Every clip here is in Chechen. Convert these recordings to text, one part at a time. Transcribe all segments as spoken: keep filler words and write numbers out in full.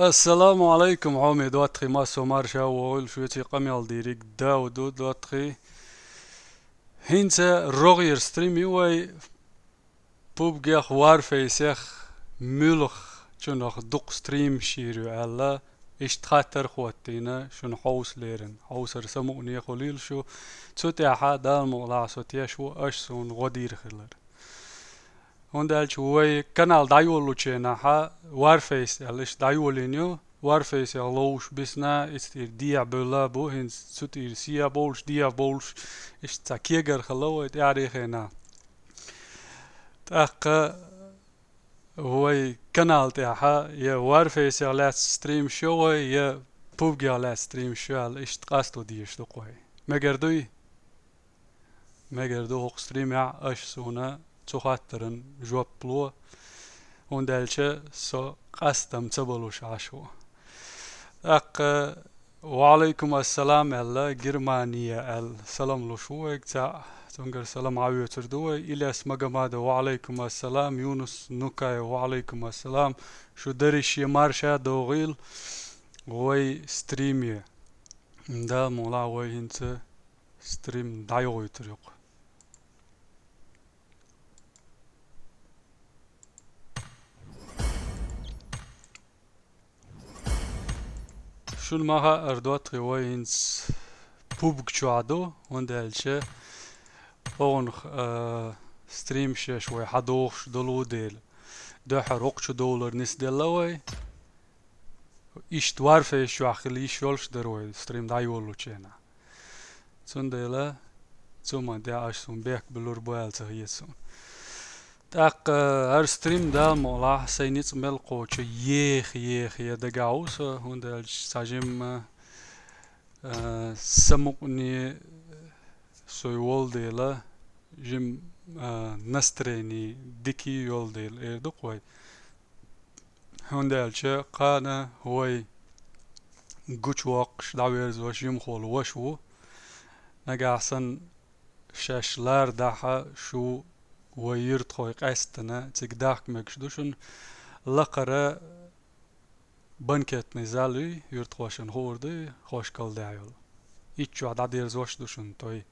Ассаламу Ӏалайкум, хьоме доттагӀий, массо марша вогӀийла, шуьца къамел дийриг Дауд ду, доттагӀий. ХӀинца рогӀера стрим ю вай, пубгех, Warface-ех, муьлхачунах дукха стримерш йийр ю аьлла, иштта хаттар а хӀоттийна, шуна хьовса лерина. Хьовсар самукъане хуьлийла шу, цу тӀехьа Дала мукъалахь со теш ву, аша суна гӀо дийр хилар. ХӀунда аьлча вай канал дӀайолалучу хенахьа Warface аьлла иштта дӀайолийна ю. Warface-ех ловш бисна, иштта тӀера дехьа бевлла бу, хӀинца цу тӀера сехьа бовлуш, дехьа бовлуш, иштта цхьа кегар хилла вай тӀаьхьарчу хенахь. ТӀаккха вай канал тӀехьа я Warface-ех лаьцна стримерш ю вай, я пубгех лаьцна стримерш ю аьлла, иштта къасто дезаш ду-кх вай. Мегар дуй? Мегар ду, хӀокху стримехь аша суна цу хаттаран жоп ло, хӀунда аьлча со къастам ца балуш Ӏаш ву. ТӀаккха «Ва Ӏалайкум ассалам» аьлла, Германия аьлла, салам луш ву вайга цхьаъ, цуьнгара салам Ӏан воьцур ду вай. Ильяс Магомадов, «Ва Ӏалайкум ассалам». Юнус Нукаев, «Ва Ӏалайкум ассалам». Шу дерриге марша догӀийла вай стриме. Дала мукъалахь вай хӀинца стрим дӀайохуьйтур ю-кх. Шуна ма хаъара, доттагӀий, вай хӀинца пубг чохь ду, хӀунда аьлча хӀокхунах, а, стримерш еш вай хьадохуш долу дела, дуьххьара хӀокху чу довлар нисделла вай. Иштта Warface чохь хила йиш йолуш дара вай стрим дӀайолалучу хенахь. Цундела цу ма де аша суна бехк буьллур бу аьлла ца хета суна. ТӀаккха хӀара стрим, Дала мукъалахь, сайн ницкъ мел кхочу еха-еха дагахь ву со, хӀунда аьлча цхьа жимма, а, самукъане со волу дела, жимма, а, настроение дика йолу дела, эр ду-кх вай. ХӀунда аьлча кхана вай гучувоккхуш, дӀаверзош жимахволу ваша ву. Нагахь санна шаьш лардахь а, шу вай юьртахой къаьстина цига дахка мегаш ду шуна. Лакхара банкетный зал юй, юьртахошна хуур дуй, хӀокху калдехь йолу. Итт чохь дӀадерзош ду шуна той.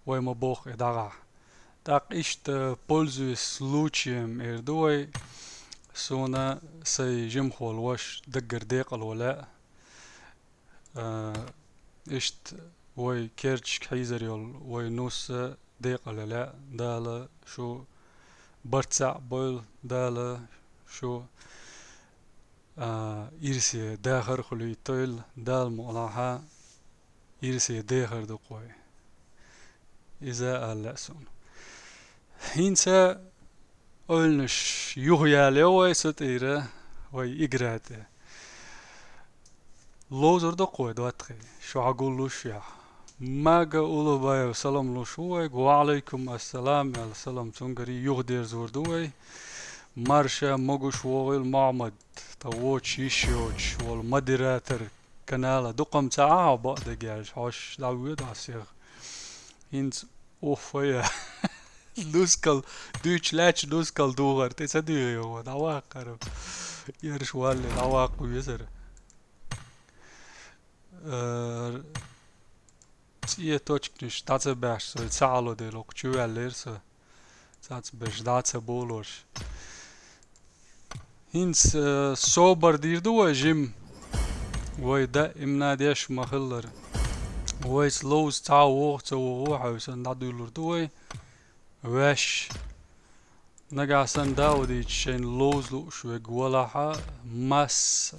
Вай ма бохху и дӀагӀахь. ТӀаккха иштта, пользуясь случаем, эр ду вай, суна сайн жимахволу ваша даггара декъало лаьа. А, иштта вай керташка хьийзар йолу вай нус а декъала лаьа, Дала шу барт цхьаъ бойла, Дала шу, а, ирсе дахар а хуьлуьйтойла, Дала мукъалахь ирсе дехар ду-кх вай. Иза ала лаьа суна. ХӀинца ойланаш юхаялайо вай цу тӀера, вай игра тӀе. Ловзур ду-кх вай, доттагӀий, шу хьагуллушехь. Мага Улубаев салам луш ву вайга, «Ва Ӏалайкум ассалам» аьлла, салам цуьнгаре юхадерзор ду вай. Марша могуш вогӀийла, Мохьмад, тхан вочу йиш йоцуш волу модератор канала. Дукха-м ца Ӏа хьо бакъдерг аьлча, хьош дӀавоьду хьо сиха. ХӀинца уффа я. Нускал, дуьйцуш лаьтташ нускал духар тӀе ца дуьйгӀи хьо, дӀаваккхара. Ерш валле, дӀаваккха везара. Э, цӀе точканаш дӀа ца баьхча, со ца Ӏало дела, окху чу ваьллера со. Цаца берш дӀа ца болош. ХӀинца, э, собар дийр ду вай жим. Вай даимна деш ма-хиллара. Вайца ловза цхьа а вогӀу, ца вогӀу, хьаьвсина дӀадуьйлур ду вай. Ваьш. Нагахь санна Даудича шайна ловза лууш верг валахьа, масса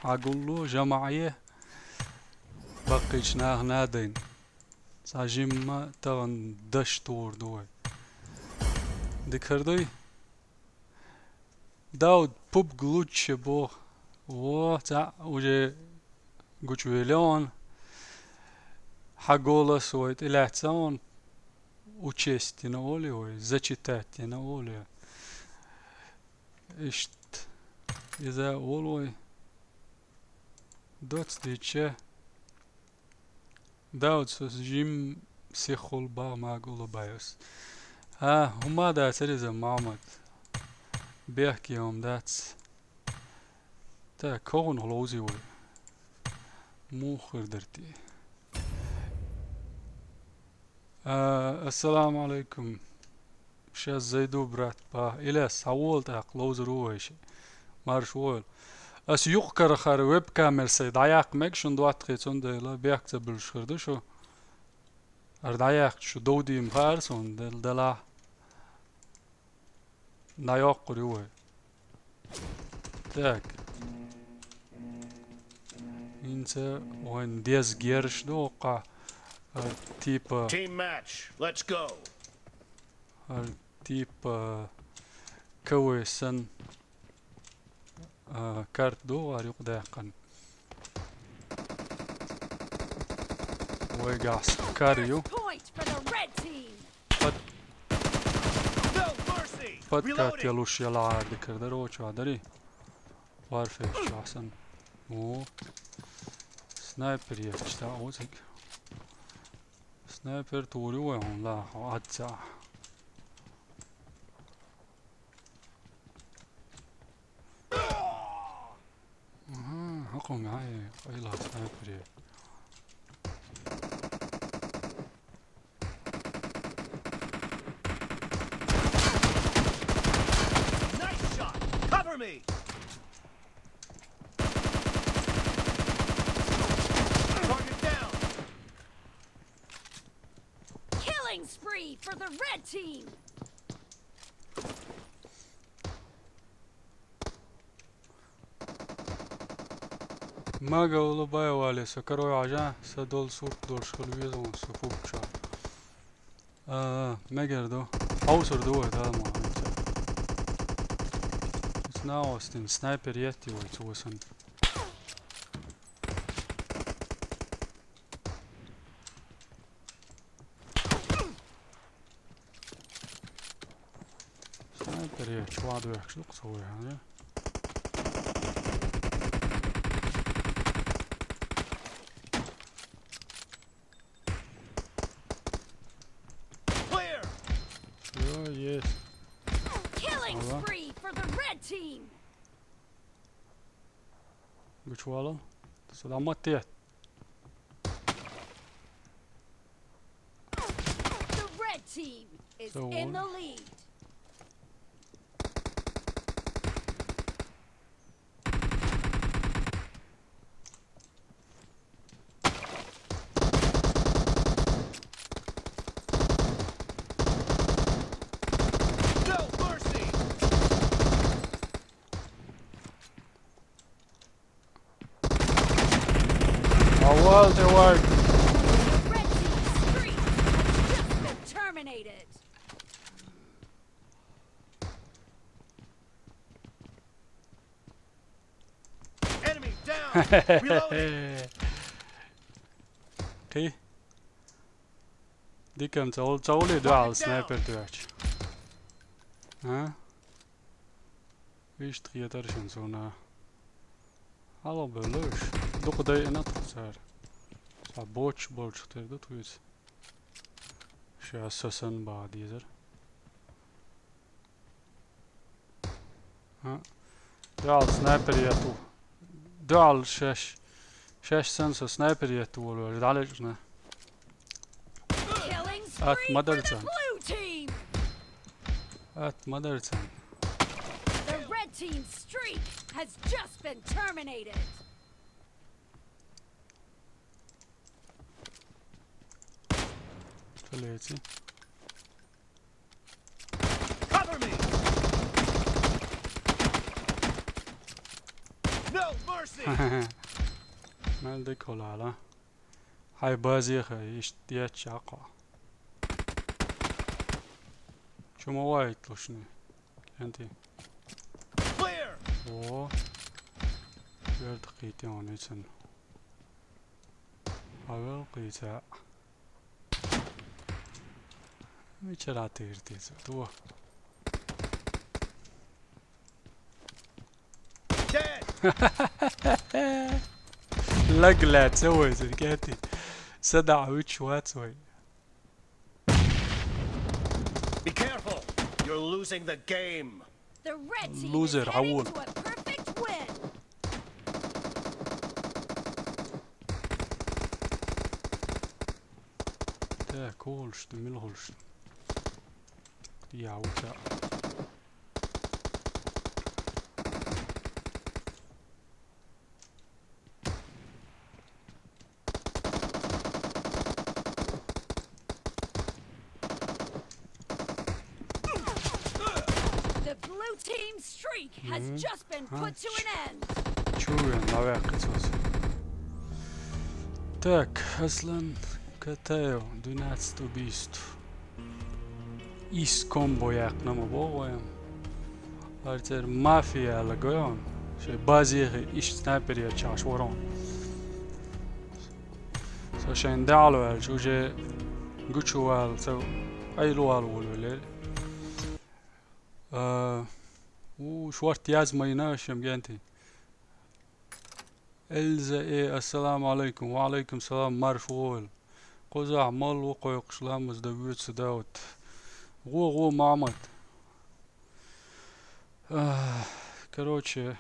хьагулло, жамаӀе, баккхийчу нахана а дайна. Цхьа жимма тахана даш тухур ду вай. Дика хир дуй? Дауд, пубг лучше боху. Во, цхьаъ уже гучувелла ван. Хьан голос вай тӀелаьцна ван. Учесть йина олий вай, зачитать йина олий. Иштта. Иза олу вай. Доц дича. Даудс, со жим сиххул бах Мага Улубаевс. А, хӀума дацара иза, Мохьмад. Бехке хӀума дац. Так, кого ловзий вай? Муха хир дара те? А, ассаламу алейкум. Щас зайду, брат. Ба, Ильяс, схьавола тӀаккха, ловзар ву вайша. Марша войла. Ас юкъ-кара хар веб-камера сай дӀаяккха мега шуна доттагӀий, цундела бехк ца буьллуш хир ду шу. Ара дӀаяьккхача шу дов дийна хаьара суна, дел-, делахь. ДӀайоккхур ю вай. Так. ХӀинца вайн деза герзаш ду хӀокхахь, а, типа, Team match. Let's go. а, типа, КВ санна, а, карта ду хӀара юкъадаьккхина. Вайгахь кар ю. First point for the red team. Под-, No mercy. Подкат Reloading. Ялуш яла гӀардикар дара, очу а дарий. Варфейс чохь санна. О. Снайпер ехча, та оциг. Снайпер тур ю вай хьуна ла, хьо адца. Ага, хӀокхуьнга хьай, къайла снайпер е. Nice shot. Cover me. Target down. Killing spree for the red team. Ма говла бай вале, со карой Ӏажа, са долу сурт долуш хила веза вон со фугча. А, мегар ду. Хьовсур ду вай, Дала ма хьовса. Снайпер етти вай цо сан. Снайпер е, чувак, дуьхьаш ду-кх со вайхьана. Clear! Йо, есть. Killing Ага. spree for the red team. Гучвала. Сюда мотет. The red team is So in the lead. No mercy! Awal, Teward. The red team's streak has just been terminated. Enemy down. Reloading. Кхи. Диканца ол цовли дуал снайпер дуач. А? Виш тхиетар шин суна. Алло, бөлөш. Дукъ дай ина тухсар. Са боч болч тер ду туйц. Сейчас сосан ба дизер. А? Дуал снайпер яту. Дуал шеш. Шеш сан со снайпер яту волу. Далечна. Killing spree At for the Motherton. Blue team. At Motherton. The red team's streak has just been terminated. Чолети. Cover me. No mercy. Мел деколала. Хай базиха ишт яча акъа. Чума вайт лушни. Кенти. Clear. О. Верд кити он ицен. Авел кица. Мичара тирти цу. Dead. Лагла цевой зеркати. Сада уч вацой. Be careful. You're losing the game. The red team Loser, is heading Raul. To a perfect win. Так, хӀу хулаш ду, мила хулаш ду? Я, вуца. The blue team's streak has Мгм. just been А, put to ч- an end. Чё я, навяк кацос. Так, Аслан Катаев, двенадцать убийств. Ис комбо яьккхина ма боху вайн. Хьарцер мафия аьлла гойон. Шайн базехи иш снайпере чаш ворон. Со шайн дагьло аьлча, уже гучу вала, со къайлу вала волавеллера. А, у, шорт язма йина шем генти. Эльза, э, ассаламу алейкум. Ва алейкум салам, марш вогӀийла. Кхузахь мала ву кхойкхуш ламаз дан воьду со, Дауд? ГӀо, гӀо, Махьмад. Ах, короче,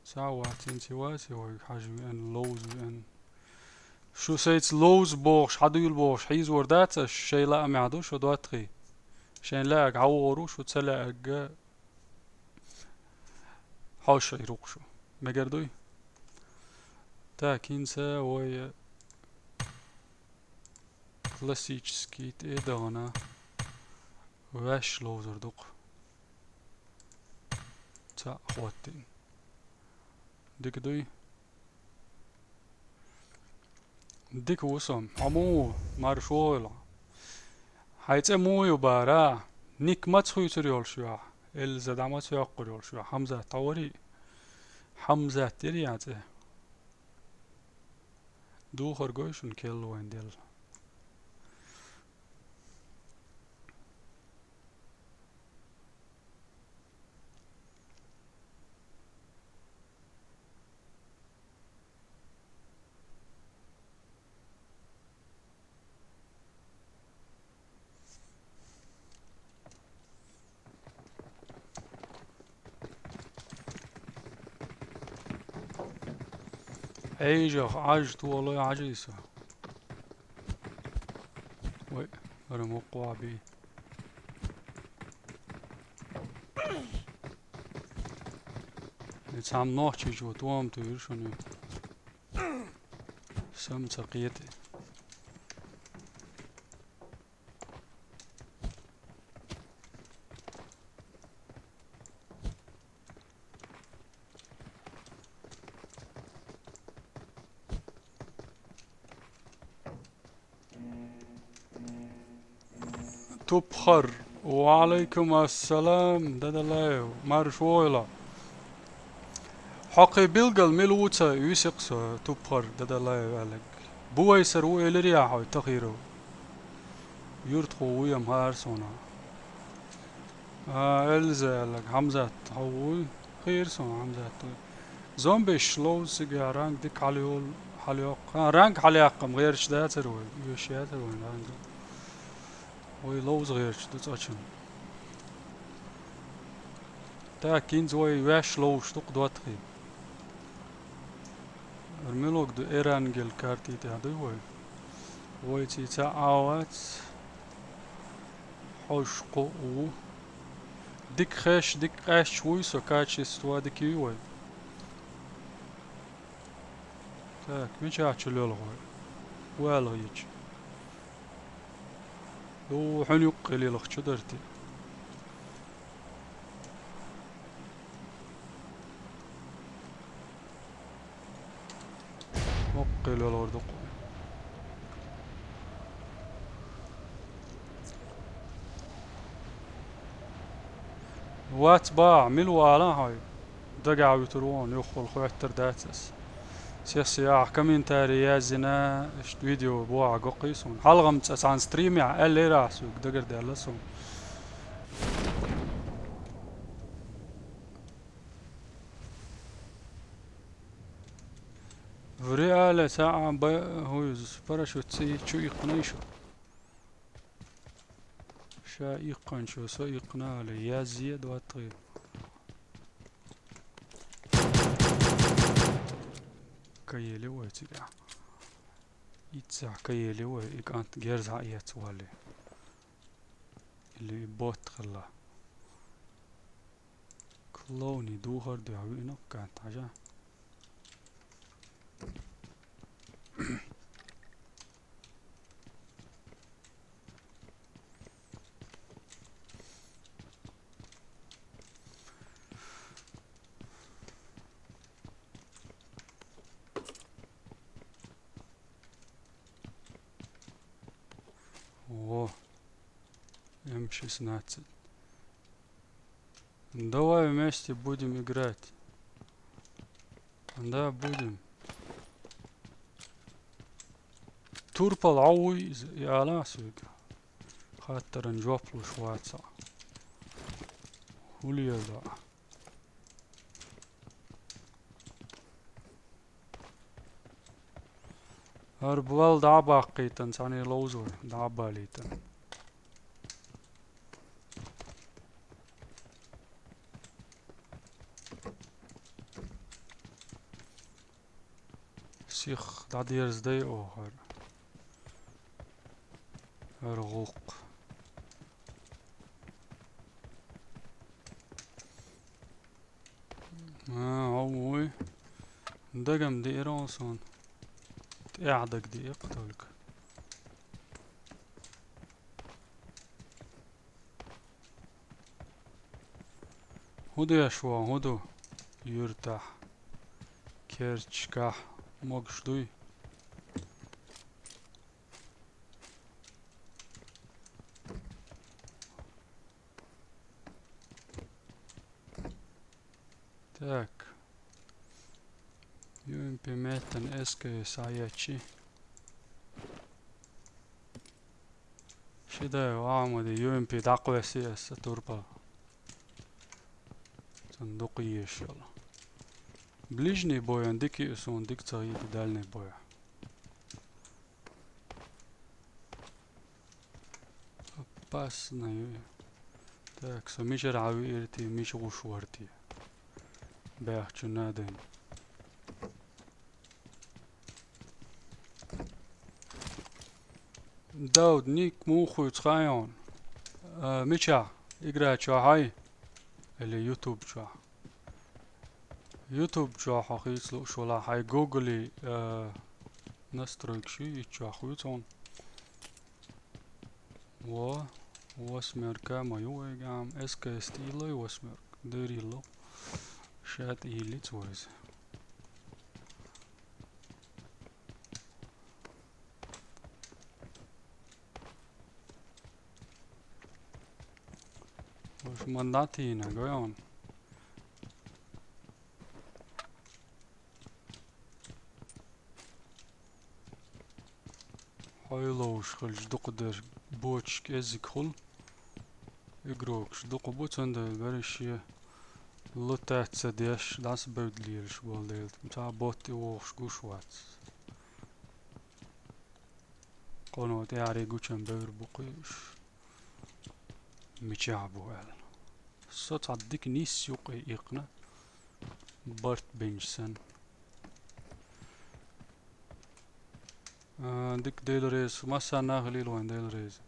схьа вац, хӀинца и вац, и вай хьажа веана, ловза веана. Шу сайца ловза бохуш, хьадуьйла бохуш, хьийзор дац аш, шайн лаамехь ду шу, доттагӀий. Шайн лаьарг хьавогӀур ву, шу ца лаьарга хьовша Ӏийр ву-кх шу. Мегар дуй? Так, хӀинца вай классический тӀе а дахана, ваьш ловзар ду-кх. Цхьаъ хӀоттийна. Дика дуй? Дика ву со. Хьо муха ву? Марш вогӀийла. Хьайн цӀе муха ю бара? Ник маца хуьйцур йолуш ю ахь? Эльза дӀа маца йоккхур йолуш ю ахь? Хьамзат, хьо варий? Хьамзат яра ян цӀе? Духар гой шуна, келла вайн делла. Ӏежах Ӏаж толой Ӏажий со. Вай, ара мукъа вахьа бий. И цхьамма нохчийчо тоам туьйра шуна. Сам ца кхета. Тупхар. Ва алейкум ассалам, Дадалаев, марш вогӀийла. Хьо кхин билггал мила ву ца висикх со, Тупхар Дадалаев аьлларг. Бувайсар ву элира яхьой, Тахиров. Юртахо ву ям хӀара суна. А, Эльза аьлларг, Хьамзат, хьо вуй? Хийра суна, Хьамзат вуй. Зомбиш ловза цигахь ранг дика хьалайолу, хьалайоккху. А, ранг хьалаяккхам гӀерташ дацара вай, оьшуш яцара вайн ранг. Вай ловза гӀерташ ду цкъачунна. Так, хӀинца вай ваьш ловзуш ду-кх доттагӀий. Ара милуг ду, Эрангел карти тӀехь дуй вай? Вай ций цхьа а вац. Хьожуш кху а ву. Дика хеш, дика къаьсташ вуй со, качество дика юй вай. Так, мичахь чу лелхой? Вала гӀича. Ду, хьуьн юккъе лелха чу дарти. Муккъе лелхур ду-кх. Вац бахьа, мила вала хьой? Дагахь вуьтур ву хьуна, юххула хоьттур дац ас. Сех-сехьа комментарий яздина, иштта видео бохьа го-кх и суна. Хьалха-м цкъа цхьана стримехь аьллера ахь соьга, дагардаьлла суна. В реале цхьа а ба-, хӀу иза, парашют цӀий чу иккхина шу? Ша иккханчо со иккхина ала, язъе а доттагӀий. Каели вай цигахь. Иццехь каели вай, и кӀант герз хьаэца валли. Или и бот хилла. Клоуни духар дуьхьа виъна кӀант хьажа. О, М шестнадцать. Давай вместе будем играть. Да, будем. Турпал Ӏовуй иза, и ала соьга. Хаттаран жоп луш вацахь. ХӀун лела? ХӀара бал дӀа а баккхийтан, цхьаьна ловзор дӀа а балийтан. Сих дӀадерзадай оха хӀара. ХӀара гӀуллакх. А, хьо вуй. Дагам диира хьуна суна. ТӀаьхьа дага диъ-кх только. ХӀун деш ван, хӀун ду? Юьртахь, керташкахь могуш дуй? Так. Ю М П меттан С К С схьаэцчи. Ши дай Ахьмади Ю М П дӀакхоьссий аса турпал. Цунна дукха езаш йолу. Ближний бойан дика ю суна, дика ца хийти дальний бойан. Опасно ю. Так, со мичара хьан виира те, мича гӀуш вара те? Баьхча надо. Дауд, ник муха хуьйцу хьайна? А, мичахь? Игра чохь хьай? Или YouTube чохь? YouTube чохь хьо хийца лууш валахь, хьайн Google-и, а, настройкаш ю, итт чохь хуьйцу хьуна. Во, восьмерка ма ю вайга, ам С К С тӀе йиллой восьмерка, дера йилло. Ша тӀе йиллиц вайза. Уж ма дӀатийна, гой хьуна. Хьой ловш хилча дукха дерг бочаш кӀеззиг хуьлу. Игрокаш дукха бу, цундела берриш шен лутац ца деш, дӀасабевдда лелаш болу дела. Цхьа бот тӀе вогӀуш гуш вац. Къоно тӀаьхьарий гучам бевр бу кхуьуш. Мичахь бу аьлла. Со цхьа дика нисса юккъе иккхина. Барт бинчу санна. А, дика Дела реза. Массарна а хилийла вайн Дела реза.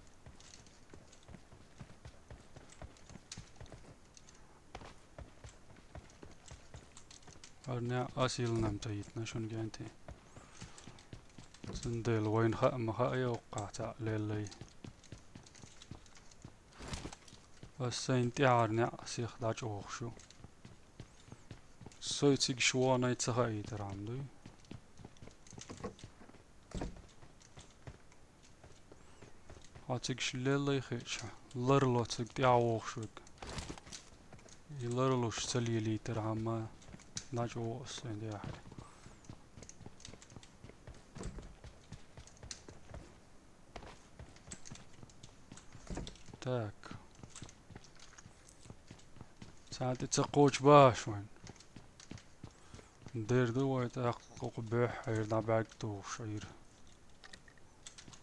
ХӀара неӀ ас йиллина-м ца йитина шуна генти. Цундела вайна хаа ма хаьа, йоккхахь цхьаъ леллай. Ас сайна тӀаьхьара неӀ сиха дӀачӀогӀуш ю. Сой цига шу ваханай ца хаийтархьама дуй. Хьо цига шу леллай хиъча, ларло цига тӀаьхьа вогӀуш верг. И ларлуш ца лелийтархьама, дӀачӀогӀу ас сайна тӀаьхьара. Так. Цхьаьна тӀе ца кхочу бахьаш вайн. Дер ду вай тӀаккха кху буьххьера дӀа бӀаьрг тухуш Ӏийра.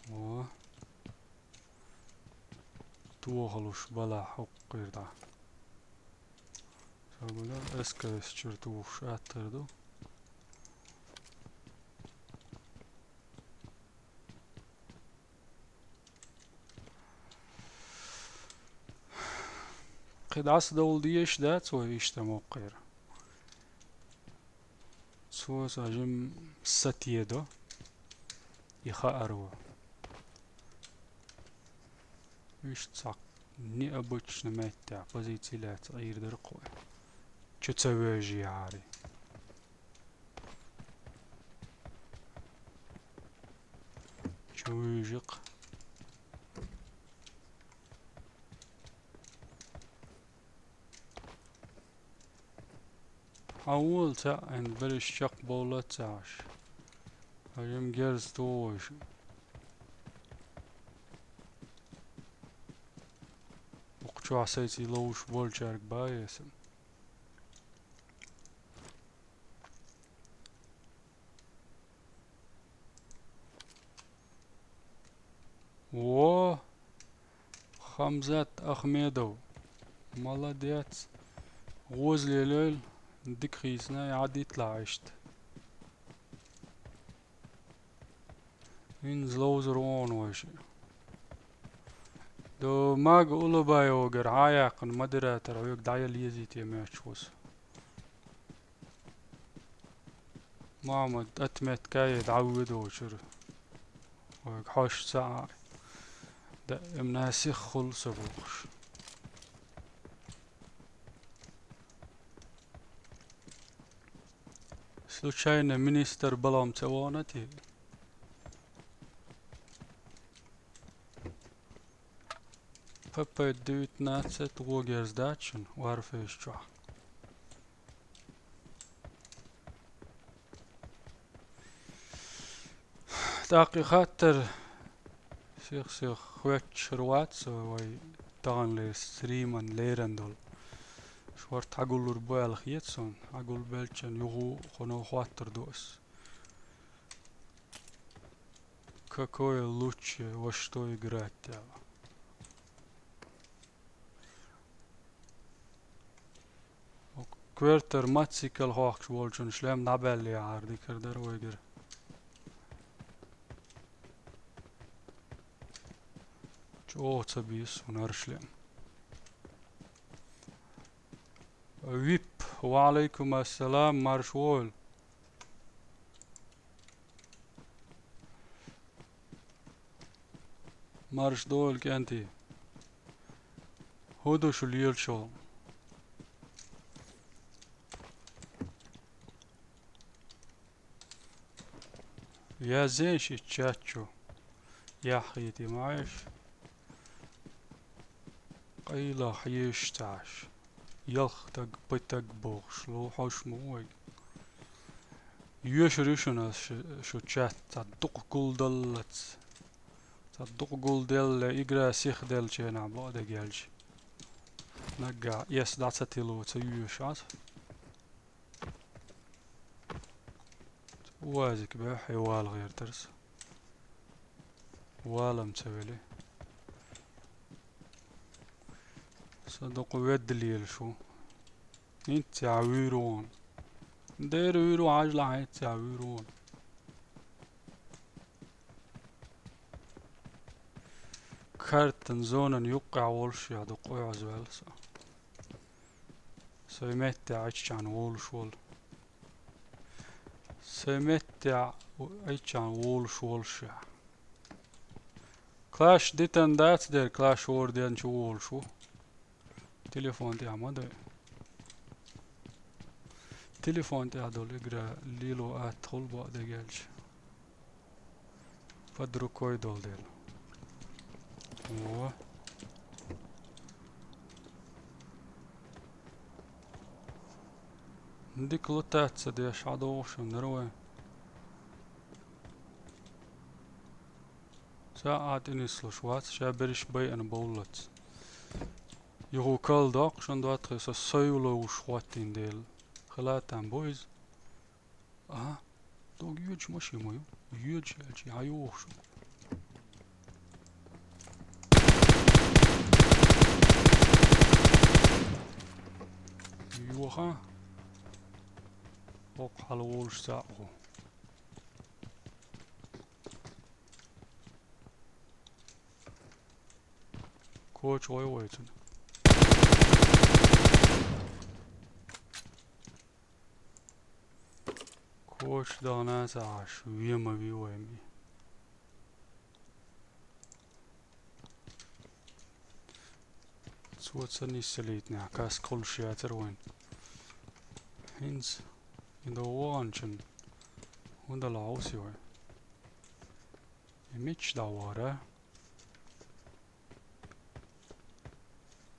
О. Тохалуш балахь хӀокхуьйра дӀа. Ша бага С К С чуьра тухуш аттар ду. кхы дӀасадовла дезаш дац вай иштта моккхера. Цо са жим сатедо. И хаар ва. Иштта цхьа необычный меттехь позици лаьцна Ӏийр дара кхо. Чу ца вежа яхьари. Чу вуьйжи-кх. Хьан вон ца айн берриш чекхбовла ца Ӏаш. Хьажам герз тохуш. Укх чохь сайций ловш болчаьрга бан эсан. Во, Хамзат Ахмедов. Молодец. Гоза лелойла, дика хийцина, Ӏадитлахь иштта. Вин зловзар вон вайша. До Мага Улабаевгара хьаяьккхина модератор вега дӀаяла езийте моьттуш ву со. Мамад, отметка е дӀавоьдочуьра. Вайга хьош ца Ӏа. Да, эмна сих хуьлу со бохуш. Случайно министр балом ца вона те? П П девятнадцать вогерз дац шуна Warface чохь. ТӀаккха и хаттар сих-сих хоьттуш хир вац со вай таханлера стриман леран долу. Шорта хьагуллур бу аьлла хета суна, хьагулбеллачун юха кхуно хоттур ду ас. Какое лучше, во что играть аьлла. Коьртара мотоцикл хохкуш волчун шлем дӀабаьллехьара дикар дара вайгара. ЧӀогӀа ца бийса хӀунар шлем. Вип, ва Ӏалайкум ассалам, марш войла. Марш дойла, кӀентий. ХӀун ду шу лелаш? Язъен ши чат чу. Яххийти маьш. Къайлах еш цаш. Ялх таг, пай таг бохуш, ло хьош ма вайга. Йоьшур ю шуна ас шу, шу чат цхьа дукха гулдаллац. Цхьа дукха гулделла, игра сиха деллачу хенахь бакъдерг аьлча. Наггахь эс дӀа ца тило ца йоьшу ас. Уазик бехье вала гӀертарца. Валам ца вели. Сан дукха ведда лелаш ву. ХӀинцца а вуьйр вон. Дера вуьйр ву, хьажлахь хӀинцца а вуьйр вон. Картан зонан юккъехь волуш я дукха ойхьазваьлла со. Сайн меттехь Ӏаччахьна волуш волу. Сайн меттехь Ӏаччахьна волуш волуш я. Клаш дитан дац дера, клаш вор ден чу волуш ву. Телефон тӀехь ма дай. Телефон тӀехь долу игра лело атта хуьлу бакъдерг аьлча. Под рукой долу дела. Во. Дика лутацца деш хьадогӀуш хӀума дара вай. Ца а тӀе нислуш вац, ша берриш байина бовллац. Юха кал доккхуш дан доттагӀий со сай ловш хӀоттийна дела. Хила там бу иза. Ага, дог йоьдуш машин ма ю. Йоьдуш аьлча, хьан юхуш? Юха. Хоккху хьала волуш цхьаъ ву. Коча гӀой вайцун. Вочу дахана ца Ӏаш, вема вий вай ми. Цо ца нисалийтинехь, каска хуьлуш яцара вайн. ХӀинца и до вогӀанчун хӀун дала хьовсий вай? И мичча дӀавора?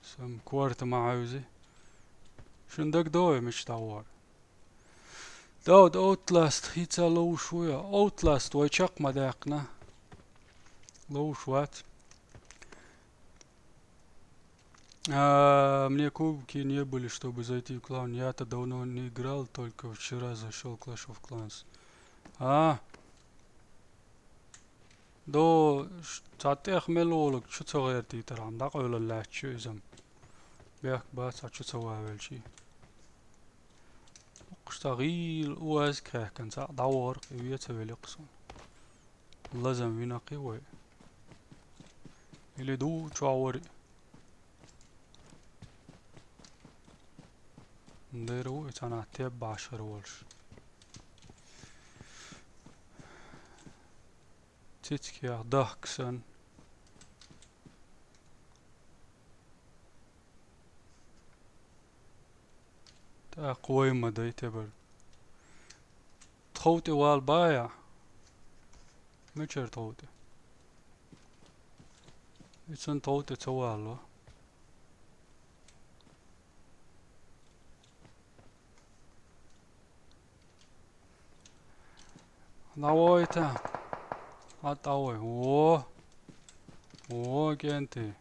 Сан корта ма хьевзи. Шун дагадогӀий мичча дӀавора? Дауд, Outlast хӀинца ловш ву я? Outlast вай чекх ма даьккхина. Ловш вац. А, мне кубки не были, чтобы зайти в клан. Я-то давно не играл, только вчера зашёл Clash of Clans. А. До ш-, цхьа тӀех мел волург чу ца гӀертийтархьама, дӀакъевлла лаьтташ ю иза-м. Бехк бац, цхьа чу ца вавелчий. Укхуш цхьа гӀийла уазка хаьхкина, цхьаъ дӀавахарх и вен ца велли-кх суна. Лазам вина-кх и вай. Или ду чохь вари. Дера ву и цхьанхьа теб башхар волуш. Цицкех дахка санна. ТӀаккха вай ма дай тебар. Тхов тӀе вала баья? Мичара тхов тӀе? Ицан тхов тӀе ца вало. ДӀавойта. Хьа дӀавой. Во. Во, кӀентий.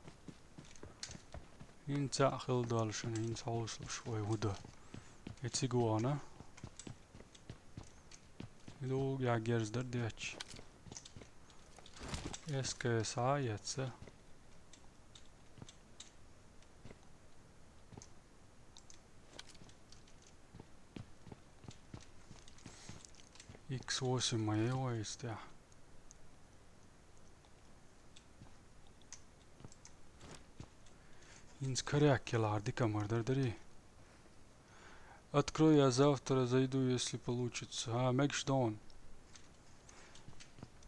ХӀинца а хила долу шуна, хӀинца хьовсалуш вай хӀун дан. И цига вахана. И дугу я герз дар детташ. С К С а яц. Икс восемь моего есть, я. ХӀинца караьхкалахьара дика мар дар дарий? Открой, я завтра зайду, если получится. А, мегаш дон.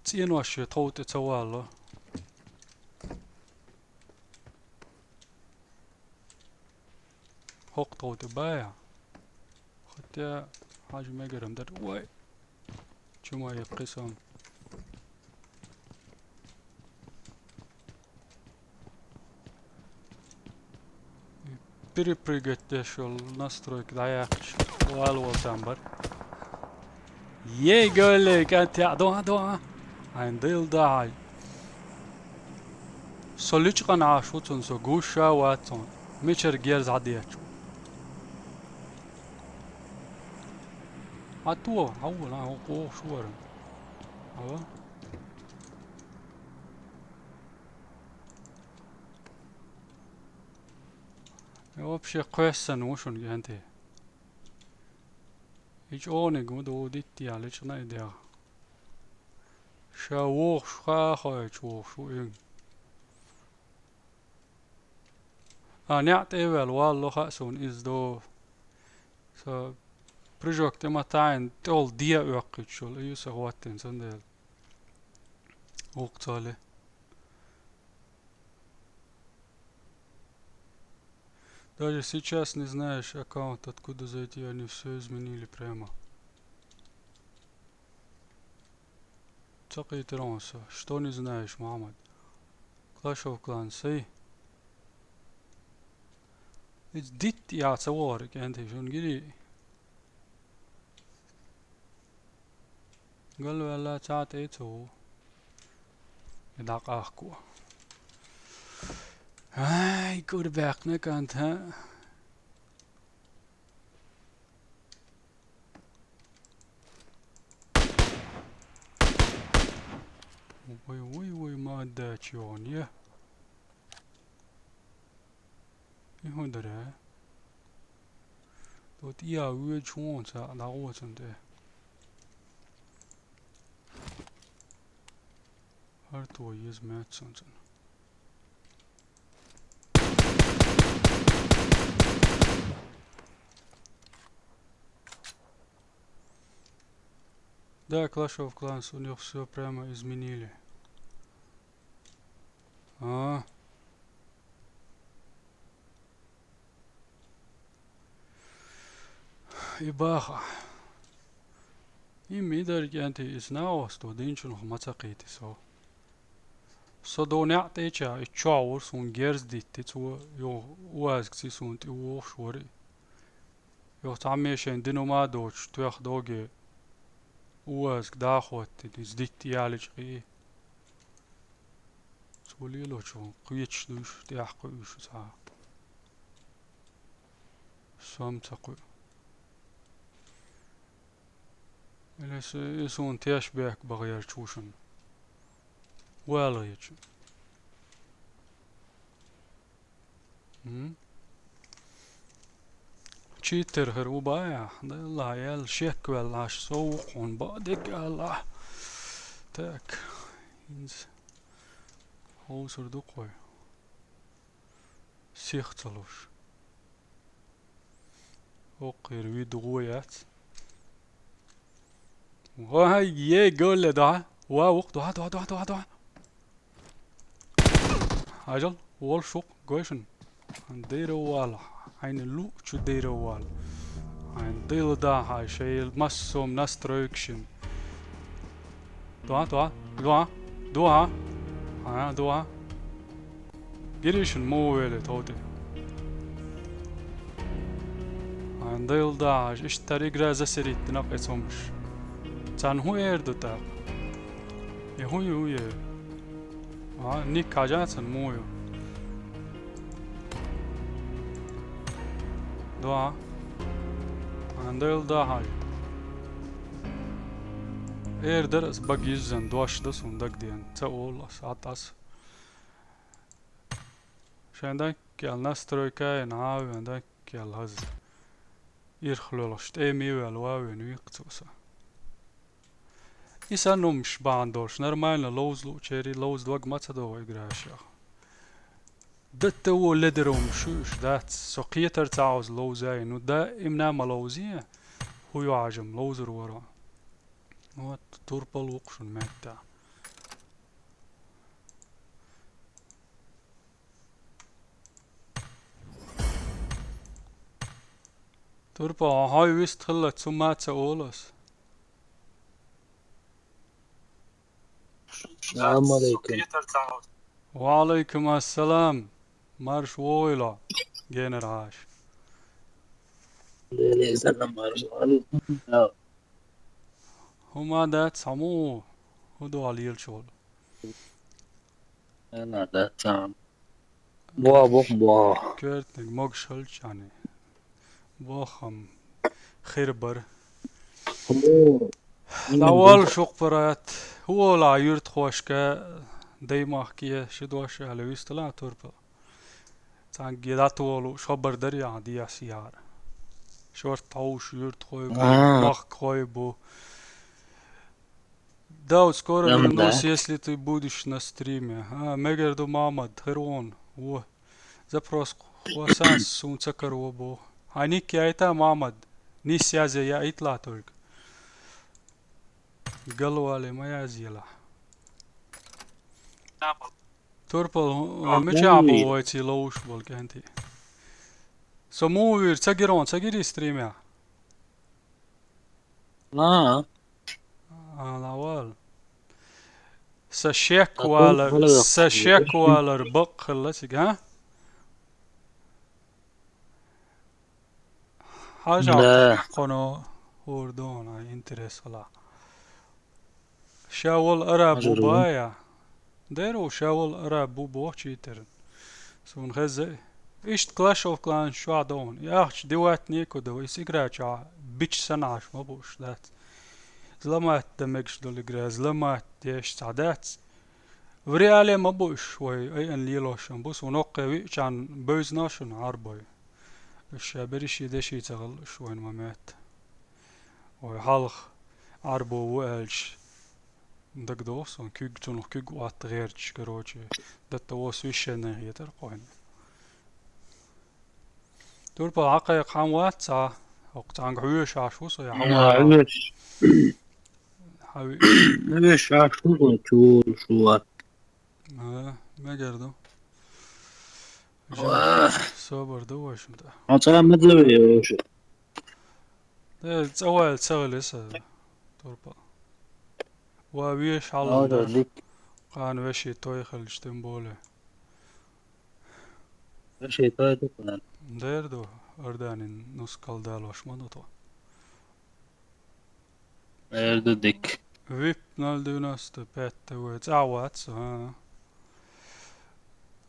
ЦӀенош шен тхов тӀе ца вало. ХӀокху тхов тӀе баья? Хотя хьажа мегар-м дара. Вай! Чу ма яьккхи сан. Перепрыгать деш йолу настройка дӀаяьккхича, вала волчарна бара. Ей, гӀоле, кӀант яа, дуьхьа, дуьхьа. Хьайн дийла дахьа. Со личкъана Ӏаш ву цунна, со гуш а вац цунна. Мичара герз хьан детташ ву? Хьан то, хьан ву, хьан ву, кху шу вара. Ава? Вообще кхоьссина ву шуна, кӀентий. И чӀогӀаниг ма ду, дитта яьлла, личкъана и дегӀ. Ша вогӀуш хаа а хоуьйтуш вогӀуш ву и. А, неӀ тӀе а ваьлла, валло хаьа суна иза до. Со прыжок тӀе ма таӀийна, тӀехула де а оьккхуьйтуш йолу, и ю сан хӀоттийна, цундела. Вукху цо ле. Даже сейчас не знаешь аккаунт, откуда зайти, они всё изменили прямо. Ца кхийтира хьуна со. Что не знаешь, Мухаммад? Clash of Clans, эй? Иза дитта яа ца вогӀура, кӀентий, шуна гирий? Галваьлла цхьа а тӀе а ца ву. И дӀакъахко. Ай, кура баьккхина кӀант, хӀа? Вуй, вуй, вуй, ма даьча йогӀун я. И хӀун дара? Вот и а воьдуш вон ца дӀагӀо цунна тӀе. ХӀара то еза моьтту сан цунна. Да, Clash of Clans, у них всё прямо изменили. А. И баха. И мидар кӀентий, и снагӀа оцу динчунах ма ца кхийти со. Со дов неӀ тӀеча, и чохь вур суна герз дитти, цо юха уазгций суна тӀе вогӀуш вара и. Юха цхьамме шайн динума а доцуш, тоьхна доге уазг дӀахӀоттина, иза дитта яличкъий. Цо лелочун кхечаш дуьйш, тӀехь кхуьуш цхьа. Сом ца кхуьу. Или со, и суна теш бехк бахьерчу вушан. ВалгӀечу. М? Читтер хир ву баьхьа, Делла ял шек ваьлла Ӏаш, со ву хьуна баа дерг аьлла. Так, хӀинца хьовсур ду кхой. Сих ца луш. Оккхера вид гӀо яц. Вай, е, голле, дуьхьа. Ва, вукх, дуьхьа, дуьхьа, дуьхьа, дуьхьа, дуьхьа. Хьажал, волуш вукх, гой шуна. Хьайн дайра вала, хьайна луъчу дайра вала. Хьайн дайла дахьа, шайн массо а настройкашна. Дуа, дуа, дуа, дуа. А, дуа. Гиришин муха веле товти. Хьайн дайла дахьа, иштта тара игра засеритина кхе цомаш. Царна хӀун эр ду тӀаккха? И хӀун ю, хӀун е? А, ник хьажа царна муха ю? Дуа. Хьайн дайла дахьа. Эр дара ас бага йиззан дош да суна дагадеана. Ца олу ас, хӀатта ас. Шайн даккхел настройка йина, хьан а вен даккхел хаза. Ирх лоьлхуш, тӀе ма вел, ва вен виккха цо сан. И сан нумаш бахьана долуш, нормально ловза луучерий, ловза дог ма ца догӀу играшех. Датта во ледара хӀума шу уьш дац, со кхетар ца хьовза ловза а, ну, даимна ма ловзе, хӀу йожам ловзур вара. Вот, турпал вукху шуна метта. Турпа, хьо хьой вист хилла, цу ма ца олу ас. Салам алейкум. Ва алейкум ассалам. Марш вогӀийла, генар хьаша. Салам марш. ХӀума дац хьо муха? ХӀу дуьхьал елаш волу? Ана дац хьан. Бо, бо, бо. Коьртаниг могуш хилча хьуна. Бохам хир бара. О, ДӀаволла шух паргӀат. ХӀу олахь юьртахошка, даймахке, ши дош аьлла висталахь турпал. Цхьаьнгге дӀатолуш хабар дарий ахьа дехьа яхьара. Шорта хьовш юьртахой бу, а, махкахой бу. Дав, скоро вернусь, если ты будешь на стриме. А, мегар ду, Мамад, хир вон, во. Запрос хвасас, суна ца каро боху. Хьайн ник яйта, Мамад? Нис язъе яийта лахь только. Галвале ма язъелахь. Турпал, хӀу-, а, мичахь бу вай ций ловуш болу кӀентий? Со муха вуьйр, ца гира хьуна, ца гирий стримехь? А. Ала вала. Сан шек валар, сан шек валар бакъ хилла цига, а? Хьажа, да, кхуьно хӀора дона, интерес хилахь. Ша волу араб ву боху я? Дера ву, ша волу араб ву боху читеран. Суна хеза а. Иштта Clash of Clans чохь дохуна. И ахча диватне ку ду, иза игра чохь бича санна Ӏаш ма бу уьш дац. Зламат дан мегаш долу игра, зламат деш цхьа дац. В реале ма бу уьш вай, айан лелошан бу, суна оккхе виъчарна бевзина шуна Ӏарбой. Уьш ша берриш деши ца хилла уьш вайна ма моьтту. Вай хьалха Ӏарбо ву аьлча, дагадогӀу суна, куьг, цунах куьг отта гӀерташ, короче, датта во священный хетара кхойна. Турпал хьакхайкха хьан вац цхьа, хӀокху цхьаьнга хьоьжуш Ӏаш ву со, я хьан вац? Хьоьжуш. Хьави. Вешаш шу чур шуат. А, мегар ду. Жа, собар ду, в общем-то. Хьо цӀа ма заве, воша. Э, цӀа вайл ца гӀеле са, Турпал. Ва веш хьалан да. Дик. Кхана веши той хилча, тем более. Веши той ду кхана. Дер ду, Орданин нускал далош ма ду тхо. Эр ду дика. Вип ноль девяносто пять тэ вэ цӀа вац, а.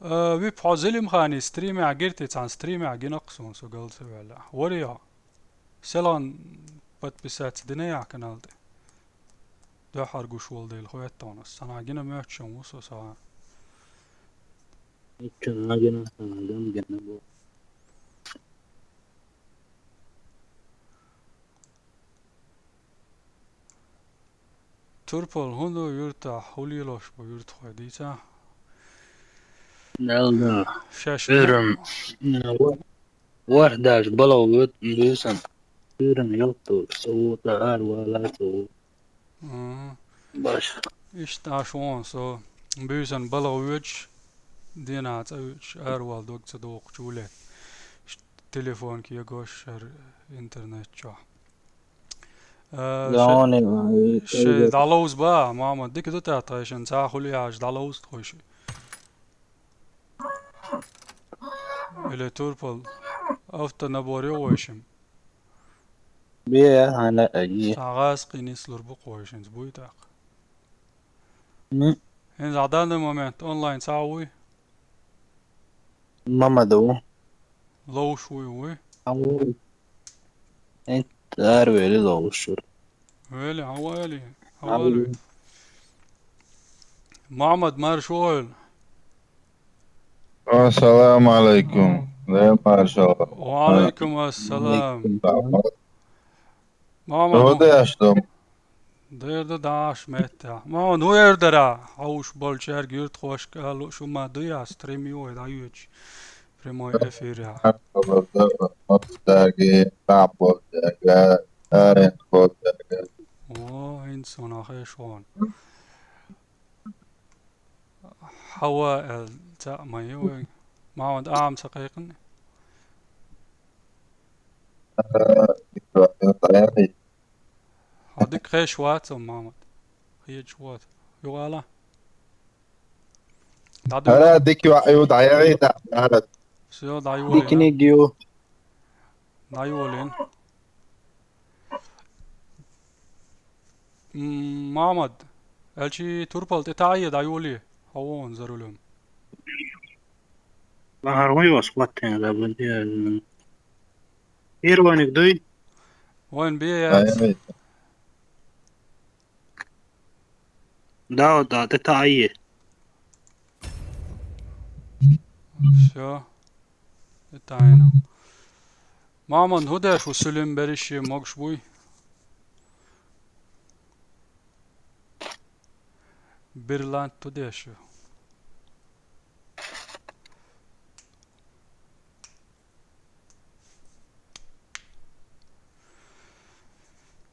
Э, Вип, хьо Зелимхани стримехь гирти, цхьана стримехь гинакх суна, со гал ца ваьлла. Вари хьо? Селхан подписаться дина яхь канал тӀе. Дуьххьара гуш волу дела хӀоьтту хьуна ас. Санна гина моьттуш ву со схьа. Ичча нагина, нагина гина бу. Турпал, хӀун ду юьртахь, хӀун лелош бу юьртахой дийца? Далла. Шаьш Эрам. Ва-, варх даже балагӀа вуьйсан. Эрам ялту, со ву, тӀа ара вала, со ву. Мгм. Баш. Иштта аш вон со буьйсан балагӀа воьдуш, дийнахь цӀа воьдуш, аравала дог ца доккхучу уле. Ш-, телефон кегош шара интернет чохь. Э, ше-, Леони, ай, шен ай, дӀаловза ба, мама, дика ду тӀаьхьа тхайшан, цхьа хуьлу яхьаш дӀаловза тхойши. Или Турпал, автонабор ю вайшим? Бе, хьана, аги. Сан гӀазкхий нислур бу кхойшинца, буй тӀаккха? М. ХӀинца а данный момент онлайн цхьа вуй? Мама ду. Ловш вуй, вуй? Ам вуй. Эт, ар вели ловш вур. Вели, хьан вели, хьан вели? Мухьаммад, марша вогӀийла. Ассаламу алайкум. Ле, маршалла. Ва алайкум ассалам. Мама, хӀун деш ду? Дер ду даш меттехь. Мама, хӀун эр дара? Хьовш болчаьрга юьртахошка а лууш хӀума дуй, стрим ю вай дӀайоьдуш. Прямой эфирехь. Маршалла, маршалла, маршалла, маршалла. О, хӀинца суна хеш вон. Хьава аьлла цхьаъ ма ю вай. Махьмад, Ӏама ца кхайкхина? Хьо дика хеш вац, Махьмад. Хеташ вац. Юха ала? ДӀадуй. ХӀара дика ю, дӀаяхьа, дӀа-, дӀа-. Всё, дӀайолийна. Диканиг ю. ДӀайолийна. М, Махьмад, аьлчи турпал тӀе таӀае дӀайолий, хьо вон за рулем. Бахар вай вас хӀоттийна, да, бу-, де-, Ир вайниг дуй? Вайн бе яц. Ай, ай. Да, да, тӀе таӀае. Всё. И тайна. Махьмад, хӀун деш ву, Сулим берриш а могуш буй? Бирлант хӀун деш ву?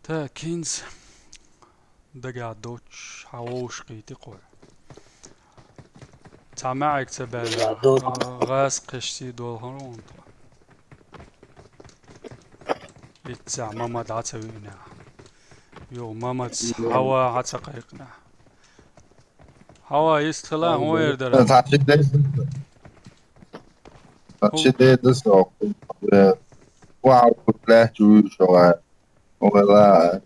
Так, хӀинца дагахь доцуш, хьан вовшахкхийти кхой. Цхьа маьӀиг ца баьлла, гӀазкхашций долхур ву тхо. Иццахь Мамад дӀа ца виънехь. Юха Мамадс Хьава хьа ца кхайкхинехь. Хьава, йист хила, хӀун эр дара? Цхьа ши де-, цхьа ши де ду со, э, вау, лаьтташ вуьйш вара. Вала.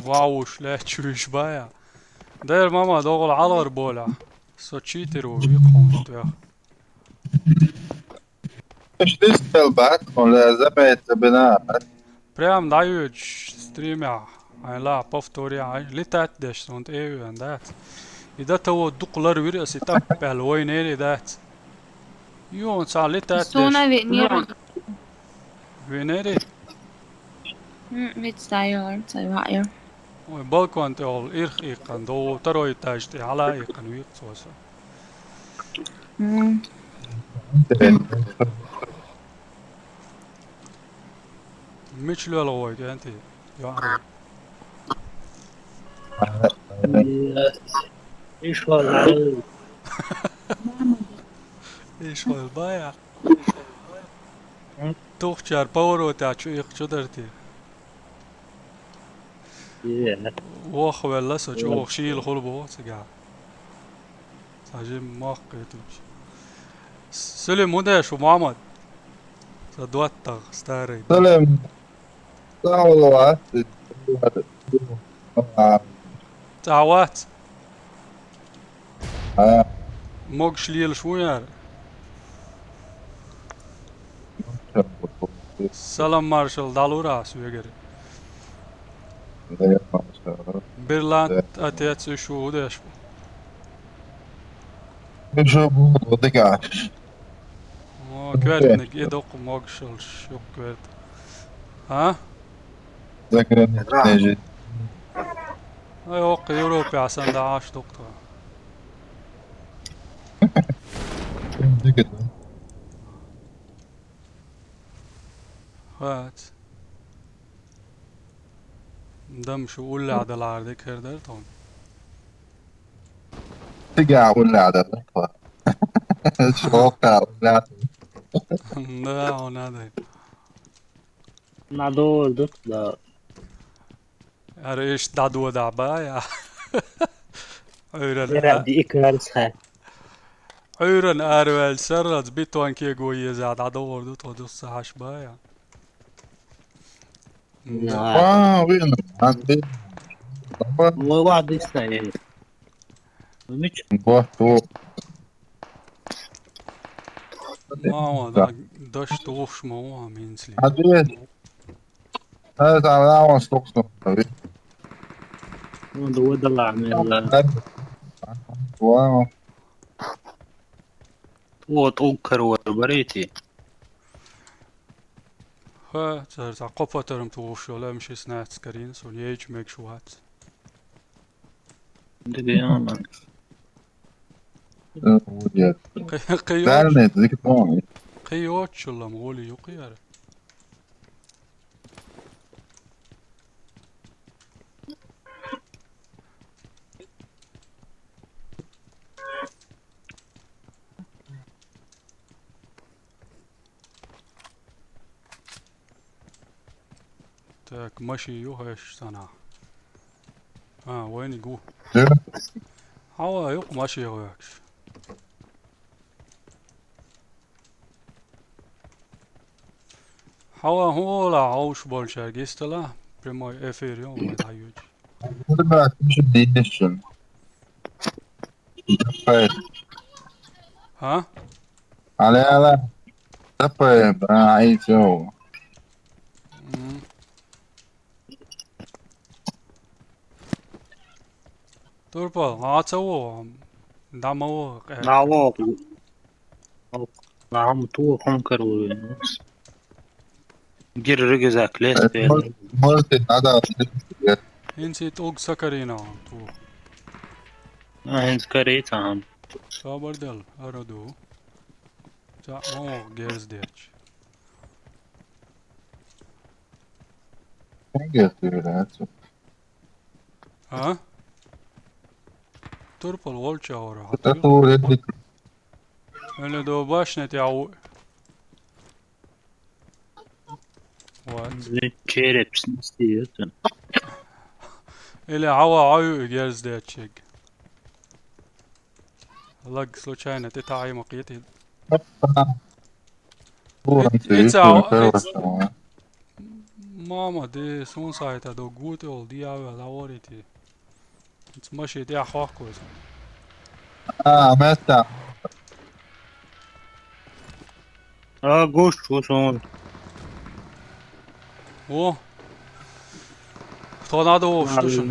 Вау, уьш лаьтташ вуьйш бая. Дера, Мамад, догӀула Ӏалар болехь. Со читер ву, виххьун тӀех. Иш дистел бац, хьуна заметка бина. Прям дӀайоьдуш стримехь, хьайн ла повторя, хьайн летать деш, суна тӀе а веана дац. И до того дукха лар вира ас, и тӀаккха пӀел вайнера и дац. Юха цхьа летать деш. Суна веанера. Веанера? М, виц дӀайора, ца ваьӀера. Ой, балкон тӀехула ирх иккхана, до второй этаж тӀе хьала иккхана векъа цо со. М. Мича лоьлу вай кӀентий? ЙоӀарий. Ишвал, ишвал бая. Тухчар повороте чу их чу дарти. Вох велла со чу вох шийл хул бо цигал. Сажи мах кайтуч. Салам, удеш, Мухаммад. Са дуаттаг старый. Салам. Сау вац. Сау вац. А. Могуш лелаш ву яра? Салам маршал далура ас вегер. Берлан отец ушу удеш. Ушу бу дагаш. О, квердник, и док могшал шук кверд. А? Заграничный житель. Ай, ок, Европе асан да аш доктор. Ким дигит? Хат. Дам шу улля далар де кердер тон. Тига улля да. Шока улля. Да, она да. Надо да. Ара иш дадо да бая. Ойран. Яра ди икарс ха. Ойран арвел саррац бетон кего еза дадо орду тодус саш бая. А, вин. Анди. Мой лади сай. Мич. Бо, бо. Мама, да, даш туш мама, минсли. Анди. Э, там, там он стукнул. Ну, да, да, ладно, ладно. Вау. Вот, он корова, говорите. Ха, цар ца копаторум туш, ола мши снац карин, сон ейч мег шуац. Дигиана. Кыйоч. Дальний, дигитон. Кыйоч чулам, голи юкияр. Так, маши юхаш сана. А, вайни гу. Хава юк маши юхаш. Хава хула хауш болчар гистала. Прямой эфир ё, вай даюч. Ребят, пишет десять. Ха? Алло, алло. Тапай, бра, ай, всё. Турпал, ацаво, дамаво. Наво. Нам ту хом кару. Гир рыгы заклест. Может, может, надо. Инсит уг сакарина ту. А, инс карита. Сабардал, араду. Ца, о, герздеч. Герздеч. А? Турпал волча ора. Это турпал. Или до башни тя у-, вот. Череп снести это. Или ава аю герздечек. Лаг случайно ты та ай мокъити. Опа. Буран Эт-, ты, эца, Италия, эц-, хорошо. Мама, де сон сайта до гути ол диавел аворити. Эц маши де ахвахкус. А, места. А, гош, гош, он. О! Кто надо, о, что ж?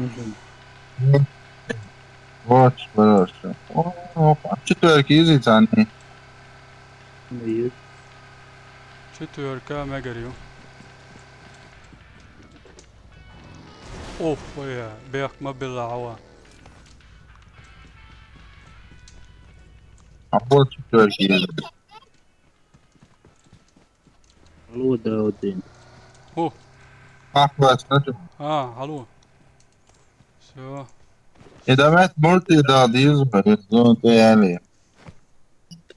Вот, хорошо. О, о, а четверки есть, они? Четверка, мегарю. Оф, я, бех мобила, ава. А вот четверки есть. Алло, да, один. О. А, хватит, хватит. А, алло. Всё. إذا مات مولتي دا ديزمر، زون تيالي.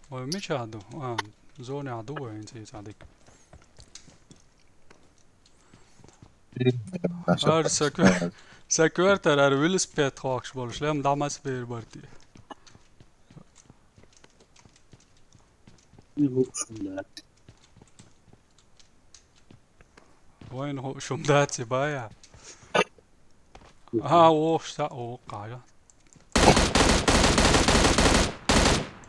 Вай мича ду? А, зоне а ду вай инци цадик. Ар са квер-, са квертар ар велосипед хокш болш, лем дамас бер барти. Вайн хо шумдаци бая. А, о, шта, о, кая.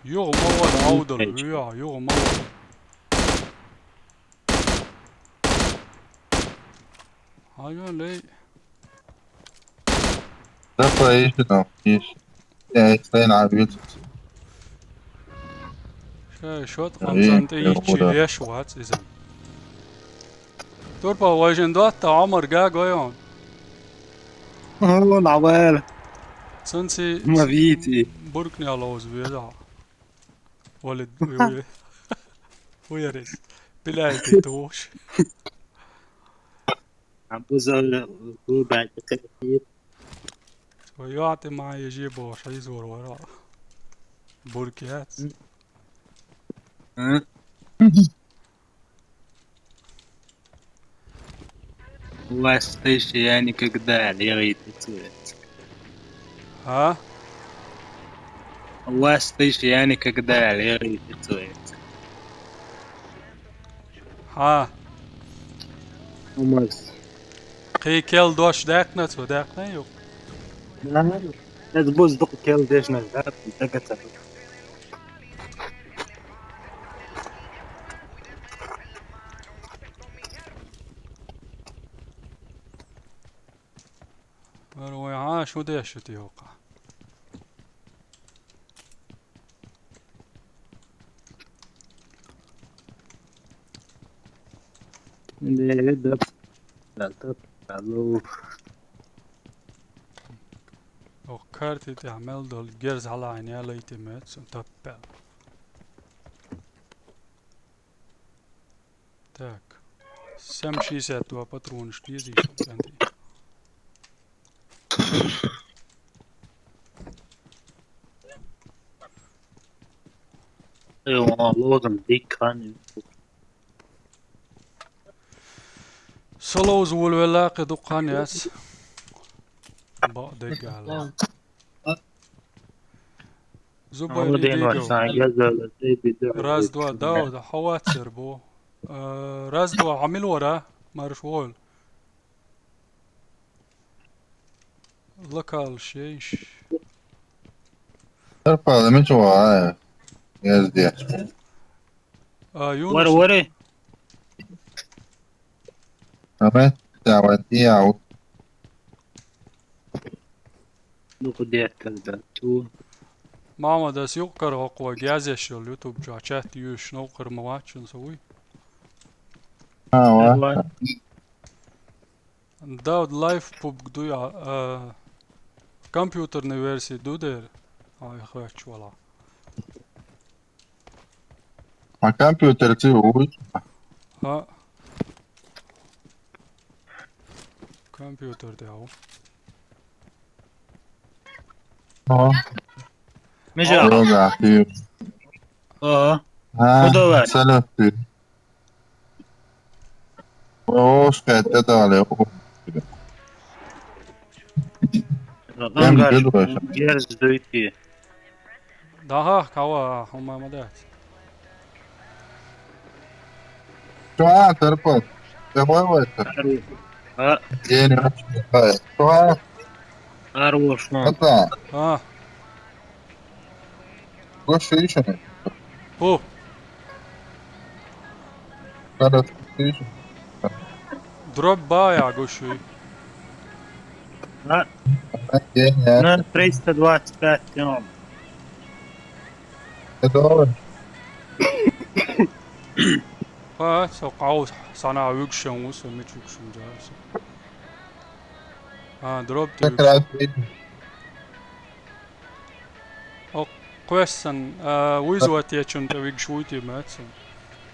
Юр мавал аудал, юр, юр мавал. Ага, лей. Да, поищи там, ищи. Я их стоян عبيط. Ша, шот хамзан те ичи леш вац изан. Турпа важен дотта Амар га гойон. О, навер. Цунци ма вити. Буркни алоз веза. Валид, уй, уй. Уярис. Пиляйте туш. Абуза губай кефир. Ваяти ма ежи бош, ай зор вара. Буркет. М? У вас тише я никогда не рейдицует. А? У вас тише я никогда не рейдицует. А? У вас. Кхы кел дош дакънац, ва дакъна юк. Да. Эз буз дукъ кел дешна, да, дагата. Вар вай, а, шу деш шу ти юка. Ле, да. Да, да, да, лу. О, карти ти амел дол герз ала айни ала ити мет, су таппел. Так. Сем шестьдесят два патрона, что есть ещё, смотри. Э, он лозом дикан. Солоз вулвела кеду каняц. Ба дегала. Зубайли Амудин дигов. Варсан, я зала, ты беда. Раз, два, да, да, хавацер бу. Э, раз, два, амил вара, марш вол. Локал шейш. Тарпа, да мичо, а, я здесь. А, Юнус. Вари, вари. Амин. Давай, я вот. Ну, куда это, да, ту. Мама, да сюкар оква гязешил YouTube ча, чат юш, но кырмавачын сауй. А, ва. Давай. Да, вот лайв пубг дуй, а, а, компьютерный версии дудер, а, я хочу, вала. А компьютер ти уй? А. Компьютер ти ау. О. Межа. О, да, ти. О. А, куда вы? Салют, ти. О, скайт, это але. Ангар. Герз дойти. Даха, кава, хумамадат. Чуа, Терпа. Давай, Вайта. А? День рождения. Чуа. Хорош, ну. Это. А. Гоша ищё. О. Надо ищё. Дроп бая, Гоша. А? День, а? На триста двадцать пять, Тём. Это он. Ха, со каус, сана угшен, ус, мич угшен, да. А, дроп ты. Как раз видно. О, question, а, вызвать я чун-то вигшуйте, мэтсэн.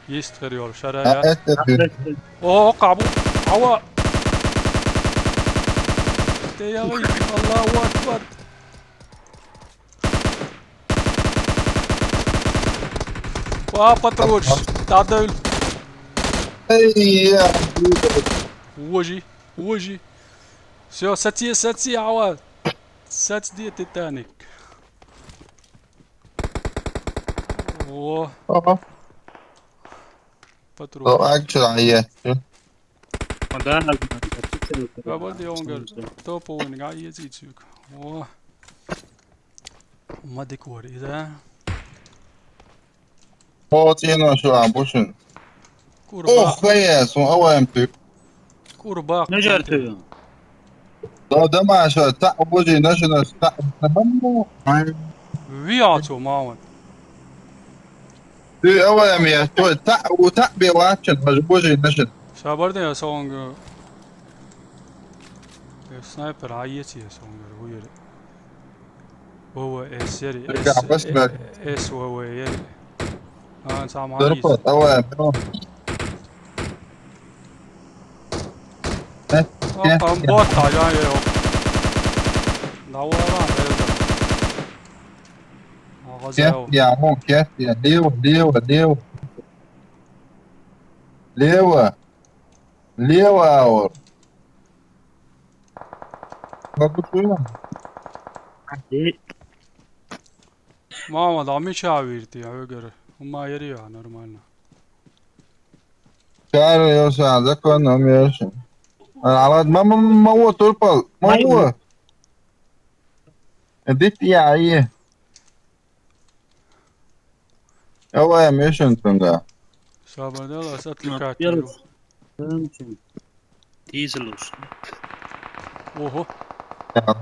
Есть херёл, шарая. А это ты. О, кабу, ава. Тэ я, Аллаху акбар. Папа трош, дӀадойла. Эй, я, Вожи, вожи. Всё, саце, саце, Ӏава. Саце де, Титаник. Во. Ага. Патрон. О, ак чу, а, е. Ма да, ма да. Ва баде онгар. Топовый га езицюк. Во. Ма диквар иза. О, цӀено шу а бушун. Курба. Ох, хая, сун аваем ты. Курба. Нажар ты. Да, да, Маша, та божи, наша, наша, та, та, бамбу. Ай. Ви а цо, мамат. Ты аваем я, то, та, у, та, бе вачен, божи, божи, наша. Сабар да я сонг. Э, снайпер, а есть я сонг, уйер. В В С ери, С, С В В ери. А, сама Дурпа, есть. Давай, бро. Э, О, э, там э. Бот, а я её. Давай, давай, давай. Ага, Кет взял. Я, вон, кет я. Лево, лево, лево. Лево. Лево, аур. Могу твою? Окей. Мама, да, меча вирти, я говорю. У меня ери, а, нормально. Чаро, ёса, законно, мёша. А, алад, мама, мама, вот, турпал, мама. Мама. Дит, я, и. Аваем ишин тунга. Сабадал, ас отвлекать. Во-первых, его. Сенсин. Дизелус. Ого. Да.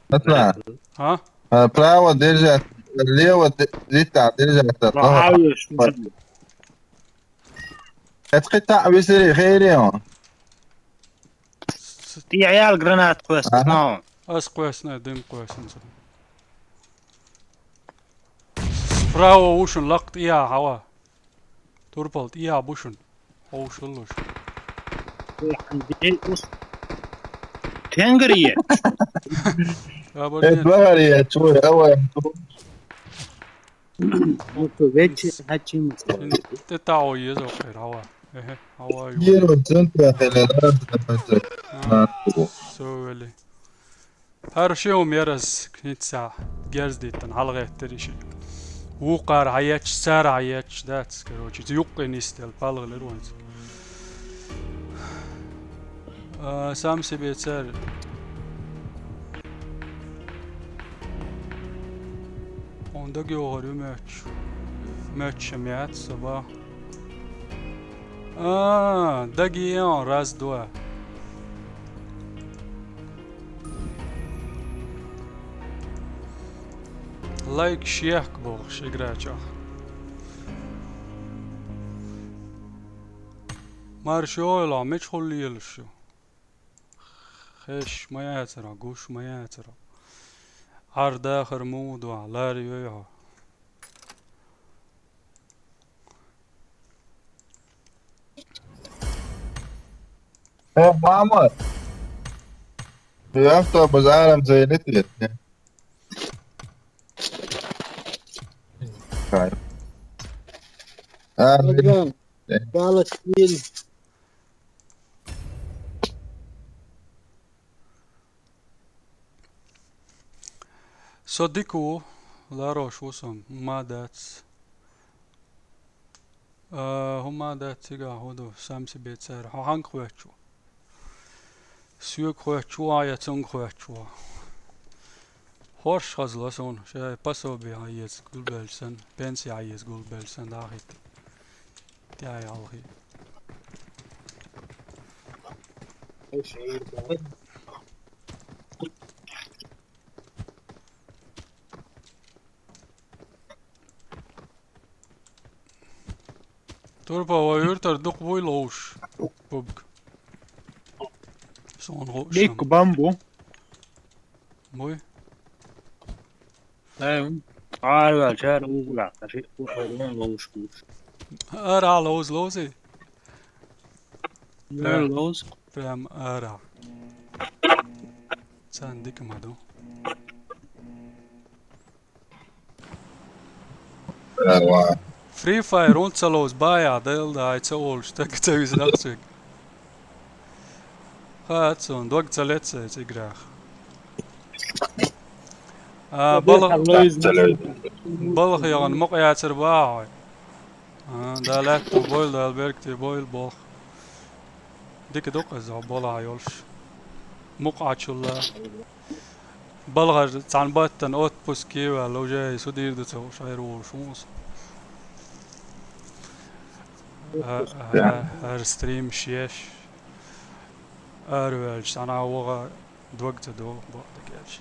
Смотри. А? Э, право держать, лево д-, держать, держать. Ага, слушай. Эцхи та висири хейрион. Ти аял гранат квест, ага. Но. Ас квест, на, дым квест, на. Справа ушун лакт ия хава. Турпалт ия бушун. Оушуллуш. Ой, хан, бей ус. Тенгри е. Э, багари е, чуй, авай. Ну, то вече хачим. Те тао езо кайрава. Эхе, ава ю. Еро центра хеле, да, да, да. А, всё, вели. Хар шиум ерас кница герздитан халгеттер иши. Вукъар хаяч, сар хаяч, дац, короче, юкъин истел, палгылер ванц. А, сам себе цар. Он даг йогар ю мёч. Мёч шамят, саба. А, даги он, раз, два. Лайк, шек болуш, играча. Маршо ойла, меч холли елшу. Хеш ма яцара, гуш ма яцара. Ар дахар муду, лар йойо. Э, мама! Ты автобус арам заедет, нет? Кайф. А, Галас кил. Со дика ву, ларош ву со, хӀума дац. А, хӀума дац, цига хӀу ду, сам себе цара. Хьо хьанга хоьттуш ву? Соьга хоьттуш ву, я цунга хоьттуш ву? Хорш хазла суна, шай пособи хьаэца гулбелла санна, пенси хьаэца гулбелла санна, дахийта. ТӀаьхьа хьалхе. Турпа, вай юьртара дукха буй ловш? Пубг. Сон гӀо Дикка шам. Бамбу. Буй? Ай, м. Ара чар угла, аши, угла ловш куш. Ара ловз, ловзи? Ара ловз. Прям ара. Царна дика ма ду. Ва. Free Fire унца ловз бая, дел да, ай ца олуш, так ца виза нахцик. Ха, цун, дог ца лец, ца играх. А, бала-, балха ягӀан мукъ яцар бахьа. А, да лаьтту бойла, да берг те бойла болх. Дика дукха иза бола йолуш. Мукъачулла. Балхар цхьана баттана отпуске ваьлла, уже су дийр ду ца хууш, айр волуш ву со. А, а, а, ара стрим шеш. Ара ваьлча, цхьана вогӀа дог ца догӀу, бакъда кеча.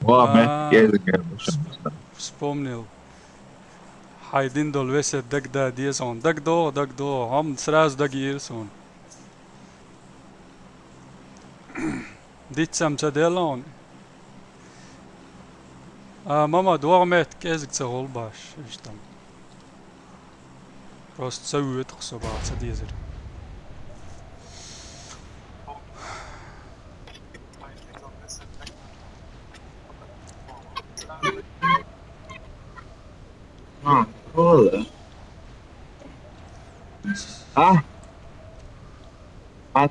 Ва, А, мет, кӀезиг гербуш. Вспомнил. Хьайн дин долу весет дагда деза хьуна. ДагдогӀу, дагдогӀу. Хьо-м сразу дагийра суна. Диццам ца делла хьуна. А, мама, догӀу мет кӀезиг ца гӀулбаш, иштта. Просто ца воьду-кх со бахьа ца дезар. А, хӀула. А? А?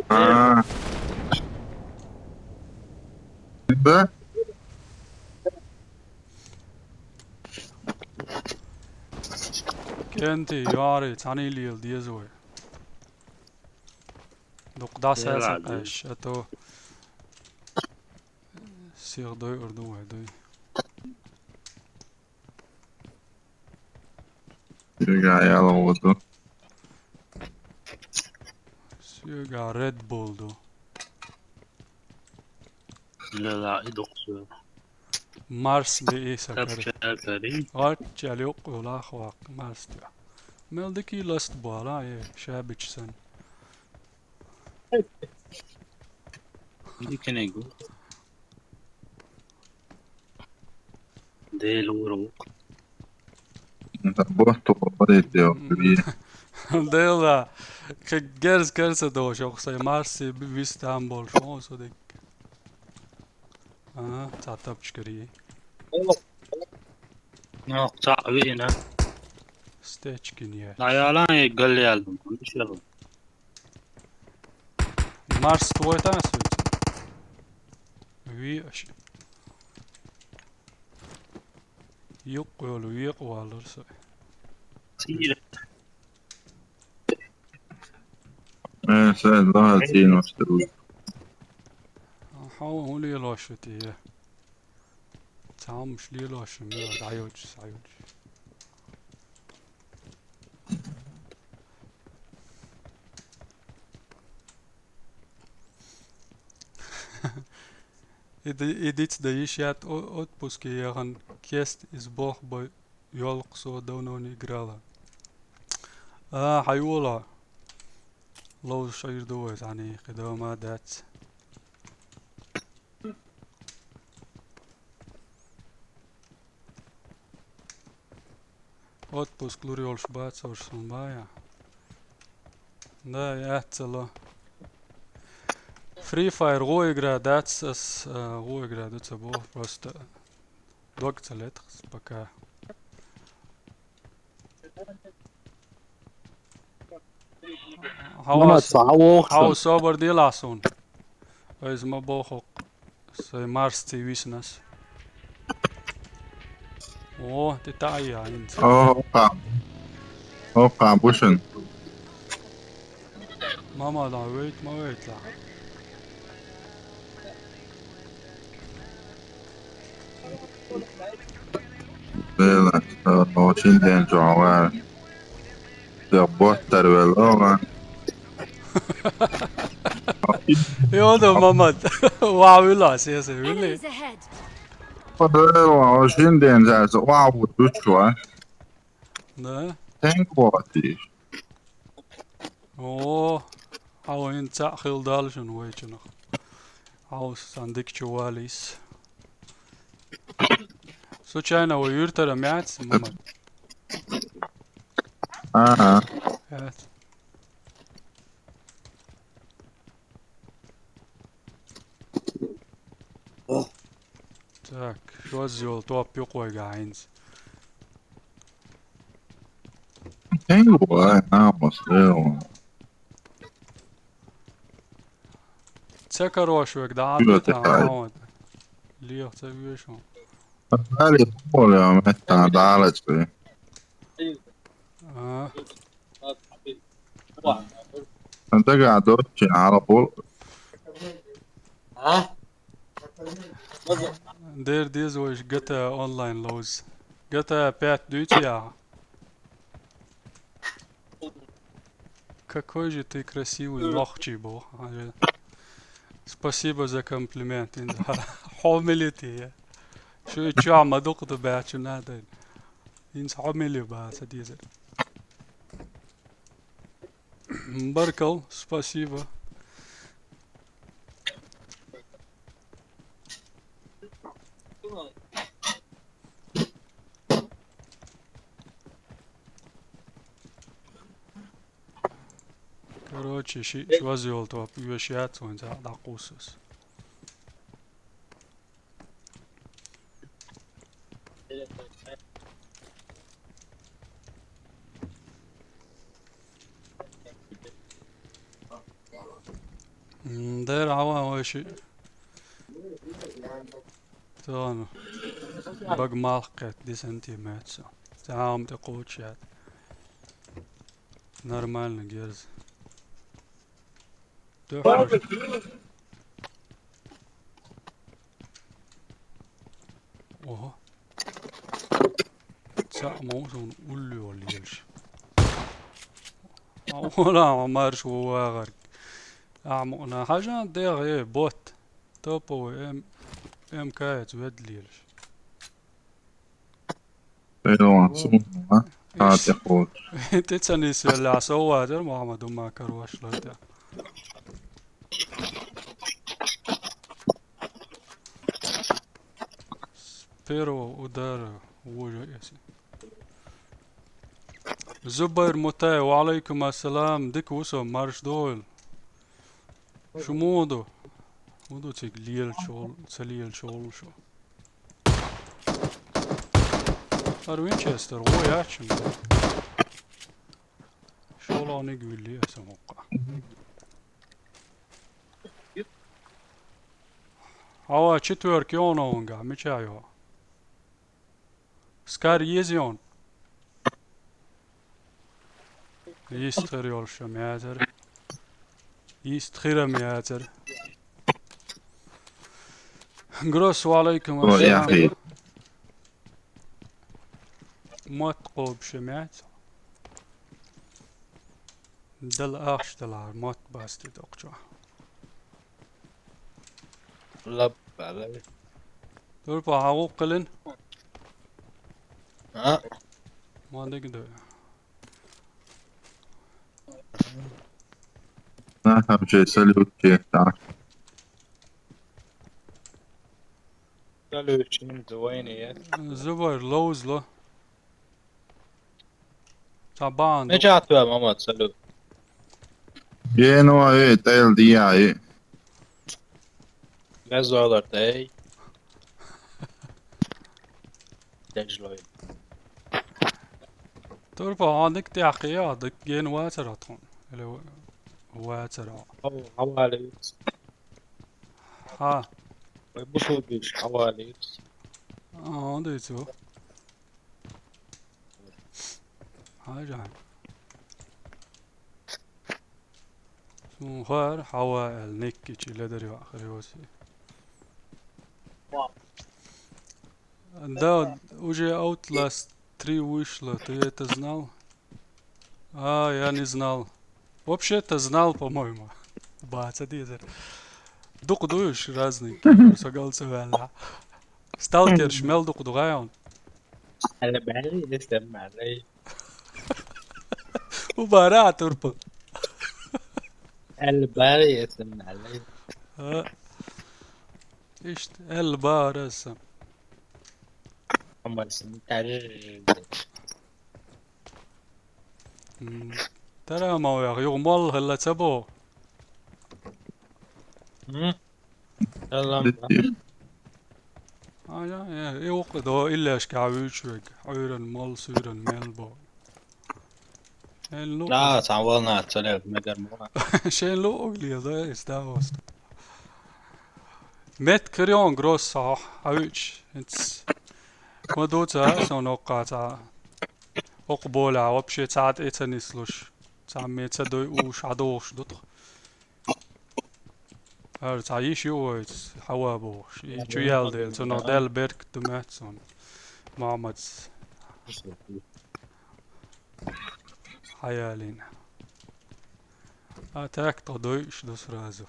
А. Да? КӀентий, йоӀарий, цхьаьний лела деза вай. Дукха дӀасаьрца Ела къаьш, а то сиха дойур ду вай, дуй. Соьга ялгӀа ду. Соьга Red Bull ду. Лела, и дукха соьга. Марс бе и сакари. Капча кари. Гьаччал юкъ йолахь ваккха Марс тӀе. Мел дика ласт бола, э, шабич сан. Диканиг ву. Дела вур ву. М, бохту бохту. Дела, кхин герз карса дош, охсай Марси вистам болуш, о, со дик. Ага, цхьа тапчкари. Нах, цхьа вина. Стечкин я. Даяла и галли албан, мишел. Марс твой та свети. Ви аш. Юкъ йолу векъа валлар со. Сийра. Э, сай, лагьа цӀийнош тӀе ву. Хьо хӀун лелош ву те? Цхьа хӀумаш лелош ву, мила дӀайолчу, схьайолчу. И ди-, и диц дан йиш яц о-, отпуске яхана кест иза боху бай йолу-кх со давно не играла. А, хьайола. Ловзуш Ӏийр ду вай, цхьаьний кхидама дац. Отпуск лур йолуш бац уьш суна бая. Да, яццало. Free Fire гӀо игра дац, ас, а, гӀо игра ду ца боху, просто дог ца летахс пока. Хьо Мамат, ас-, ца хьан воху хьо сан? Собар делахь суна. Айза ма боху. Сай Марсти виснас. О, ти таъя инца. О, оккха. Оккха, бушин. Мама, да, вейт, ма вейт, ла. Бела, о, шин ден чохвар. Я боттар вел, о, ма. Йода, Мамат. Ва вила, се, се, вили. Enemies ahead. Подрева, шин ден зас, ва, вот, чува. Да? Тенк вот и. О, хьо инца хил дал шун вайчунах. Хьо сан дик чувалис. Случайно вай юртара мяц, Мамат? Ага. Хет. Так, шозза йолу топ юкъа вайга хьайнца. Хьенга вай, намас, лева. Ца карош вайга дӀа а Юра, битахь, тӀе хьай. Хьамад. Леха ца вешан. Али, хӀора меттан дӀалаца вай. А. Дагахь доцчи хьалабо. А? Дер деза вайша Г Т А онлайн ловза. Г Т А пять дуьйцу яха? Какой же ты красивый нохчий боху. Спасибо за комплимент. Хьо мила те я? Шу и чохь ма дукха ду баьчча надо. ХӀинца хьо мила ю баха ца деза. Баркал, спасибо. Короче, ши, шозза йолу топ оьшуш яц вайн цхьаъ дӀакхуссу ас. М, дера хьаван вай ши. Тахана бага малх кхетта десанте моьтту со. Цхьа а хӀума тӀе кхочуш яц. Нормально герз. Тоххаш. Ого. Цхьаъ ма ву суна улло лелаш. А, вала, ма марш ву вагӀарг. Ахьа мукъана хьажа дегӀ, э, бот. Топовый М-, М К эца ведда лелаш. Пелон, суна, а? Иш. Хьан тӀе кхочуш. ТӀе ца нисвеллехь, сов вацара Мухьаммад, хӀумма карош ло тӀе. С первого удара вожа эси. Зубайр Мутаев, ва алайкум ассалам, дика ву со, марш дойла. Шу муха ду? ХӀун ду цига лелачу гӀул-, ца лелачу гӀуллу шу? ХӀара Винчестер гӀо яц шуна? ШолгӀаниг вилли аса хӀокху. Хьава, четверка йогӀу хӀунгахь, мичахь йогӀу? Скар еза йогӀу? Йист хир йолуш ма яцара. Йист хир ма яцара. Гросс, ва алайкум ассалам. Мотт кхобуш ма яц. Дала ахча далахь, мотт басте доккхучохь. Лаббалай. Турпа, хьан гӀуллакх хилина? А? Ма дика ду. Нахам чей салют чехта. Салют чин, зувайне я. Зувайр ловзло. Цхьа бан ду. Мичахь тоьлла, Мамад, салют. Генуа, э, тӀел дия, э. Газолар, дай. Дежлой. Турпа, хьан дика тӀехкъе, дика гена вацара тхуна. Или вацара. Хьо, хьавалийца. Хьа. Вай бусулбиш хьавалийца. А, дийцу. Хьажа. Суна хӀара хьава аьлла, Никкичи ледар йоӀ хир йоций. Да, уже Outlast три вышло, ты это знал? А, я не знал. Вообще-то знал, по-моему. Баца дезар. Дукха дуйш разный, со гал ца ваьлла. Сталкерш мел дукха ду гӀайон? Албари, эсэммалай. Убара турпа. Албари, эсэммалай. А. Ишт, албара сам. Амарсин таржди. М, тара ма ваьгӀа, юха молла хилла ца боху. М? Салам. А, я, я, и вукху до иллешка вуьйчу вега. Ӏуьйран молла, суьйран мел бо. Шайн лу. Да, цхьа волна ца лер, мегар ма ван. Шайн лу угли, да, из да ост. Мет крион гросс а, а вуьйчу. Ма ду ца, со ноккха ца. Окху боля вообще цхьа тӀе ца нислуш. Цхьамме ца дой уш, Ӏадохуш ду тхо. Ара цхьа йиш ю вайца, хьава бохуш. И чу ял дела, цунах Делла беркат ду моьтту суна. Мамац. Хьаялина. А так тхо дойуш ду сразу.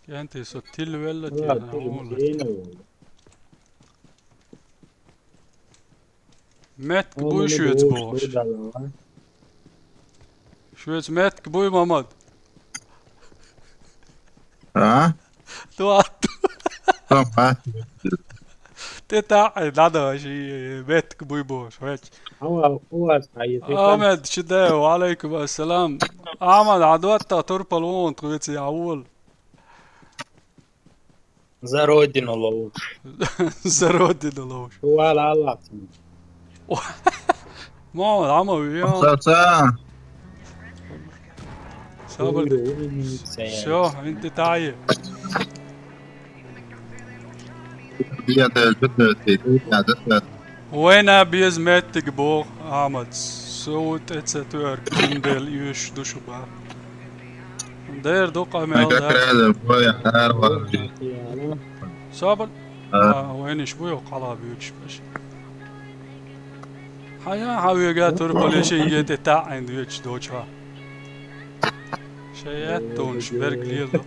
КӀентий со тилвелла те, а, хьуна. Меттиг буй шуьца бохуш? Шуьца меттиг буй, Мамад? А? Дуат. Тама. Те таӀ, надо, ши меттиг буй бохуш, веч. Ахмед, ши де, ва алейкум ассалам. Ахмад, Ӏадотта турпал вон, тхуьца я вол. За родину ловуш. За родину ловуш. Вала Аллах. Ма, Ӏама виан. Ца, ца. Сабр. Всё, инти тае. Я даже это, это, это. Вайна беза меттиг боху, Ахмад. Со тӀе ца тоьрка, цундела оьшуш ду шу бан. Дера ду къамел, да. Сабр. А, вайнаш бу йо къала буьйцуш беш. Хьая, хьан вега турпале шинге тӀе таӀ Ӏайн доьчуш доцу хьо. Шайн яттонаш берг лело.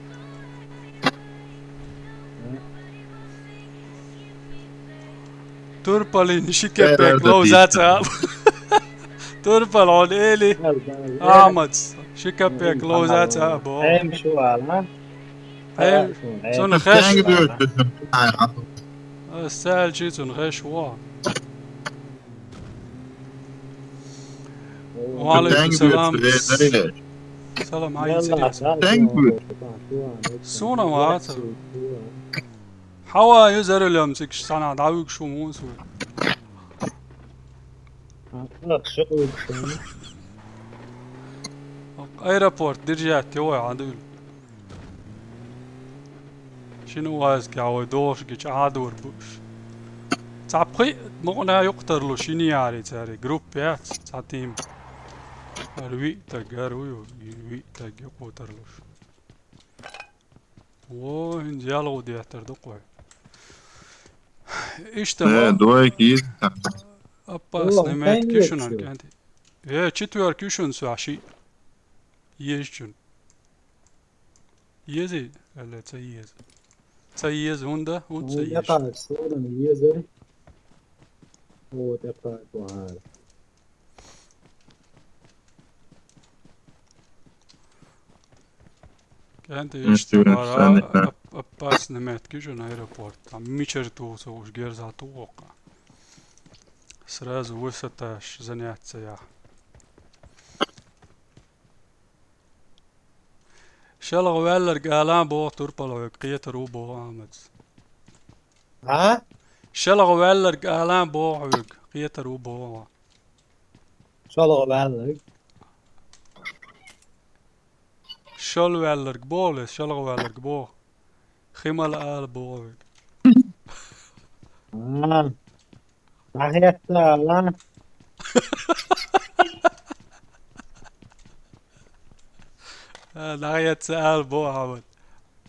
Турпалин ши кепек ловза ца. Турпал хьуна эли. Ахмад, ши кепек ловза ца бо. Эм шу ала. Эм, цунна хеш. Ас цаьлчи цунна хеш ву. Ва алейкум салам. Салам, Ӏайса. Суна вац. Хьава юзарулам цигаш санна дӀавуьгуш ву муса ву. Аэропорт держать йо вай Ӏадуьйла. Шина вазкехь вай дохуш гича Ӏадор бууш. Цхьа пхи мукъана юкъа тарлуш йина яри цари, группа яц, цхьа тим. Ара виъ таг, ара вуй, виъ таг юкъа тарлуш. Во, хӀинца ялгӀу деттар ду-кх вай. Иштта, э, ма, двойка йиза. Опасный метка ю шуна, кӀанти. Э, четверка ю шуна, со шиъ. Езачун. Езий? Аьлла, ца еза. Ца еза, хӀунда? ХӀунда ца еза? Япа, сорана езари. Вот, япа, бахьара. КӀанти, иштта мара оп-, опасный метка ю шуна аэропорт. Там мичара туху со уж герза туху воккха. Сразу высоташ занятия. ШелгӀа ваьлларг ала боху турпалхьоьга, кхетар ву боху Ахмадс. А? ШелгӀа ваьлларг ала боху хьоьга, кхетар ву боху. ШелгӀа ваьлларг? Шел ваьлларг боху, шелгӀа ваьлларг боху. Химала ала боху хьоьга. А. ДӀахецна ала. А, дӀахецна ала боху Ахмад.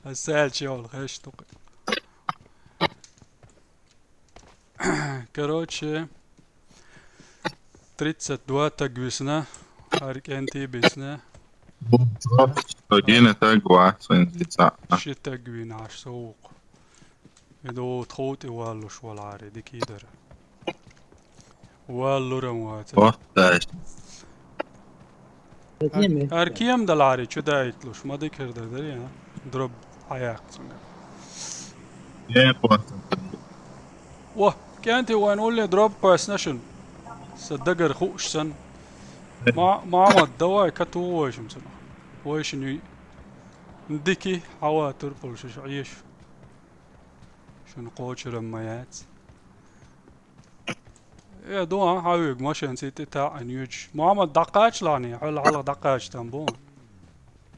Аса аьлча йолу хеш ду-кх. Короче, тридцать два таг висна, хӀара кӀентий бисна. Гина таг вац вайн цхьа. Ши таг вина Ӏаш со вукху. И ду тхов тӀе валлуш валахьара, дика дара. Валлуран вац. Оттаьш. Ар-, ар кема далахьара, чу даитлуш, ма дика хир дар дарий, а? Дроб хьаяккха цуьнга. Э, хӀотта. О, КӀентий, вайн улле дроп кхоьссина шуна. Сан дагара хууш санна. Ма-, Мамад, давай, катугӀа вай шуна цунах. Вай шуна юй. Дики, хьава турпал шуша Ӏеша. Шуна кхочурам ма яц. Э, дуан хьавега машен цӀе тӀе таӀан йоьдуш. Мамад, дӀакхачалахьаний, хьол хьалха дӀакхача там бу.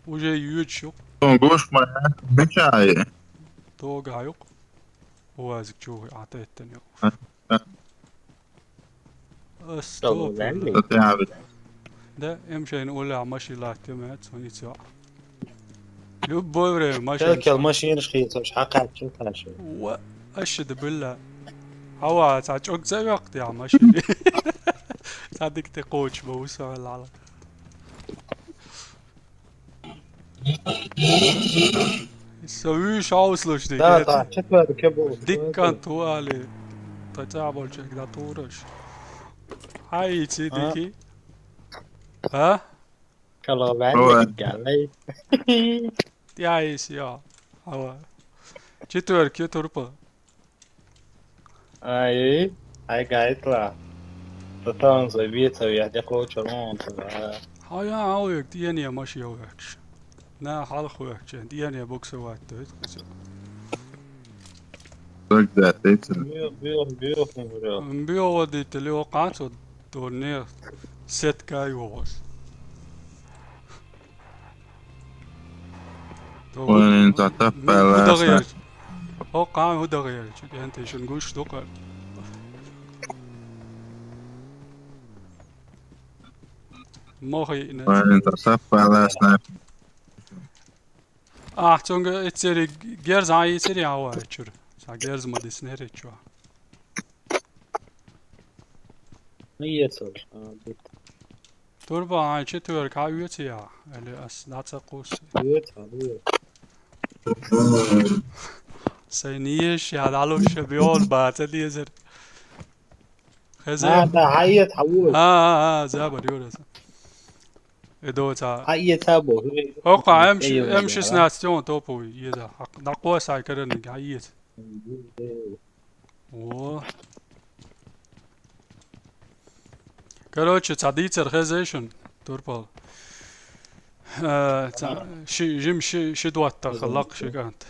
Уже йоьдуш ю. Гуш ма яц, бича а е. Тога хьаюкъ. Вазик чугӀи а теттан ю. Астагфирулла. Да, эмшайн уллехь машин латтам яц, хӀун ицу. Любое время машин. Кел-кел машинаш хийцаш, хьакхаччалц хьаша. Ва, аша да билла. Хьава, цхьа чӀог ца веккхти а машин. Цхьа дика тӀе кхочуш ма ву со хьалла. Со вуьйш хьовсалуш дика. Да, да, четвертый ке бу. Диккан туале. Та цӀа болчег да тураш. Хьаийци дики. А? Калган галай. Тяйс, я. Хьава. Четверки турпа. Ай, ай, гайтла. Татан за вецав, я дякую, чарон, да. Хьая, ау, як, тӀене маши йовхаш. На, хьалха вехча, тӀене боксовать, то есть, всё. Так, да, ты это. Био, био, био, био. Био водитель, его канцо, то не сетка его. Вайн цхьа таппа лаьцна. ХӀокху хӀун даха яра? Чу кӀентий шуна гуш ду-кх. Мо хиъна. Вайн цхьа таппа лаьцна. Ахь цунга эццериг герз хьан йийцира яхьа вай чуьра? Сан герз ма диснера чу. Ма ецалаш, а, бит. Турба, хьайн четверка хьан оьций яхьа? Или ас дӀа ца кхуссу? Оьцу, оьцу. Сайн еш я дӀалуш биол ба ца дезар. Хеза? А, да, хьан эца, хьан вуо? А, а, а, забар, Юрас. Э, доца. Хьан эца бо, хӀуьре. ХӀокха, М шестнадцать он топовый, еда. ДӀакхосса караниг, хьан эца. Во. Короче, цхьа дийцар хеза шуна, турпал. Э, цхьа, ши, жим ши, ши доттагӀа хилла-кх ши кӀант.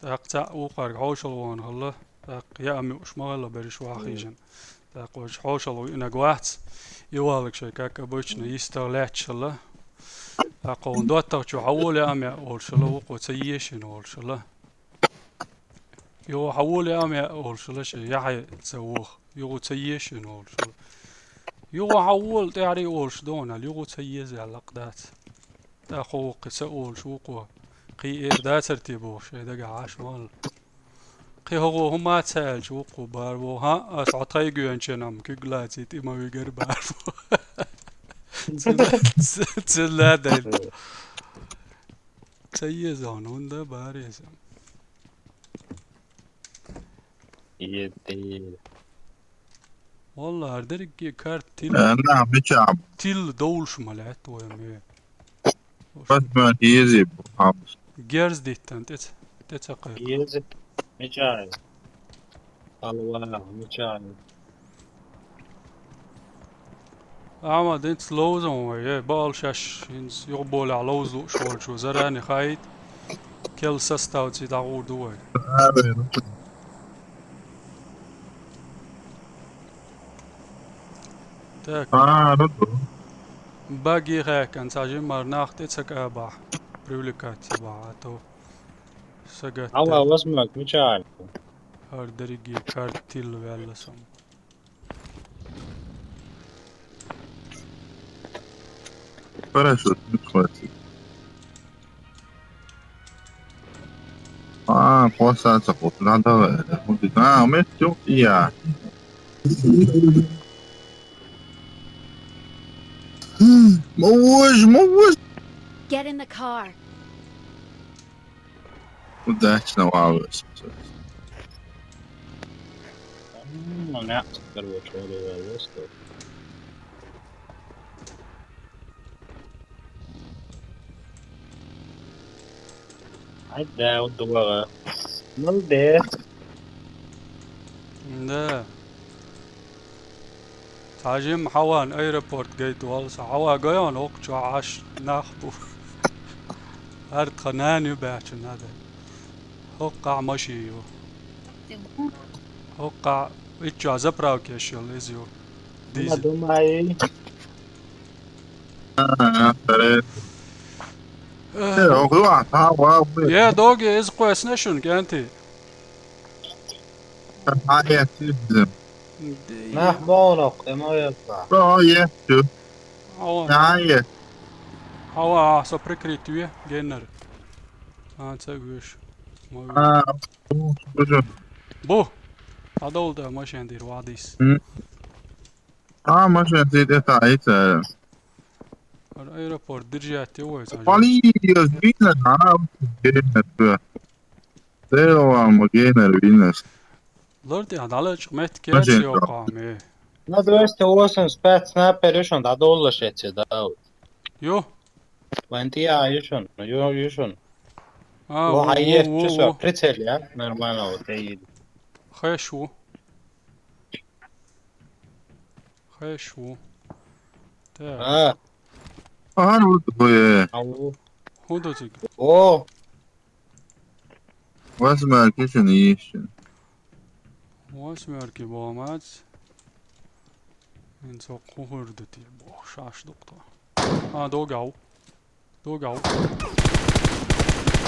ТӀаккха цхьаъ вукхарга хьошалгӀа вахана хилла. ТӀаккха яа муьлш ма хилла берриш ваха хьийжина. ТӀаккха вайша хьошалгӀа виънарг вац. И валлаг шайн, как обычно, йистагӀа лаьтташ хилла. ТӀаккха вон доттагӀчо хьан волу яа меа олуш хилла, вукхо ца ешина олуш хилла. Юха хьан волу яа меа олуш хилла шен, яхье ца воху, юха ца ешина олуш хилла. Юха хьан волу тӀаьхьарий олуш дона, юха ца еза аьлла-кх дац. ТӀаккха вукхо ца олуш вукхо. Кхин эр дацара те бохуш, шайн дагахь Ӏаш валла. Кхин хӀокхо хӀума а ца аьлча, вукхо бара ву. ХӀаъ, ас хьо тхайгоьнченам куьг лаций тӀе ма вигара бара ву. Цилла, цилла дайта. Ца еза хьуна, хӀунда бара иза? Е, е. Валла, хӀара дерриге карта тилла. Э, на, мича. Тилла довлуш ма лаьтта вай ме. Пас ма езий бу, хьамс. Герз диттан тӀе ца, тӀе ца кхайкха. Еза. Мича. Алла вала, мича. Ама динц ловзун вай, э, баал шаьш, хӀинца юхаболехь ловза лууш волчо зарани хаийта, кел составций дӀагӀур ду вай. Так. А, ну да. Баги хаьккан, цхьа жиммар нах тӀе ца кӀабахь, привлекать ца бахь, а то сагатта. Алла, возможно, мича. ХӀара дерриге карта тилла ваьлла сан. Хорошо, не хватит. А, кхосса ца кхуссу, надо, э, хӀунда, а, меттиг я. Ма вож, ма вож. Get in the car. Удачно, Валерий. М, у меня, короче, вот это есть. Ай да, вот дурак. Молодец. Да. Цхьа жимма хьаван аэропорт гайта валла со. Хьава гайон, хӀокху чохь Ӏаш нах бу. ХӀара тхан нана ю баьчча нада. ХӀокху къа машин ю. ХӀокху къа иччохь заправка еш йолу иза ю. Дизель. Думаю. Э, Я, доги, иза кхоьссина шуна, кӀентий. Нах боху, кхин ма веза. Хьо, хьо, со прикрыть ве, геннер. А, ца вуьш. Ма вуьш. Бу! ДӀадовла тӀе машен дийр вадийс. А, машен цӀий тӀе таӀийца. Аэропорт держать ю вай, сан жима. Полиция, вина, а, геннер, да. Дела вам, геннер, вина. Лар тӀехь дӀалачкъа метта кеца йоккху хьо, ме. На двести восемьдесят пять снайпер ю шуна, дӀадоллаш эци, да. Ю? Вайн тӀе а ю шуна, ю, ю шуна. А, во, во, хьан во, еш во, чу со во. Прицел, я? Нормально, вот, я еду. Хеш ву. Хеш ву. Так. А. Ага, вот такое. Ау. ХӀун ду цига? О! Восьмерки шуна йиш. Восьмерки боху мац. Ин со кху хӀур ду те боху, шаш ду кху. А, догав. Догав.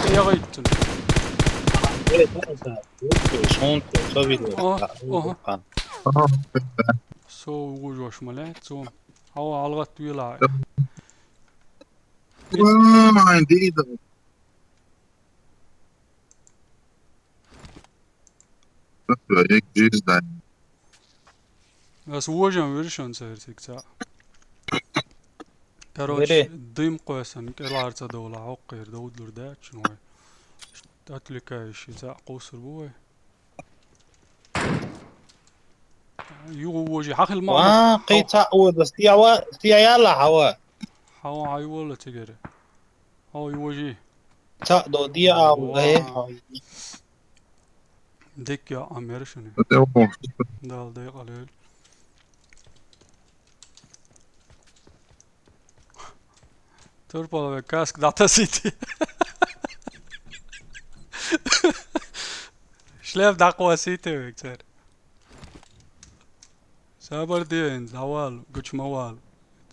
Эгайттина. Ага, ага. Со вужош ма лаьа цо. Хьо, алгӀат вела. Ой, дида. Ас вожам виршан церсиг ца. Короче, дым кхоьсан, кӀелхьара ца довла, хӀокхуьра довдалур даьччун вай. Отвлекающий ца кхуссур бу вай. Юха вожи, хьахил ма. Ва, кхин ца ода, стия ва, стия яла хьава. Хьава, хьай вола цигара. Хьо, южи. Цхьаъ до, диа а ву, э. Дика яа мера шуна. Дала декъалел. Турпалве каск дӀатасийти. Шлем дӀакхосийти век цара. Сабар де, хӀинца дӀавала, гучу ма вала.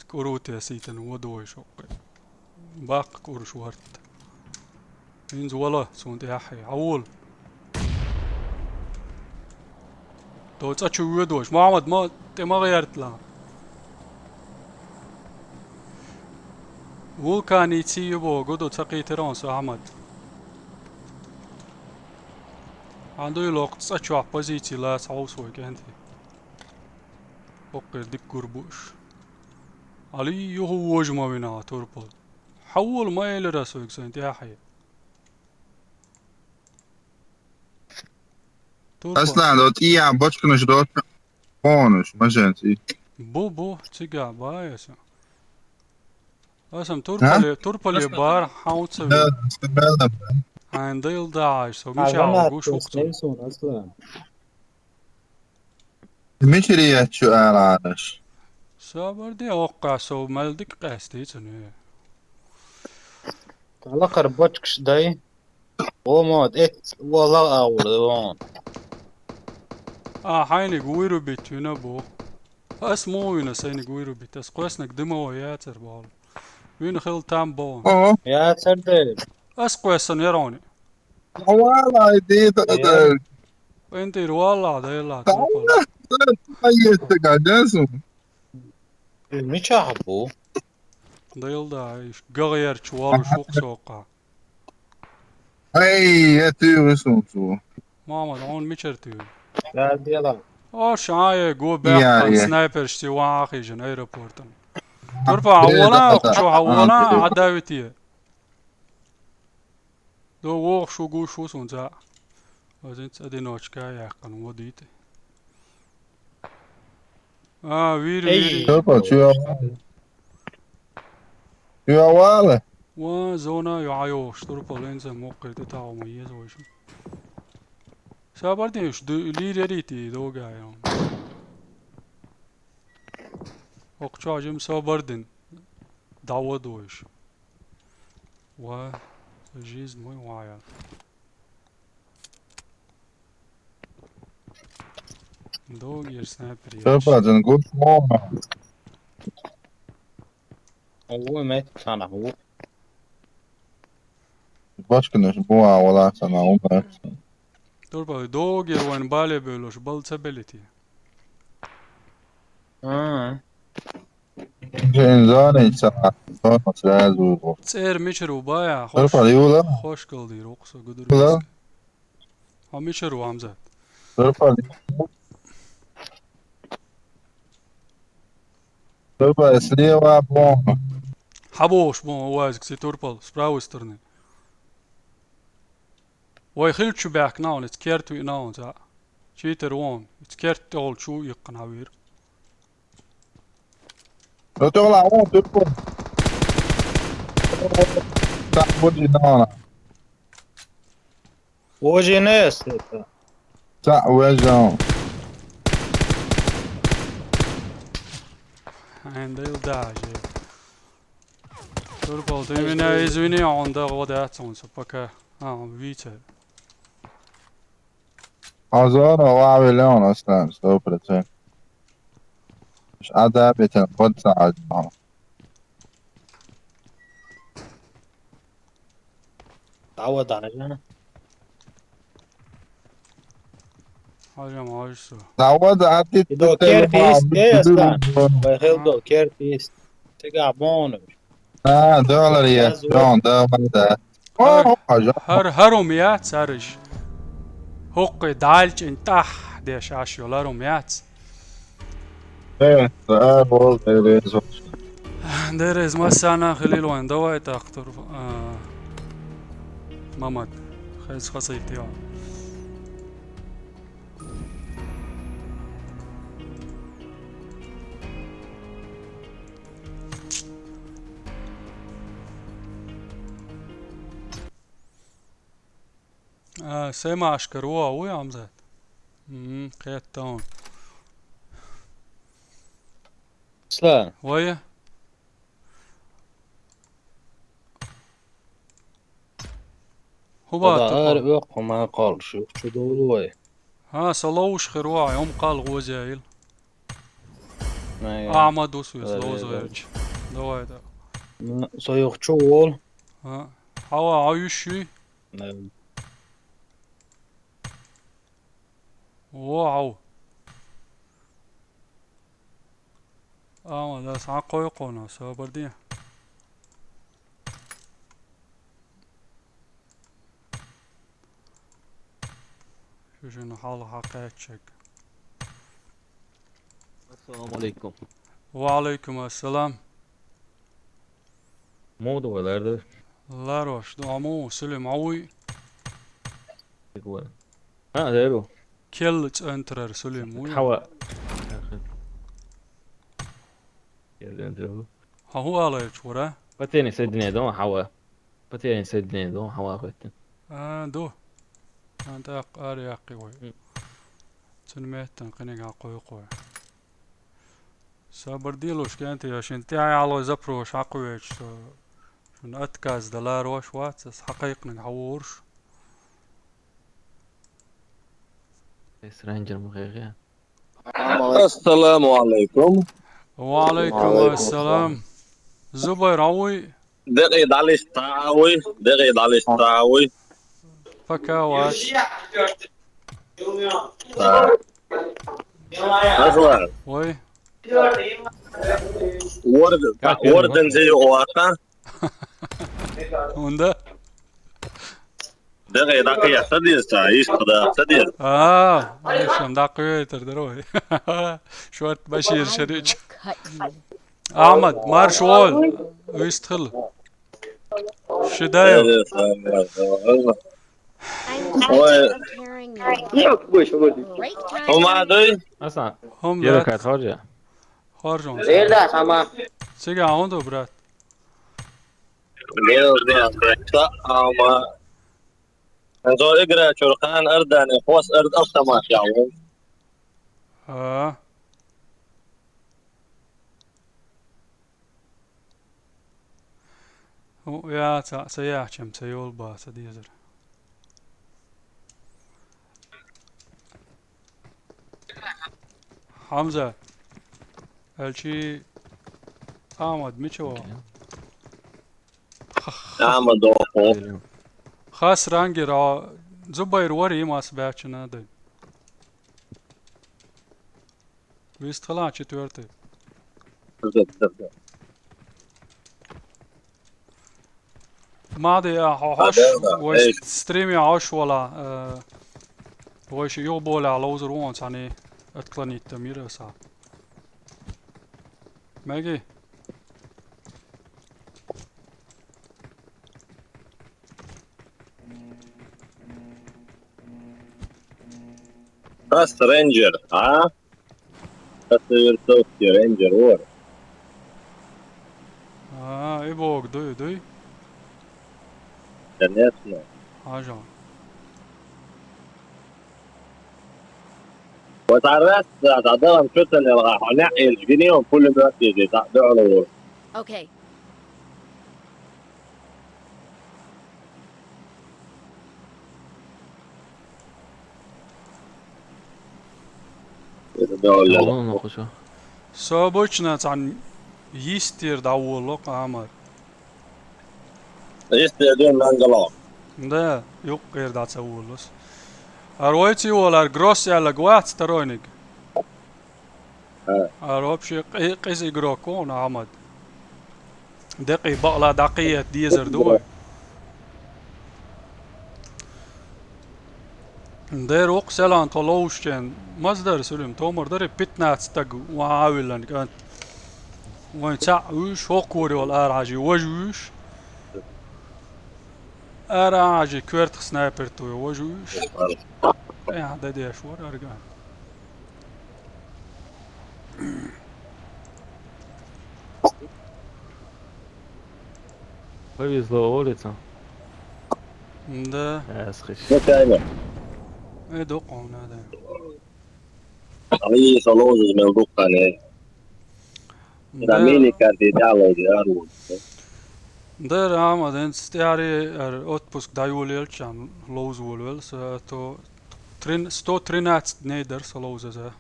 КӀуруте сийтана вадой шоккхе. Баккха кӀураш варта. ХӀинца вала, цунна тӀехье. Хьавола. До цӀа чу воьдош. Мухьаммад, ма, тӀе ма гӀертала. Вулканий ци ю боху, гу ду ца кхийтира хьуна со, Ахьмад. Хьан дуй локх цӀа чохь позиций лаца хьовсавой кӀентий. Оккхир дика гур бу уьш. Али юха вожа ма вина турпал. Хьавола ма элира соьга сайн тӀаьхье. Турпал. Аслан, до тӀия бочканаш доцу хонаш, машенций. Бу, бу, цига баьяса. Асам турпале, турпале бар хьан ца вина. Хьайн дайла дахьаш, со мичахь гуш вукху цунна. Мичара яц шу ала Ӏанаш? Сабар де, оккха со мел дика къаьстий цуьнан. Лакхара бочкаш дай. О, мод, эц, о, ла а вур, о. А, хьайниг вуйру бит вина бу. Ас мо вина сайниг вуйру бит. Ас кхоьснаг дымово яцар боху. Вина хила там бо. О. Яцар де. Ас кхоьссан ярони. Валай, дита да. Пентир валла, дайла, турпал. Ай, естага, десу. Мичахь бу? Дайла да, иш гагӀерчу волуш вукху соккха. Ай, я туьйгӀи сунцу. Мама, он мичар туьйгӀи? Я дела. О, шае, го бяххан снайперш ти ван ахижан аэропортан. Турпа, хьавола, хьо хьавола, а давите. До вогӀуш ву гуш ву суна цхьаъ. Озинца одиночка яьккхина, во дийти. А, вири, вири. Турпал, чу йогӀу? Чу йогӀу вала? Ва, зона йогӀу йогӀуш, турпал, инца моккхий тӀе тагӀу ма еза вайша. Сабар деш, лийр ярийти догӀу йогӀу. ХӀокху чохь жима собар дина. ДӀаводуш. Ва, жизнь мой ваял. Догер снайпер. Чо яш. Базан гуш мо? Ой, мет, цана, у. Башканаш буа вала сана, у, мет. Турпал, догер вайн бале бёлуш, бал ца белити. А. Жен зоне ца, сразу. ЦӀер мичару бая, хош-, Турпал, юла? Хошкал дир, уксо гудур. Юла? Хьо мичара ву, Хьамзат? Турпал. Турпал, слева бомба. Хьабохуш бомба, вазик си турпал, с правой стороны. Вай хилчу баьхкина вон, ица керт виъна вон, ца. Читер вон, ица керт тӀехула чу иккхина вир. Ротогла, о, тут вот. Так, вот и на. Ожи не, это. Так, вот же. Андел даже. Турпал, ты меня извини, а он да вот это, он, пока. А, он, видите. Азора ва велеон аслан, сто процент. Ш ада бетен, вот за ада. Дава даже. Хожам, хожсу. Дава да ати. Идо керт ист, э, аслан. Вай хел до керт ист. Тега бон. А, доллар я. Дон, да, да. О, хожа. ХӀар-, хӀара хӀума яц, хӀараш. ХӀокху далчӀин тӀах деш Ӏаш йолу хӀара хӀума яц. Э, а, бол, э, резо. Дерриг массарна хилийла вайн, давай тахтур, а, Мамад, хеза хасийта йо. А, Семашка ро вуй, Амзат? М, кхеттон. Сла. Вай? ХӀуба Хьо тупа? Ара оьккху ма кхаллаш, юха чу довлу вай. ХӀа, со ловш хир ву, хьума кхалла гӀоза яйла. Ай, Ахьмад ву соьца ай, ловза ай, ай. ГӀерташ. Давай, да. Ну, со юха чу волу. ХӀа. Хьава, хьо юьш юй? Ай. Во, хьав. Ахьмад, ас хьан кхойкхуна, собар де. Шу шуна хьалха кхаьччиг. Ассаламу алейкум. Ва алейкум ассалам. Муха ду вай, лар ду? Ларош ду, аму, Сулим, хьо вуй? Дика вай. А, леру. Келла цӀентарара Сулим вуй? Хьава. Келла цӀентарара. Хьо хӀун аларчу вара? Потерянное соединение ду, хьава. Потерянное соединение ду, хьава хоьттина. А, ду. Ан тӀаккха ара яккхи вай. М. Цуьнан меттана кхиниг хьан кхойкху вай. Сабар делуш кӀентий, я шен тӀаьхьа ялой запрос хьакхавечу со, шуна отказ дан ларош вац, ас хьакхайкхинарг хьан вуурш? Эс рейнджер ма хьегӀе. Ассаламу алейкум. Ва алейкум ассалам. Зубайр, хьо вуй? Декъий дӀалиста а вуй, декъий дӀалиста а вуй. Пока вац. Аслан. Вай. Ворд-, Как ворден зе юкъа ваха. ХӀунда? Дагай дакъа яхса деза ца, ишта да, ца деза. А, айшам дакъа йойтар дарой. Шорт башир шарич. Ахмад, марш вол. Уйстхил. Шидаев. Ой. Хьума дуй? Асан. Хьум Яра да. Кат хоржа. Хоржун. Эрда сама. Сига онду, брат. Лео, лео, та ама. Зо игра чурхан ардани хос ард автомат яу. А. Ну, яц, ца яхьчам, ца йолу бац, ца дезар. Хьамза, аьлчи Ахьмад, мича ваха? Ахьмад ваха. Хас рангера, Зубайр вари, мас баьчча надо. Вистхила четвёртый. Маде, а, хо-, хош, вай стриме хош вала, э, вай ши югъу болехь ловзур ву хьуна цхьаьний отклонить дан мира аса. Меги? Хас рейнджер, а? Хас версовский рейнджер, вор. А, и бог, дуй, дуй? Конечно. Ажа. Вот аррес, да, да, да, вам что-то не лга, хьо неӀ елча гинийла пулемёт езий, цхьаъ дуьхьал ву. Окей. Со обычно цхьана йистера дӀаволало-кх, Амар. Йистера дуьйна нангало. Да, юккъера дӀа ца волалуш. Ара вай ца йолу, ара Гросс аьлларг вац, сторонник? Ара вообще къи-, къиза игрок ву хьуна, Ахьмад. Декъий бакъала дӀакхета дезар ду вай. Дера ву-кх селан тхо ловзучарна. Маза дара, Сулим, томар дара, пятнадцать стаг ван Ӏавиллан кӀант. Вайн цхьаъ вуьйш, хӀокхур йолу ара хьажий, важа вуьйш. Ара хьажий, коьртах снайпер туй, важа вуьйш. Эхь, дан деш вара арган. Повезло улица. Да. Эс хиш. Ну, тайна. Э, докъона, да. Али, со ловзуш мел дуккхане. Да. Да, мини карти дало, да, ару. Дера, Ахьмад, хӀинца тӀаьхьаре ара отпуск дӀайолаелча, ловза волавелла со, а то трин-, сто тринадцать дней дара со ловзаза.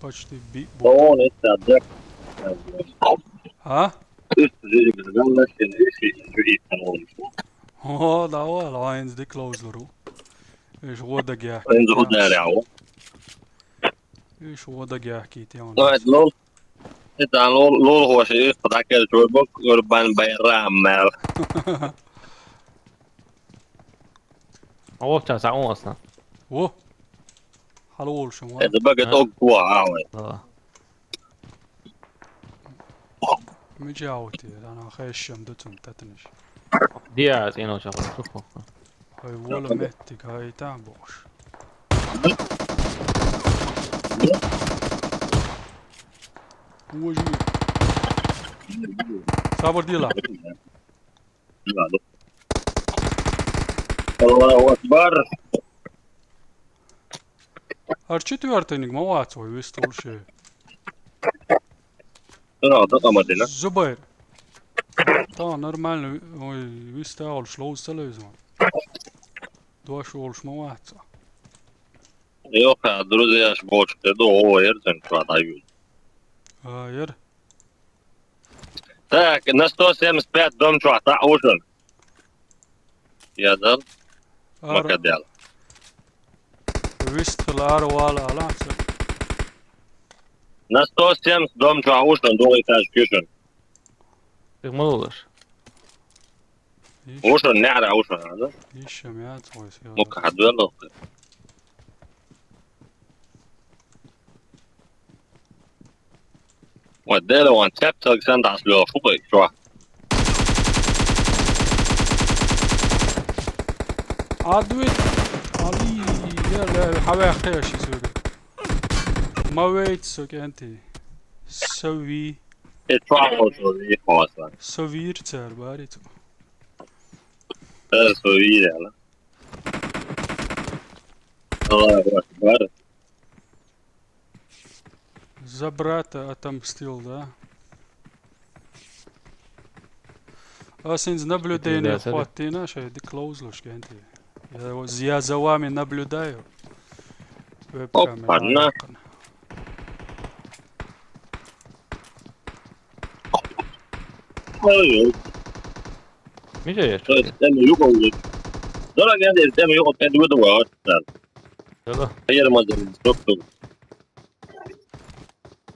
Почти би-, бу-, О, это да. А? О, давай, ла, хӀинца дика ловзалур ву. Иш гӀо дагехь. ХӀинца гӀо дагехь. Иш гӀо дагехь кийта яна. Ну, это лол. Это лол, лол хӀоша иш даккхелча вай боккъур бан байрам мел. А вовча са он асна. Во. Хьала волуш ма. Это багат ог куа, а, вай. Да. Мича ву те, ана хешшам ду цунна татанаш. Диа, цӀено чахо, чухо. Хай вола меттиг, хай там бохуш. Ужи. Сабар дила. Аллаху акбар. Ар четвёртый ниг ма вац вай вистхула ше. Ира, дакъа ма дина. Зубайр. Та нормально, ой, вистхула шлоу ца левзма. Дош волуш ма вац. Йоха, друзьяш боч, те до, о, ер цен квада ю. А, ер. Так, на сто семьдесят пять дом чохь, та ужин. Я дал. Ара. Макадял. Вистхила ара вала аланца. На сто семьдесят дом чохь ужин, другой этаж кюшин. Тих ма лолаш. Иш. Ужин, неара ужин, а, да? Иш ям яц вайс, я. Мука хадвело. Вай, дера ван, цепцалг сан дас лоьху бай, чуа. Адвит, али, я, я, хавай хеш изуга. Ма вейт, сокенти. Сави. Э, чуа, вот, вот, и хваса. Савир цар барит. Э, савир, ала. Аллаху акбар. За брата отомстил, да? Аз хӀинца наблюдение хӀоттийна, шоай дика ловзалуш кӀентий. Я, я за вами наблюдаю. Веб-камера. Опа, на. Ой-ой. Миша, я чё? Ой, там юга уже. Дорогая, там юга, там юга, вот так. Чё? Хер мазал, доктор.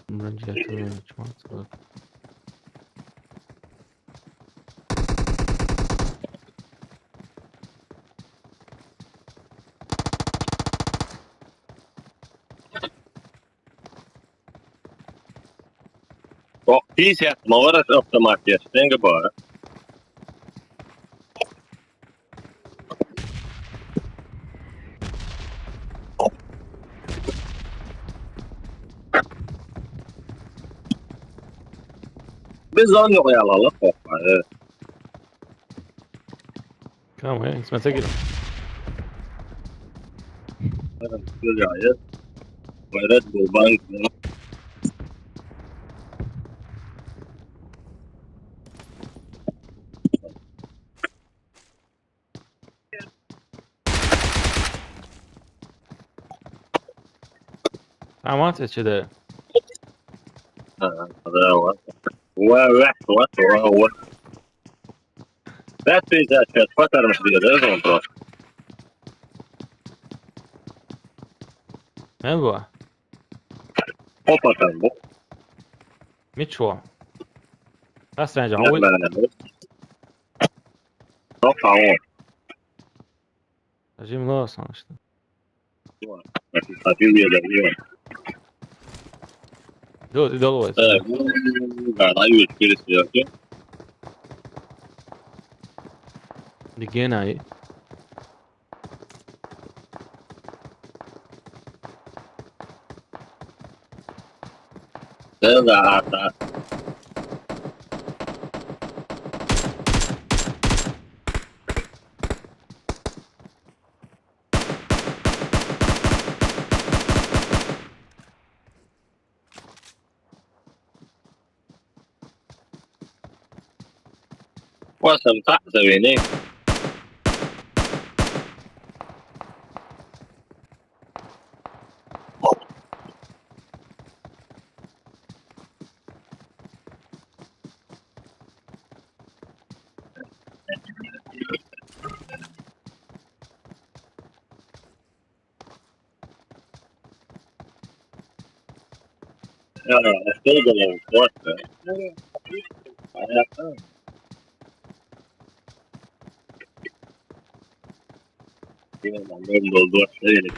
Блин, я чё, я чё, вот. Ох, пятьдесят, молодец, автомат, я стенга бара. Biz onu yok ya, Allah korkma, evet. Tamam ya, İsmet'e gir. Güzel ya. Red Bull, bank. Tamam, seçildi. Ha, bravo. Vay, vay, vay, vay, vay. Пять пятьдесят пять, патарmış diye de son pro. Ne bu? O patar bu. Mitch o. Nasıl sence? Ne Avi? Böyle bu? Yok, tamam. Jim Lawson işte. Happy Wheeler, yeah. Идёт, идёт. Да, да, да, перестрелки. Легенда. Да, да, да. Wasam tak sa wini. Ya, estoy como fuerte. Yine benden doldu. Öyle.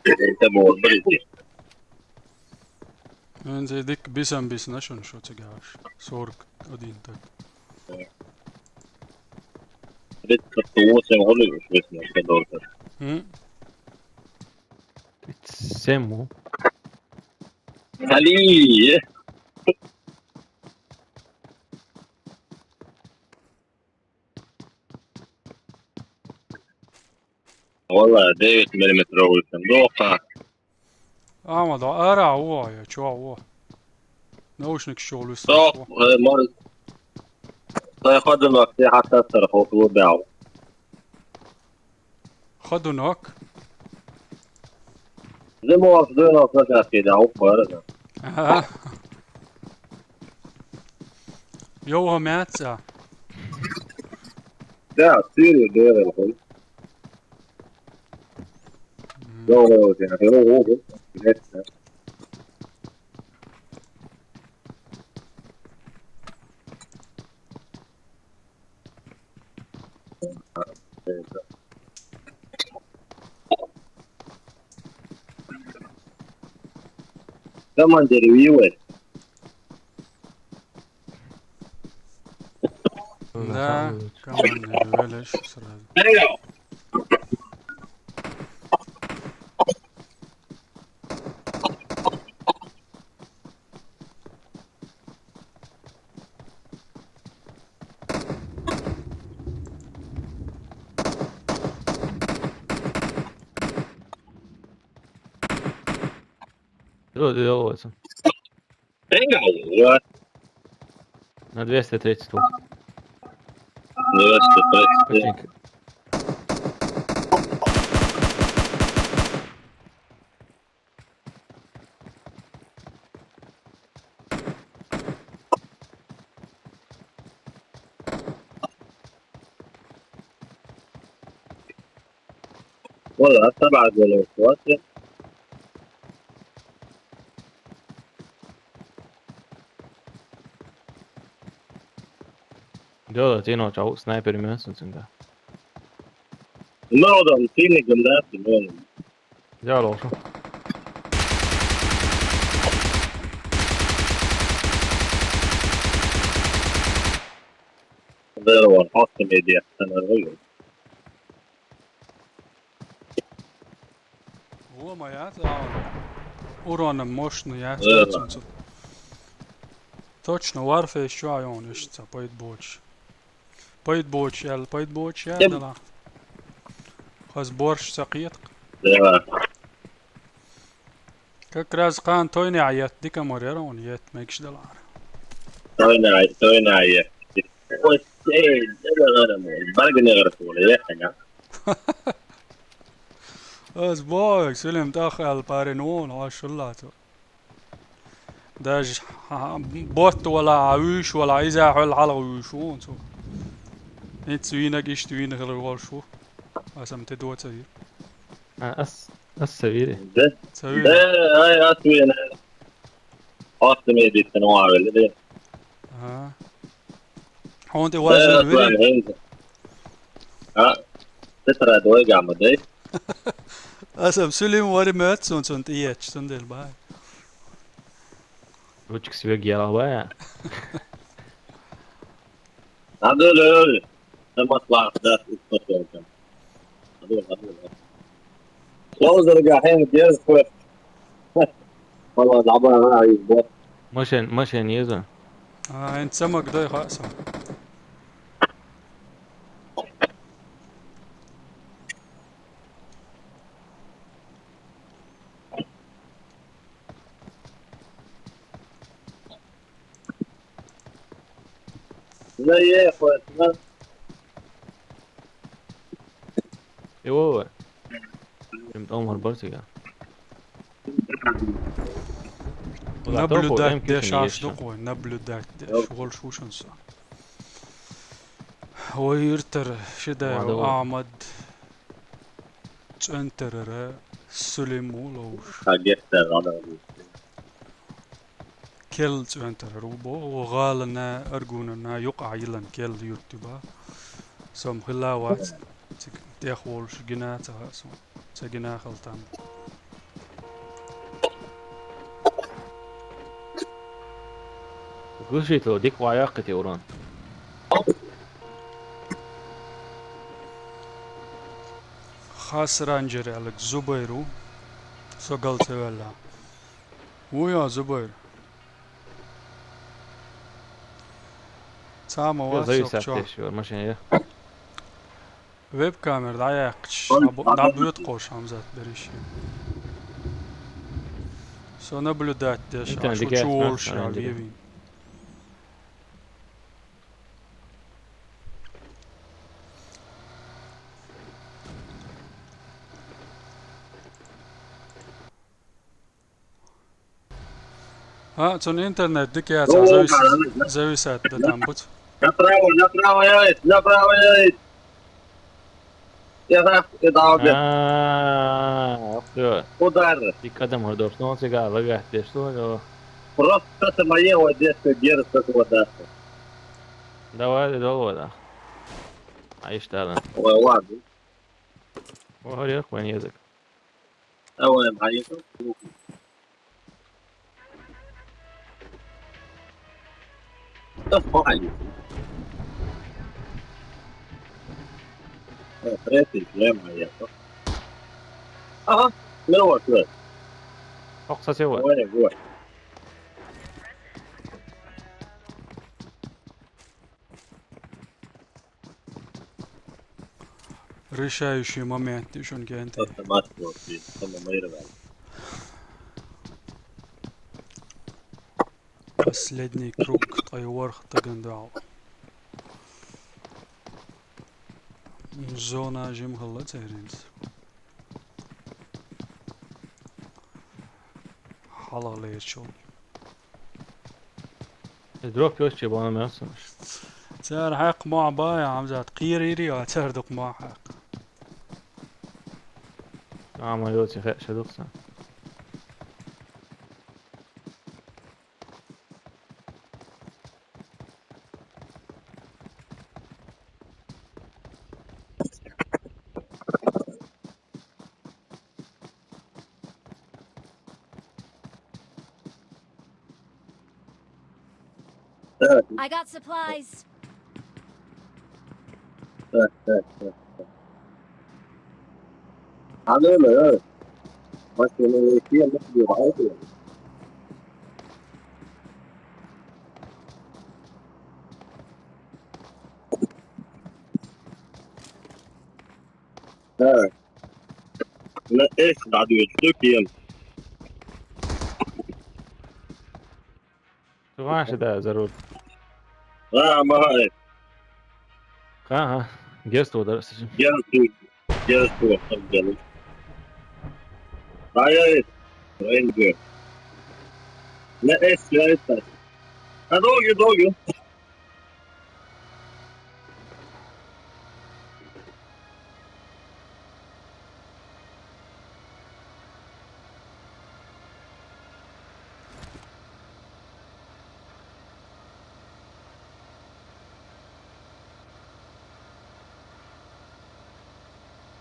Neyse, bu oldu. Bence dik bir sen bilsin ha şunu, şu çıkar. Sork o din tak. Red Bull sen onu üflesin, sen de orada. Hı? Sen bu. Ali. Валлай, девять миллиметровый там. Ну, ха. Ама да, ара, о, я чё, о. Наушник щёл. Стоп, э, мор-, стой, ходунок, ты хатастер, хо, клубял. Ходунок? Зимовал, ходунок, на связке, да, ух, бара, да. Ага. Йоу, мяца. Да, сири, да, да, да. Йоу, йоу, йоу, йоу, йоу, йоу. Командир, вивер. Да, командир, вивер сразу. Dur, dur, dur. Эй, Ай, вот. На двести тридцать вот. Двести тридцать. Починка. والله هسه بعد ولا وقت. Dēlā, tīno čau, snaiperim esmu, zin kā. Nav tam cīnīgam dēstam, jā, laušu. There one, hostile media, and a real. Loma, jā, tā. Urona mošana, jā, jā, stācums. Точно, Warface, чё, он ещё, поет больше. Поет больше, я, поет больше, я, да. Хас борщ сакъет. Да. Как раз кан тойне аят, дика морера он ет, мекш далар. Тойне ай-, тойне аят. Ой, эй, да, да, да, да. Баргне гарфула, я, хана. Аз бой, Сулим, тахал парин он, ашуллату. Даже, ха, бот вала, а уьш вала, иза хол халга уьш вон цу. Эт цуинаг ишт винаг хол гол шу. Асам те доца вир. А, ас, ас савире. Да? Савире. Да, ай, ас вина. Ас медит, ну, а, вели, да. Ага. Хьуна тӀе вазан вирий? А? Тетра дойга ма дай. Асам Сулим вари мет сун сун тӀееча, сун дел бай. Ручка свег яла бай. Надо лёй. Сама класс, да, успокоился. Надо, надо, надо. Слово зарга, хен, дерзко. Вала, лаба, ана, ай, бот. Машин, машин еза. А, эн самак дай хаса. لا يا اخوان، ما يوه. Им тӀом хӀорбарсига. Наблюдать деш аш дукъой, наблюдать деш. Вол шушанса. Вай иртар шидай Ахмад цӀентарара Сулим ву ловш. Кел цӀентарара ву бо, ву гӀалана, аргунана, юкъа йилан кел юртуба. Сом хила вац, цик тӀех волуш гина ца хаъ сом. Ца гина халтан. Глушитель дик ваяккхите урон. Хас ранжер алаг Зубайру. Со гал ца вела. Вуя Зубайр. Цама ва зависит сокчо. От тещего, машина, я. Веб-камера дӀаяьккхаш, дӀабу-, дӀабуьйта кхо Хьамзат бериш. Со наблюдать деш, интернет аш дикаьш чу волуш нах, я, интернет вевин. А, цун интернет дика яц, завис-, зависать да там буц. Направо, направо яйт, направо яйт. Я так, я дал, бля. А, ох ты. Удар. Ты когда мы дошли, ну, он сега лагать, ты что, ну? Просто это моего детства, дерзко вода. Давай, давай, да. А и что, да? Ой, ладно. Ой, охуенный язык. Давай, а я тут. Давай. Э, третий, я моя. Ага, ну вот, вот. Ох, сосед. Давай, вот. Решающий момент, ты шо, Генти? Просто мат вот, и самому миру. Последний круг, ткъе ворхӀ тагана дуьхьал. Зона жимхалла церинца. Хьалха лерчул. Э, дроп йоцчи бана мясо. Цара хьакъ ма бая, Хьамзат, кхерийри, а цара дукха ма хьакъ. А, ма йоци хе, ша дукха. Так, I got supplies. Так, так, так, так. А ну, ну, ну. Машина не села, ну, сбивает её. Так. На эс дӀадоьдуш ду кема. Цу ван ша да зарул. А, ма хаьа. Ха, ха. Герз тӀа дар сажи. Герз тӀа, герз тӀа, герз тӀа. Ай, ай. Рейнджер. На эс, ай, ай. А долго, долго.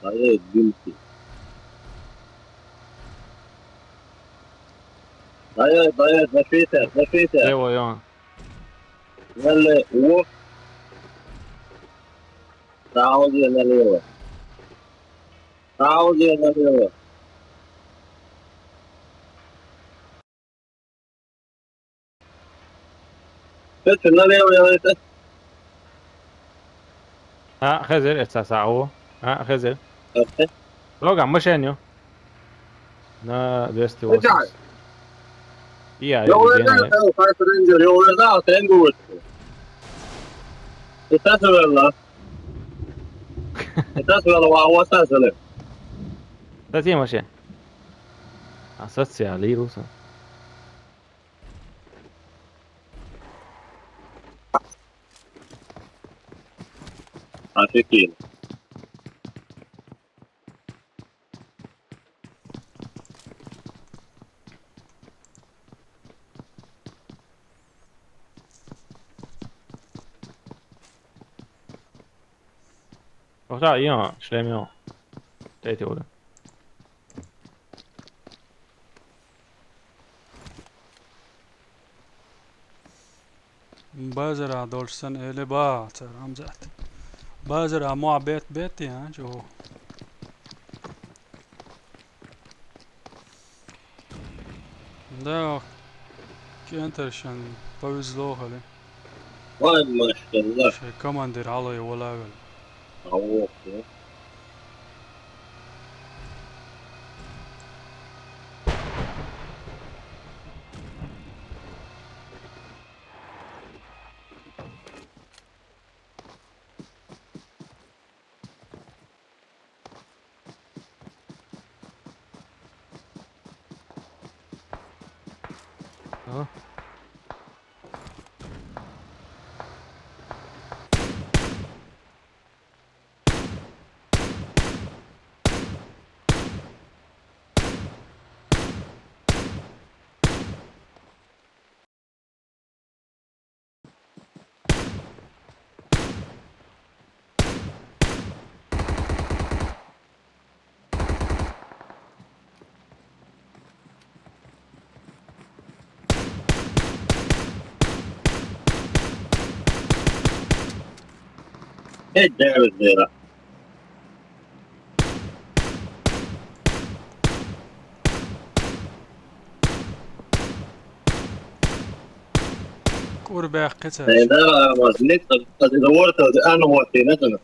Ай, ай, бинти. Ай, ай, ай, ай, защита, защита. Лево, Йоан. Налево. Сразу налево. Сразу налево. Слушай, налево, я это. А, хезер, это сау. А, хезер. Окей. Логан машен ю. На двести восемьдесят. Ребят. Я, я уверен, я, что Fire Ranger, я уверен, что он будет. Это же верно. Это же верно, а вот это же. Дати машен. А социалируса. Офигеть. Ох да, я, шлем, я. Дайте воду. Базара долчсан эле ба, цара Хьамзат. Базара муьхьбет бетти, а, чӀогӀа. Да, кӀентар шан повезло хали. Вай, машалла. Шай командир хьалой валавел. Аво, аво. А? Хьей, дерриг дера. КӀур баьккхи цаьрца. Э, да, вас нет, это, это, это, это, оно вот, и это,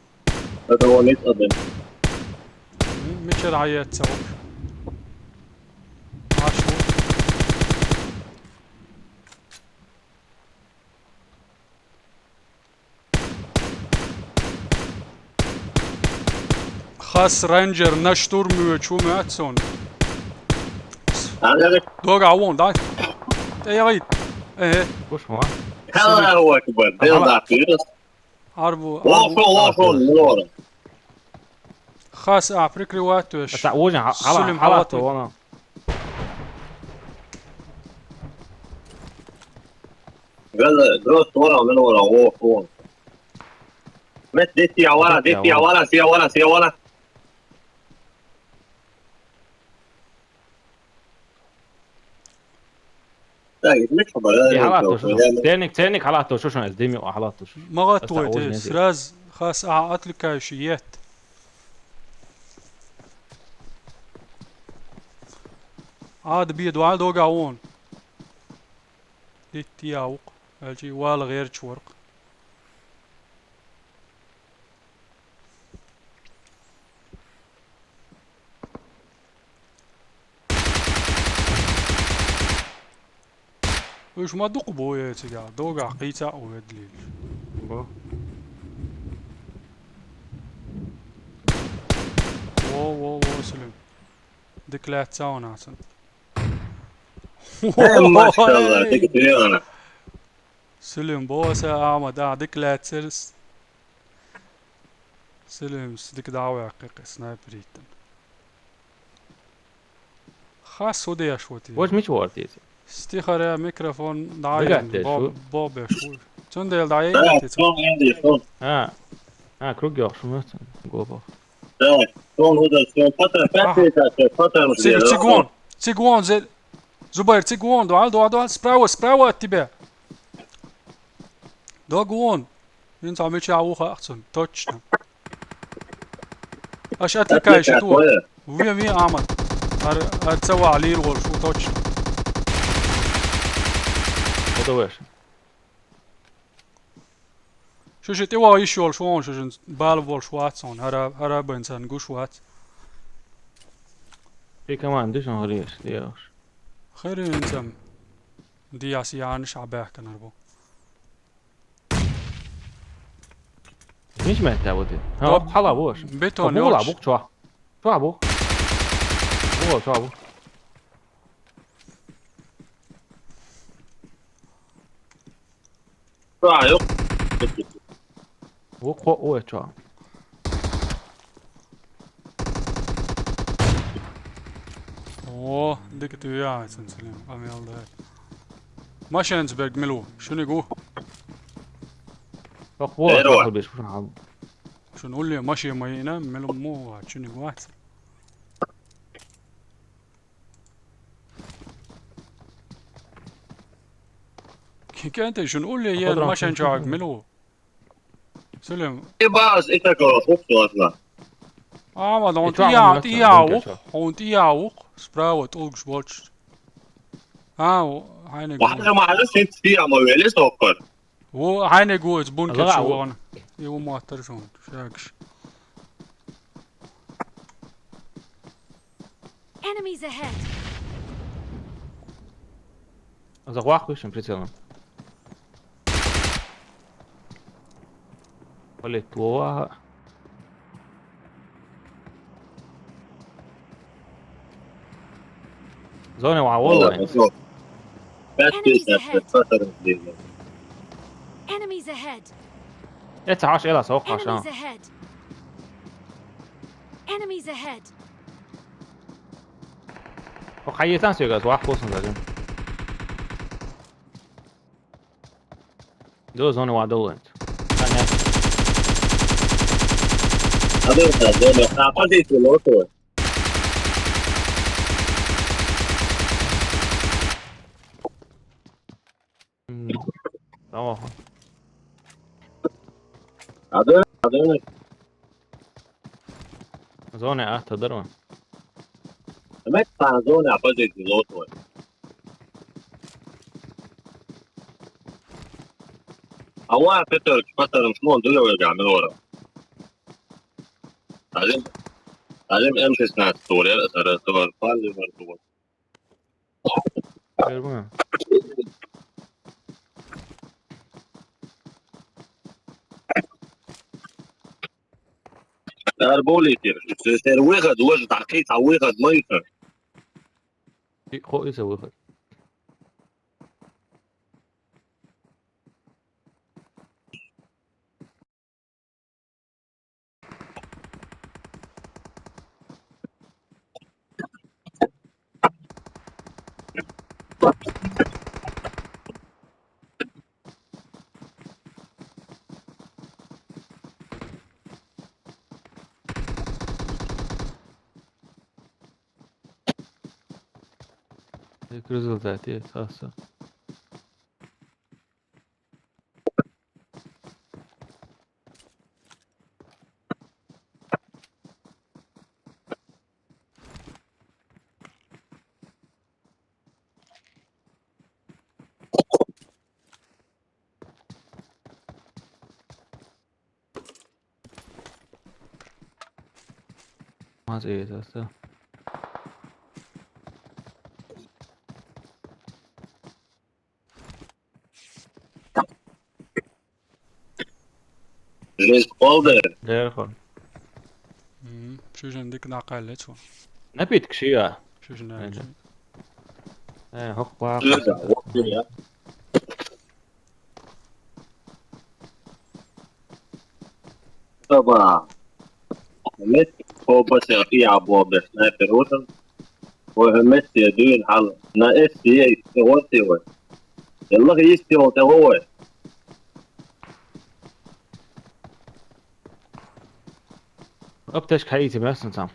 это вот, это. М-, мичара хьаэццалц. Аш ву. Ас рейнджер на штурмуе чу меттсон. Дога вон, да? Эй, эй. Э. Куш ма? Аллаху акбар. Дел да пирс. Арбу. Лошо, лошо, лора. Хас а прикрывать веш. Ата ужин Сулим халат халат. Вона. Гала, грос, лора, мен лора, о, о. Мет, дети, авара, дети, авара, си, авара, си, авара. Так, измет хабар. И халат то шо. Ценник, ценник халат то шо шо из дими халат то шо. Мага Аса твой ужин ты эти. Сразу хас а отвлекающий ет. А, да бьет вал дога вон. Дит я ук. Элчи вал герч ворк. Уж ма дукъ бу я цига, дога къица уведлил. Бо. Во, во, во, Сулим. Деклаца у нас. Э, машалла, дик дюана. Сулим, бо, са Ахмад, а, деклацерс. Сулим, сдик дава къиқ снайпер итан. Хас удеш вот. Вож мич вортис. Стихара микрофон да. Бегатте шу. Бо беш. Цундел да. Да, сон, Энди, сон. А. А, круг ёх шумат. Глобал. Да, сон, уда, сон, патра, пятый этаж, патра, Циг-, цигон. Цигон зе. Зубайр, цигон, дуал, дуал, дуал, справа, справа от тебя. Догон. Ин там меча ухо ахцун, точно. Аш отвлекаешь Отвлекаешь, ту. да. Ве, ве, Ахмад. Ар, ар цава алир вол шу, точно. Подаваешь. Шу шу, ти ва иш вол шу, он шу шу, бал вол шу атсон, ара, ара бен сан гуш ват. Ты команду шон греш, делаешь. Херин сам. Диас ян шабах канарбо. Мич мэтта вот. Да, Ха, хала бош. Бетон Бу ла ёч. бу чо. Чо бу. Бу чо бу. Да, ёп. Бу ко о чо. О, дик ты я, сенсилем, амел да. Машенсберг милу, шуни гу. Бак бу Здорово. чо беш шуна. Шун улли маши майна, милу му, шуни гу ат. Кикенте шун улли я Подра- машен чак милу. Сулим. И баз, и так, о, хуп, классно. А, ма, он И чё, тия, он тия это, ух, он тия ух, справа тулгш болч. А, хайне гу. Бахна махна сит фи ама вели соккар. Во хайне гу из бункер Ага, шу во. Он. И у матер шун, шакш. Enemies ahead! Захвах вышим прицелом. Полетло. Зоне ва Вала, вала. пошёл. Пять Enemies песен, ahead. пятьсот раз блин. Enemies ahead! Эта хаш эла сох Enemies хаша. Ahead! Enemies ahead! О хайетан сёгас вах болсун зажим. До зоны ва долент. А вы это, зона, а позицию лоту. Тамам. А да, а да, Зоны а тадарма. Мет та зона, а позицию лоту. А ва Петр, Петр, шмон, дуле вега, милора. Алим, Алим М шестнадцать, туре, сара, туре, пали, марту. Верма. Ара болитера. Сера выход, ложа дӀакхийца выход ма ю сан. Кхо иза выход. هيك ريزلتات، ايه، خاصة. ما زي هسه. جيز بولدر. ديركم. مم، شو جندك ناقل لتو. نبيتك شيا. شو جندك؟ ايه، هوبا. لا، لا، وقت يا. طبعا. مت هو بس يا أخي عبود سنايبر وطن. ومت يا دون حل. نا اس يي وانتي وين. يلا يستي وانتي هو. ابتش حياتي بس انت.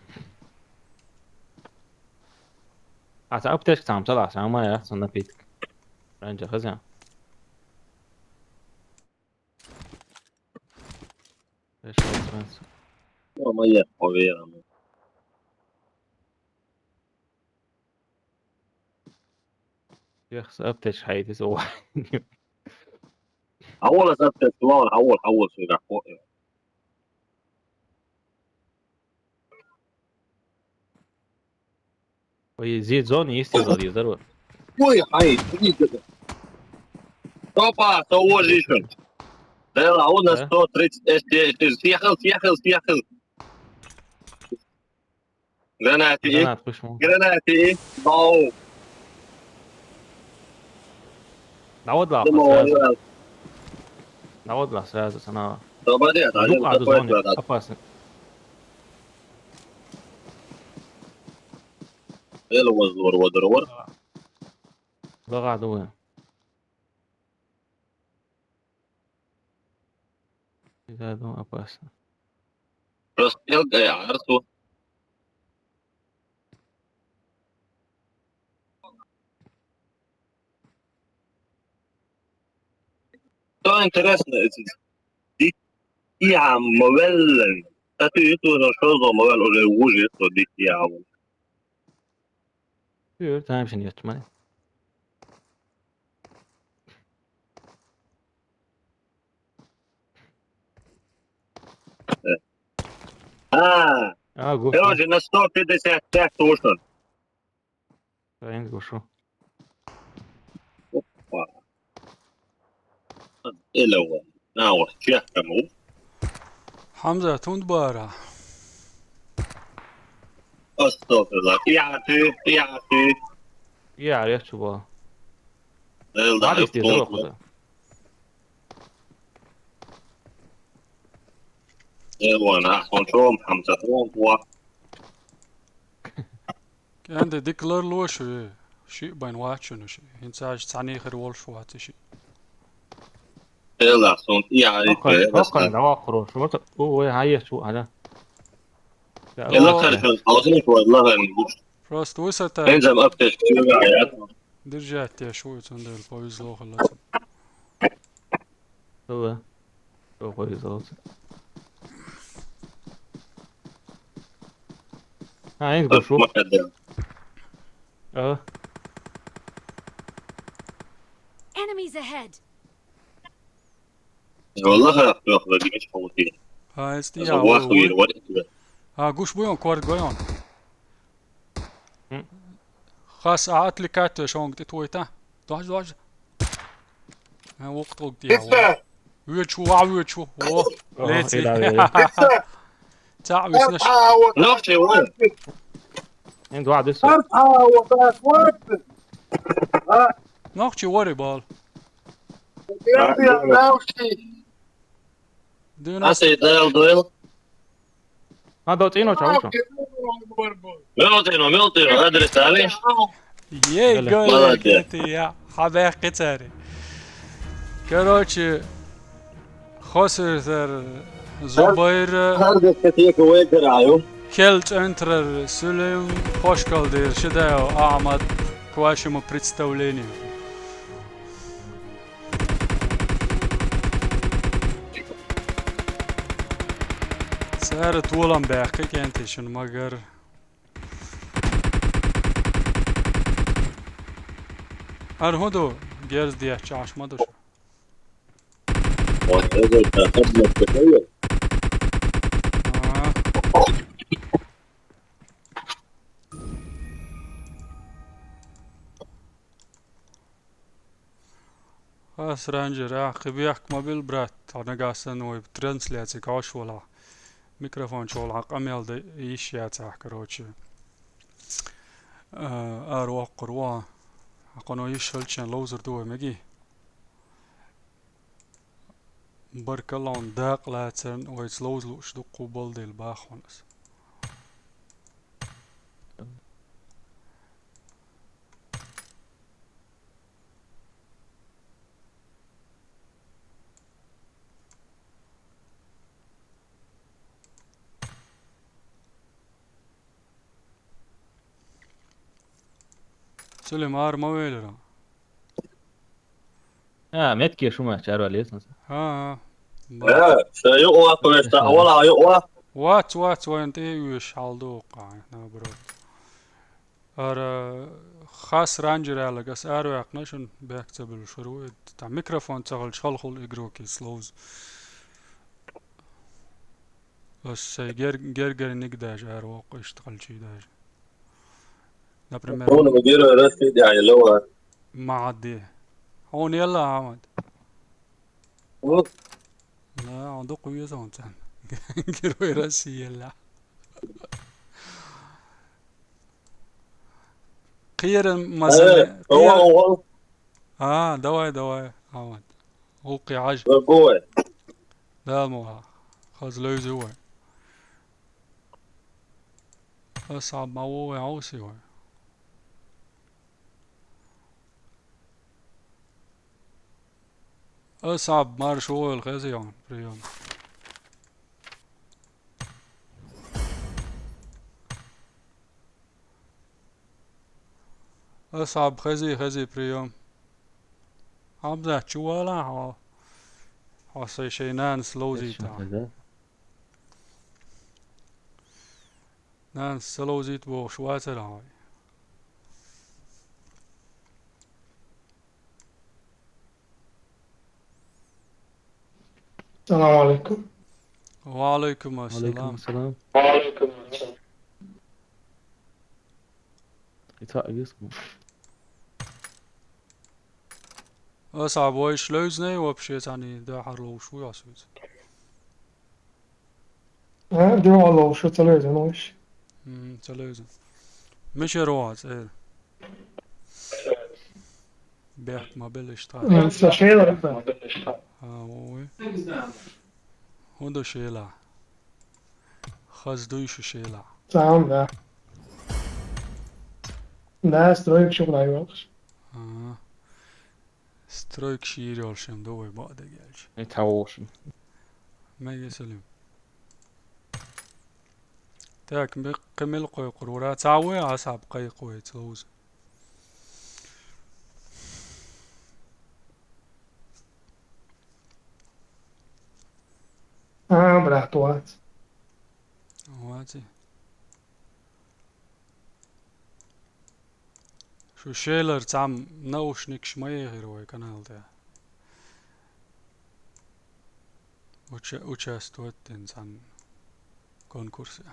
حتى ابتش تام طلع سام ما يحصل نفيتك. رانجا خزان. ايش هو سمعت؟ والله ما يحكوا بيه. يا أخي، سأبتش حياتي سوا. حول سأبتش سوا، حول، حول شو راح فوق. ويزيد زون يستي زون يزرور. وي، حي، دقيقة. طبعا، سووا جيشن. لا، لا، هو ناس إيه؟ تو تريد، إيش، إيش، إيش، سيخل، سيخل، سيخل. جراناتي. جرانات، خش مو. جراناتي. باو. نعود لا، دمو خلاص. ولا. نعود لا، خلاص، أنا. طب، بعدين، بعدين، دوق عاد بعدين، زوني. بعدين. أباس. إيه لو وزور، ودر، ور. لا، قاعد وين؟ إذا دون أباس. بس يلقى يا عرسو. تو انترستنا دي يا عم موبايل. تاتو يتو نشوزو موبايل أولي وجه تو دي يا عم. Yürü, tamam şimdi yatma. آه. آه، قول. Короче, на сто пятьдесят пять тушен. Правильно, слушаю. Опа. إلو. ناوح، شيخ كمو. حمزة، تون دبارة. أستغفر الله. يا عتي، يا عتي. يا عريس شو بقى؟ إيه، ما عاد ضعيف يفتي، تون. زوق ده. إيه، وأنا أحسن شو محمد، شو هو؟ كان دي ديكلر لو شو، شيء بين واتشن وشيء. إنسان تعني خير وول شو هاتي شيء. إيه، لا، صوت، إيه، عارف، أقل، إيه، بس أقل، لا. دوا خروج. شو مت-، هو، هو، هاي شو هذا؟ لا، إيه، لا، هو خير، خير، خلاص، إيه، شو، والله، يعني، بص. فراست وسط. إنزل أفتش، شو، يا عيال. درجات يا شو، تندل، بويز لو خلص. هو. هو بويز لو. ها، عين بص، قشو. ما قدم. آه. Enemies ahead. والله خير، خير، خير، مش حوتين. ها، استي هذا يا واخد أول. وير، وير. ها، قوش بويون، كوارد بويون. هم. خاص أعطلي كاتو شون قد تويتا. دوج، دوج. ها، وقت، وقت يا إسا. ويتشو، واو، ويتشو. وو. آه، ليتي. إلهي. إسا. Цхьаъ виснаш. Нохчий вара. Ин дуьхьа дису. Нохчий вара бала. Дуьйна. Аса дал дуэл. Ма до цӀийноча, вуша. Мел цӀийноча, мел цӀийноча, адрес али. Ей, молодец. Гой, я, хьабаьккхи цари. Короче, Хосрзар Зубайр. Хар дискотека векараю. Кел центрар Сулим, Пошкал дер Шидаев Ахмад, к вашему представлению. Цара толам баьккхи кентишна, магар. Ар хӀун ду? Герз дехча Ӏаш ма ду шу. Ой, это, это, это, это. А. Хас ранжер, а, кхы бехк ма бил, брат, хьо нагахь санна вай трансляци кхош валахь. Микрофон чу валахь, къамел да йиш яцахь, короче. А, ара воккхур ву. Хьо кхано йиш хилча ловзур ду вай меги. Баркалла хьуна дакъа лацарна, вайца ловза лууш дуккху болдийла баххуна ас. Сулим, ара ма велира. А, метке шума чарвалес. А, а. Э, ша юкъа вац вешта, вала юкъа вац. Вац, вац, вайн тӀе уьш хьал ду, наоборот. Ара хас ранжер аьлларг ас араваьккхина, шуна бехк ца буьллуш хир ву. Та микрофон ца хилча, халхул игрокица ловза. Ас сай гер-, гергара ниг даже ара воккху иштта хилчий даже. Например, хьуна герой России дяхьа лова. Ма Ӏадде. Хьуна елла, Ахьмад? Хм? Да, хьуна дукха веза хьуна царна. Герой России елла. Кхера масала, э, кхера. Давай, давай. А, давай, давай, Ахьмад. Гьукхе хьажа. Дала мукъ лахь. Хаза левзи вай. Ас хьа ма ву вай, хьовси вай. Ас хьа марш ву вай, хези хьуна, приём. Ас хьа хези, хези, приём. Хьамзат, чу вала хьо? Хьо сай шай нанас ловзийта. Нанас ца ловзийта бохуш вацара хьо? السلام عليكم. وعليكم السلام. وعليكم السلام. Итак, есть. Ас хьа вайш левзинай, вообще цхьаьна дуьхьал ловзуш вуй ас вуьйцу? Э, дуьхьал ловзуш ца левзина вайш. М, ца левзина. Мичара вац, э? Бехк ма беллаш тха. М, со шелар да. А, ой. ХӀун ду шела? Хаза дуй шу шела? Цхьаъ, да. Да, стройка шу бла йолуш. А. Стройка шийр йолуш ду вай бакъдерг аьлча. И тхьовшин. Мега Салим. Так, ме-, кхин мила кхойкхур вара? Цхьа вуй, Ас хьа кхайкха вай, ца ловза. А, брат, вац. Ваци. Шу шелар цхьамма наушникаш ма ехира вай канал тӀе. Уча-, участвовать дина цхьана конкурсе.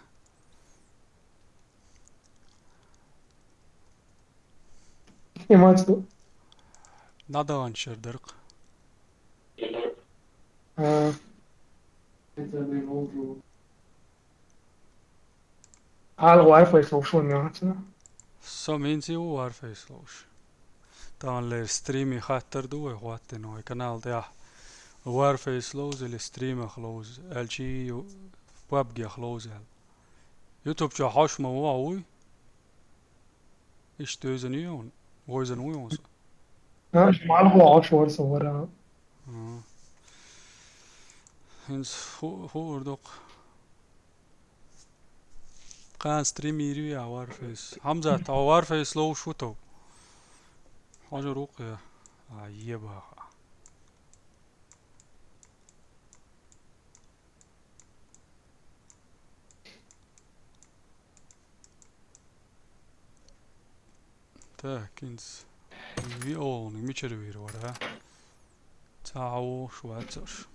Снимать ду? ДӀадаханчу шера дара-кх. А. Шу Ала Warface ловш ву моьттуш. Со хӀинца а ву Warface ловш. Тахана лер стриме хаттар ду вай хӀоттийна вай канал тӀехь. Warface ловза или стримах ловза, аьлча а PUBG-х ловза аьлла. YouTube чохь хьожуш ма ву хьо, вуй? Иштта вевзина ю хьуна? Вевзина вуй хьуна со? А, шу мала хьо Ӏаш вара со вара. А. ХӀинца ху-, хуур ду-кх. Кхана стример ю я Warface? Хьамзат, хьо Warface ловш ву тов? Хьожур ву-кх я. А, е баха. Так, хӀинца виолни мичара вийр вара? Цхьа а вовш вацаш.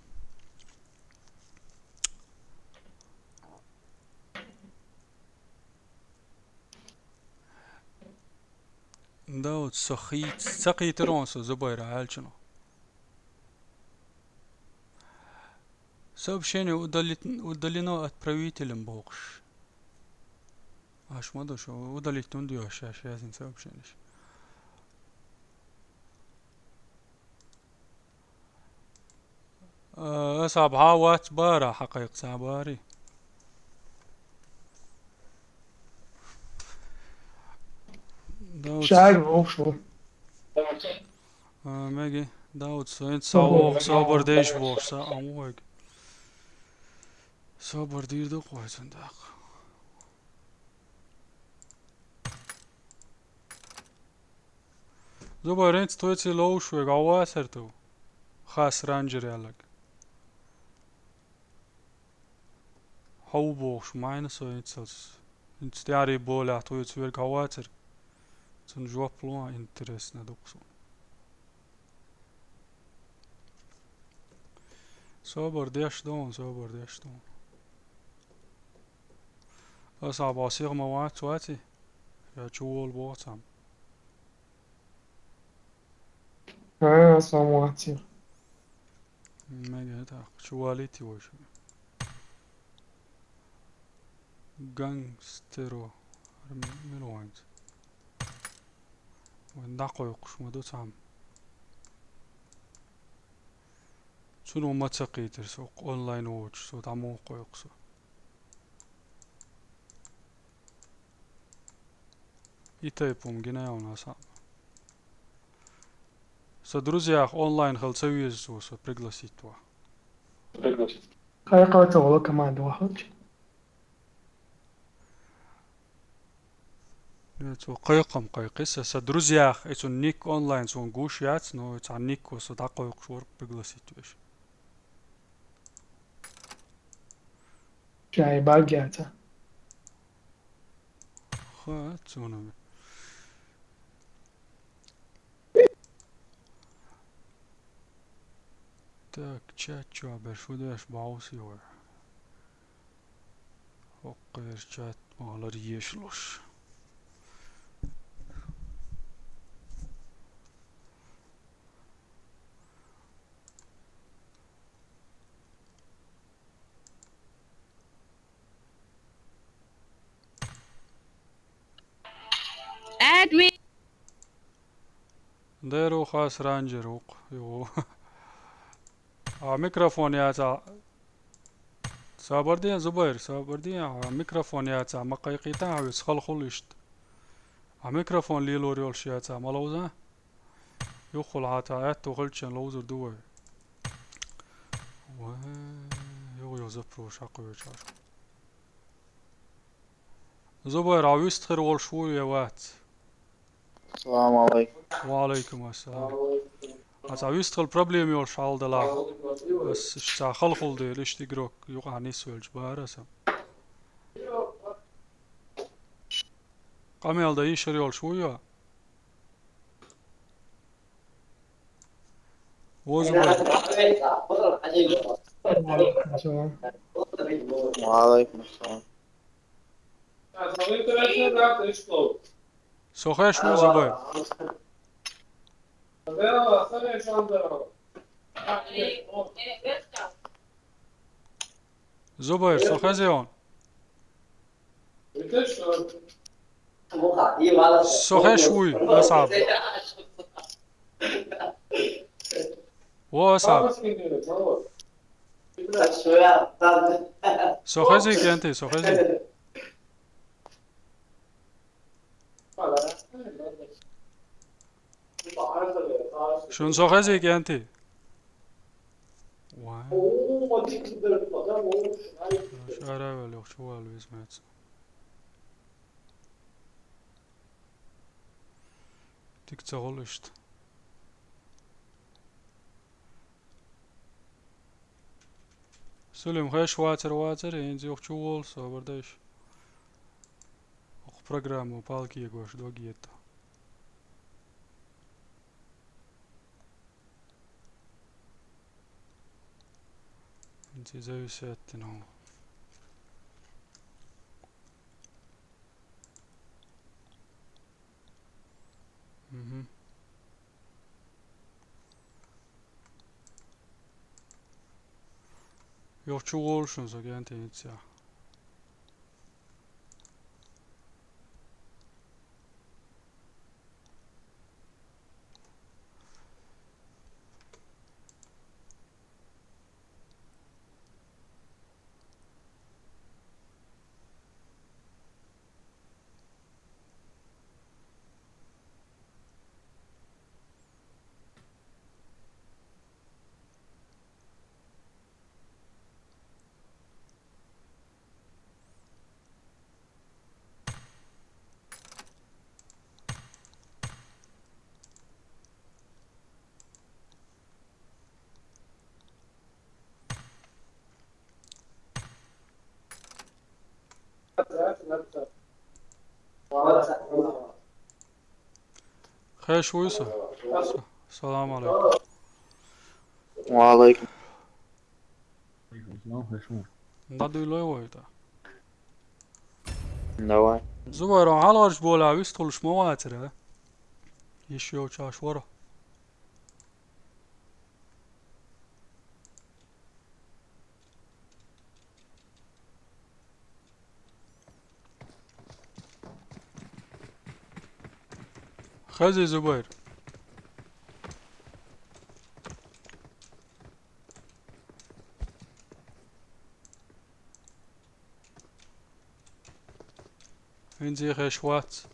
Дауд, со хийц-, ца кхийтира хьуна со Зубайра аьллачунах. Сообщение удалит-, удалено отправителем бохуш. Аш ма ду шу, удалить хӀунда йо аш, аш яздина сообщенеш? Э, аса бахьа вац бара, хьакхайкха ца бари. Дауд. Шаг вовшу. А, меги, Дауд, со хӀинца са воху, собар деш воху, са ам вайга. Собар дийр ду кхойцун даккха. Зубайр, хӀинца тхоьца ловш вега, хьо вацар ту? Хас ранжер аьлларг. Хьо ву бохуш, майна со хӀинцалц. ХӀинца тӀаьхьарий болехь тхоьца верг хьо вацар? Цунна жоп ло, интересно ду-кх суна. Собар деш ду хьуна, собар деш ду хьуна. Аса боху, сиха ма вац, ваций? Я чу волу боху цхьамма? А, аса ма вац сиха. Мега тӀаккха, чу валийти вай шу. Гангстеро. Мила вайнца? Вайн дӀакхойкхуш ма ду цхьамма. Цуьнан ма ца кхийтира со, онлайн воцуш, со дӀа муха кхойкху со. И тайпа хӀума гина йолу аса. Со друзьях онлайн хила ца веза цо со пригласить ван. Кхайкхалла ца волу команда вахалча. Э, цо кхайкхам кхайкхи, сан, сан друзьях, и цун ник онлайн суна гуш яц, но и цхьа ник ва со дӀакхойкхуш вара пригласить веш. Чай баг яца. Ха, цуна. Так, чат чохь берш ву деш бовсий вара. ХӀокху гӀерчат ма хилар ешалуш. Админ. Дера ву хас ранжер ву-кх, юху. А микрофон яцахь. Собар де, Зубайр, собар де, а микрофон яцахь ма кхайкхийта, хьо виц халхул иштта. А микрофон лелор йолуш яцахь ма ловза. Юххул хьан цхьа аьтту хилча ловзур ду вай. Вай, юха йо запрос хьакхоьвучу хьажа. Зубайр, хьо вистхир волуш вуй я вац? Салам алейкум. Ва алейкум ассалам. Аса вистхила проблема йолуш хьалдала. Ас ша халхул дела, иштта игрок юкъахь нисвелча бара аса. Къамел дан йиш йолуш вуй я? Вовза вай. Ва алейкум ассалам. Со хеш ву, Зубайр? Зубайр, со хезий хьуна? Со хезаш вуй, Асхьаб? Во, Асхьаб. Со хезий, кӀентий, со хезий? Шуна со хезий, кӀентий? Вай. Шаравел йохчу вала веза меца. Дика ца гӀуллу иштта. Сулим, хезаш вацара, вацара, хӀинца юха чуволу, собар дайша. Оха программа палкегош дог етта. ХӀинца зависит аттина хӀума. Мгм. Юха чуволу шуна со, кӀентий, хӀинца. Хезаш вуй со? Салам алейкум. Ва алейкум. Алейкум салам, хезаш ву? ДӀадуьйлой вай тӀа. Давай. Зубайр, хьалхарчу болехь вистхуьлуш ма вацара? Йиш йолчохь вара. Хезий, Зубайр? ХӀинца хезаш вац.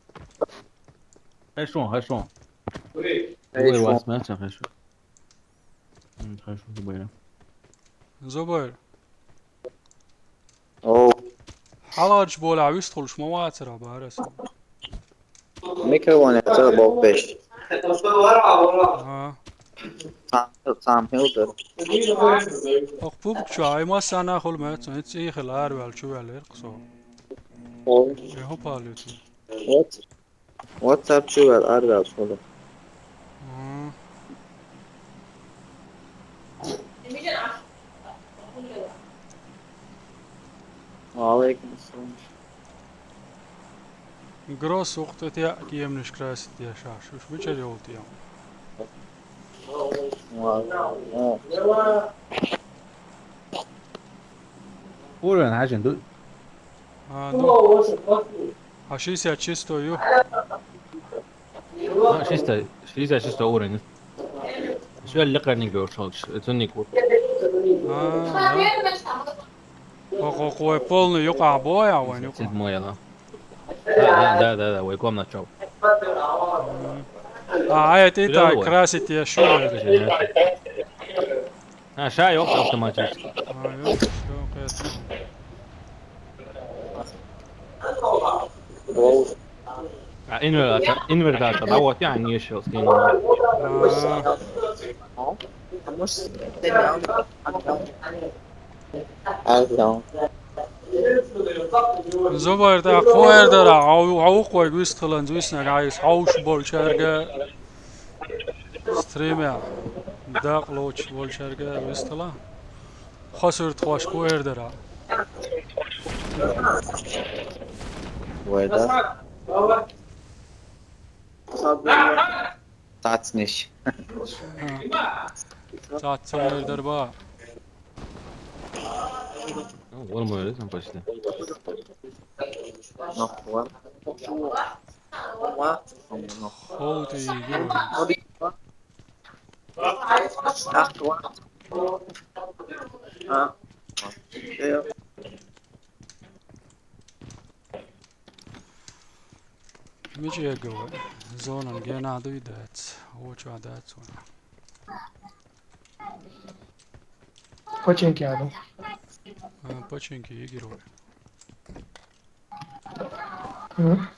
Хезаш ву, хезаш ву. Хезаш ву. Вай вац, ма ца хезаш ву. М, хезаш ву, Зубайр. Зубайр. Оу. Хьалхарчу болехь вистхуьлуш ма вацара, бара аса. Микрофон яцара боху беш. Ага. Цхьа-, цхьа хилла дара. Оха пубг чу ай массарна хуьлу меца, хӀинца цӀий хила араваьлла чу ваьллера кху со. Оу. Э, хӀун паллица? Вот. WhatsApp чу ваьлла, арваьлла хуьлу. Мгм. Ва алейкум ассалам. Гросс ухтатеа кеманаш красить деш ахь, уьш мичара йолу тема? Ва, ва. Уровень хьажин ду? А, ду. А шестьдесят чисто ю? А, шестьдесят, шестьдесят шестой уровень. Швелли къарниг йолуш, цунник ву. А, да. Хо, хо, хо, полный юкъахь бу я вайн юкъахь? Седьмой, да. Да, да, да, да, да, вай комната чов. Мгм. А, а это и так, красить я шу. А, ша йоккху автоматически. А, йоккху, всё, кхетта. А, инвертатор, инвертатор, а вот я не ещё скинул. А. Зубайр, тӀаккха хӀун эр дара? Хьо, хьо ву-кх вайга вистхиланза виснарг, хьайса хьовш болчаьрга стримехь дакъа лоцуш болчаьрга вистхила? Хасуьртахошка хӀун эр дара? Вай да. Цацниш. Цац ца эр дара бан. Ну, нормально, там почти. Noch vor. Vor. Noch vor. Holt die Jungs. Ach, vor. Ah. Ja. Micigawai. Zonan gēnādu idāts. Oču adāts. Починки аду. А, починки игру. Мгм.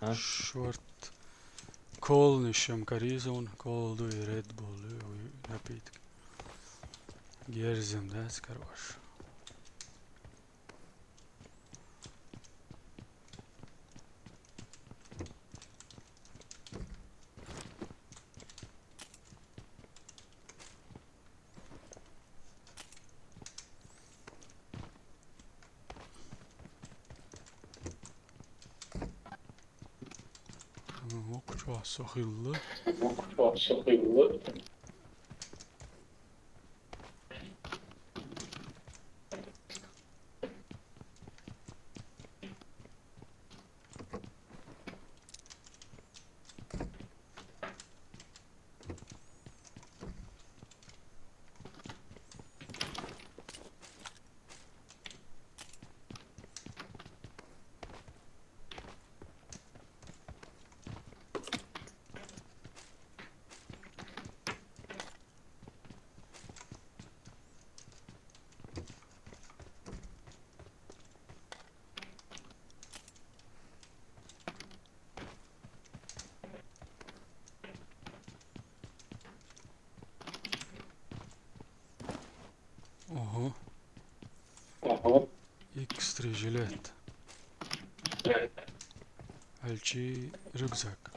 А? Шорт. Колнишем каризун, колду и Red Bull, и напитки. Герзем, да, короче. Окучуа сохилла. Ага. Ага. Икс три жилет. Альчи рюкзак.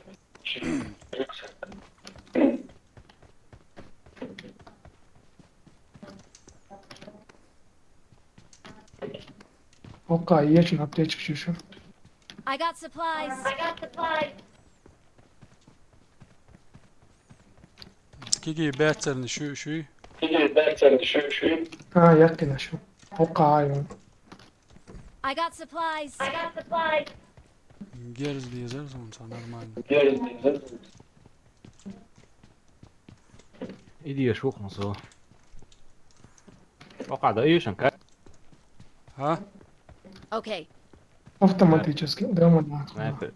Окей, я чё, аптечка чё, чё? I got supplies. Киги бэцэрни шу, шу. А, я кина шу. Окей. I got supplies. Герз дезер, сонца нормально. Иди, я шухну со. Окей, да, ещё ка. А? Окей. Автоматически, да, мадам. Снайпер.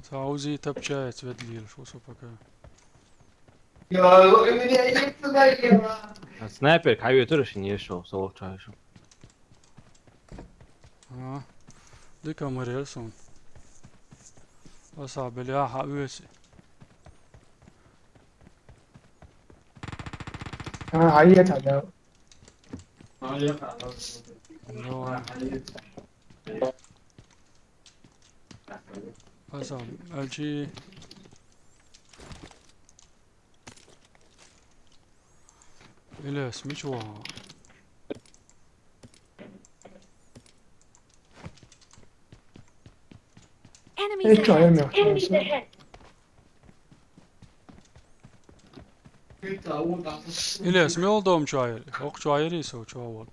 Саузи тапчаец ведлил, шо со пока. А снайпер, кайо турши не шо, со чай шо. А, дика мэрэл сон. Оса, бля, ха, уэси. А, а это, да. Ну, Asa, L G. Илэс, мичуа. Enemies ahead. Enemies ahead. Илэс, мёл дом чуайри. Ок чуайри со чуавол.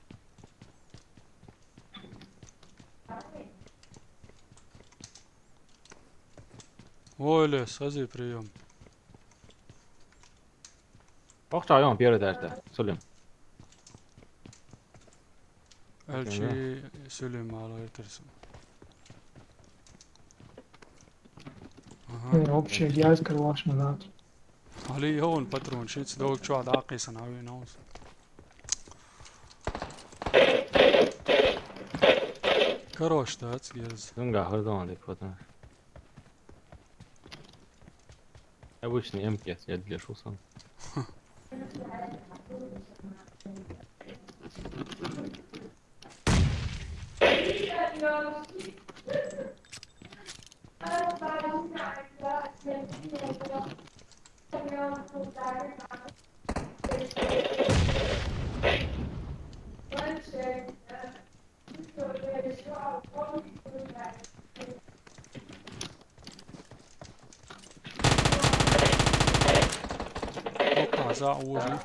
О, Илэс, ази приём. Ок чуайри, первый этажда. Сулим. Элчи Сулим ала эртерсим. Ага. Э, вообще, я открывал назад. Али он патрон, шиц дог чуа да кисан ави наус. Короче, да, цгерз. Зунга хардон дик потом. Обычный М К я для шусан. Опа, за ужин.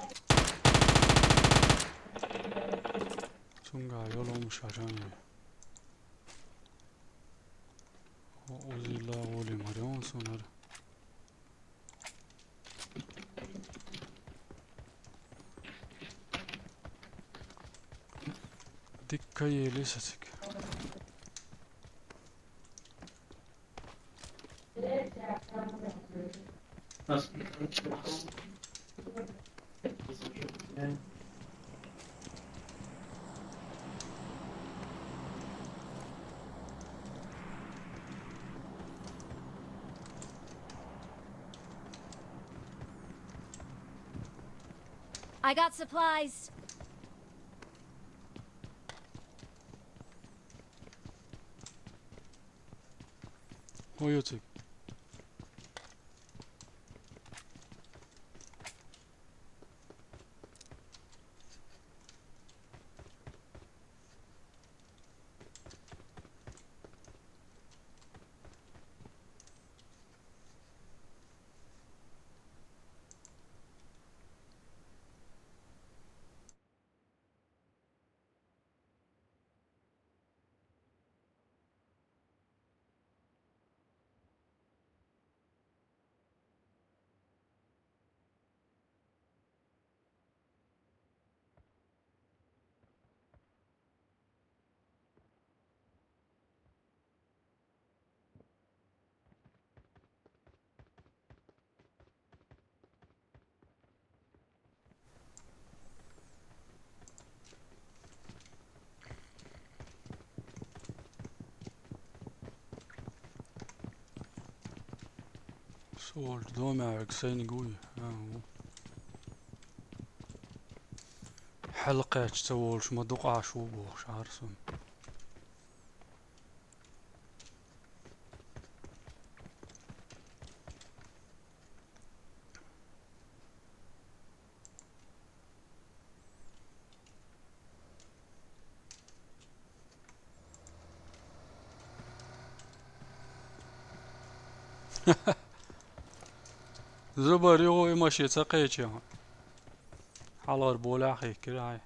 Цунга ёломуш ажан. Узила волим арён сонар. Дикка ели сатик. I got supplies. Ой, ёцик. Сол домяг сайни гуй. Ага. Хьалкъач ца волш ма дукъаш ву бохуш арсун. Зубар югӀу и машица кхечи. Хьалар болехь хӀеккира хьай.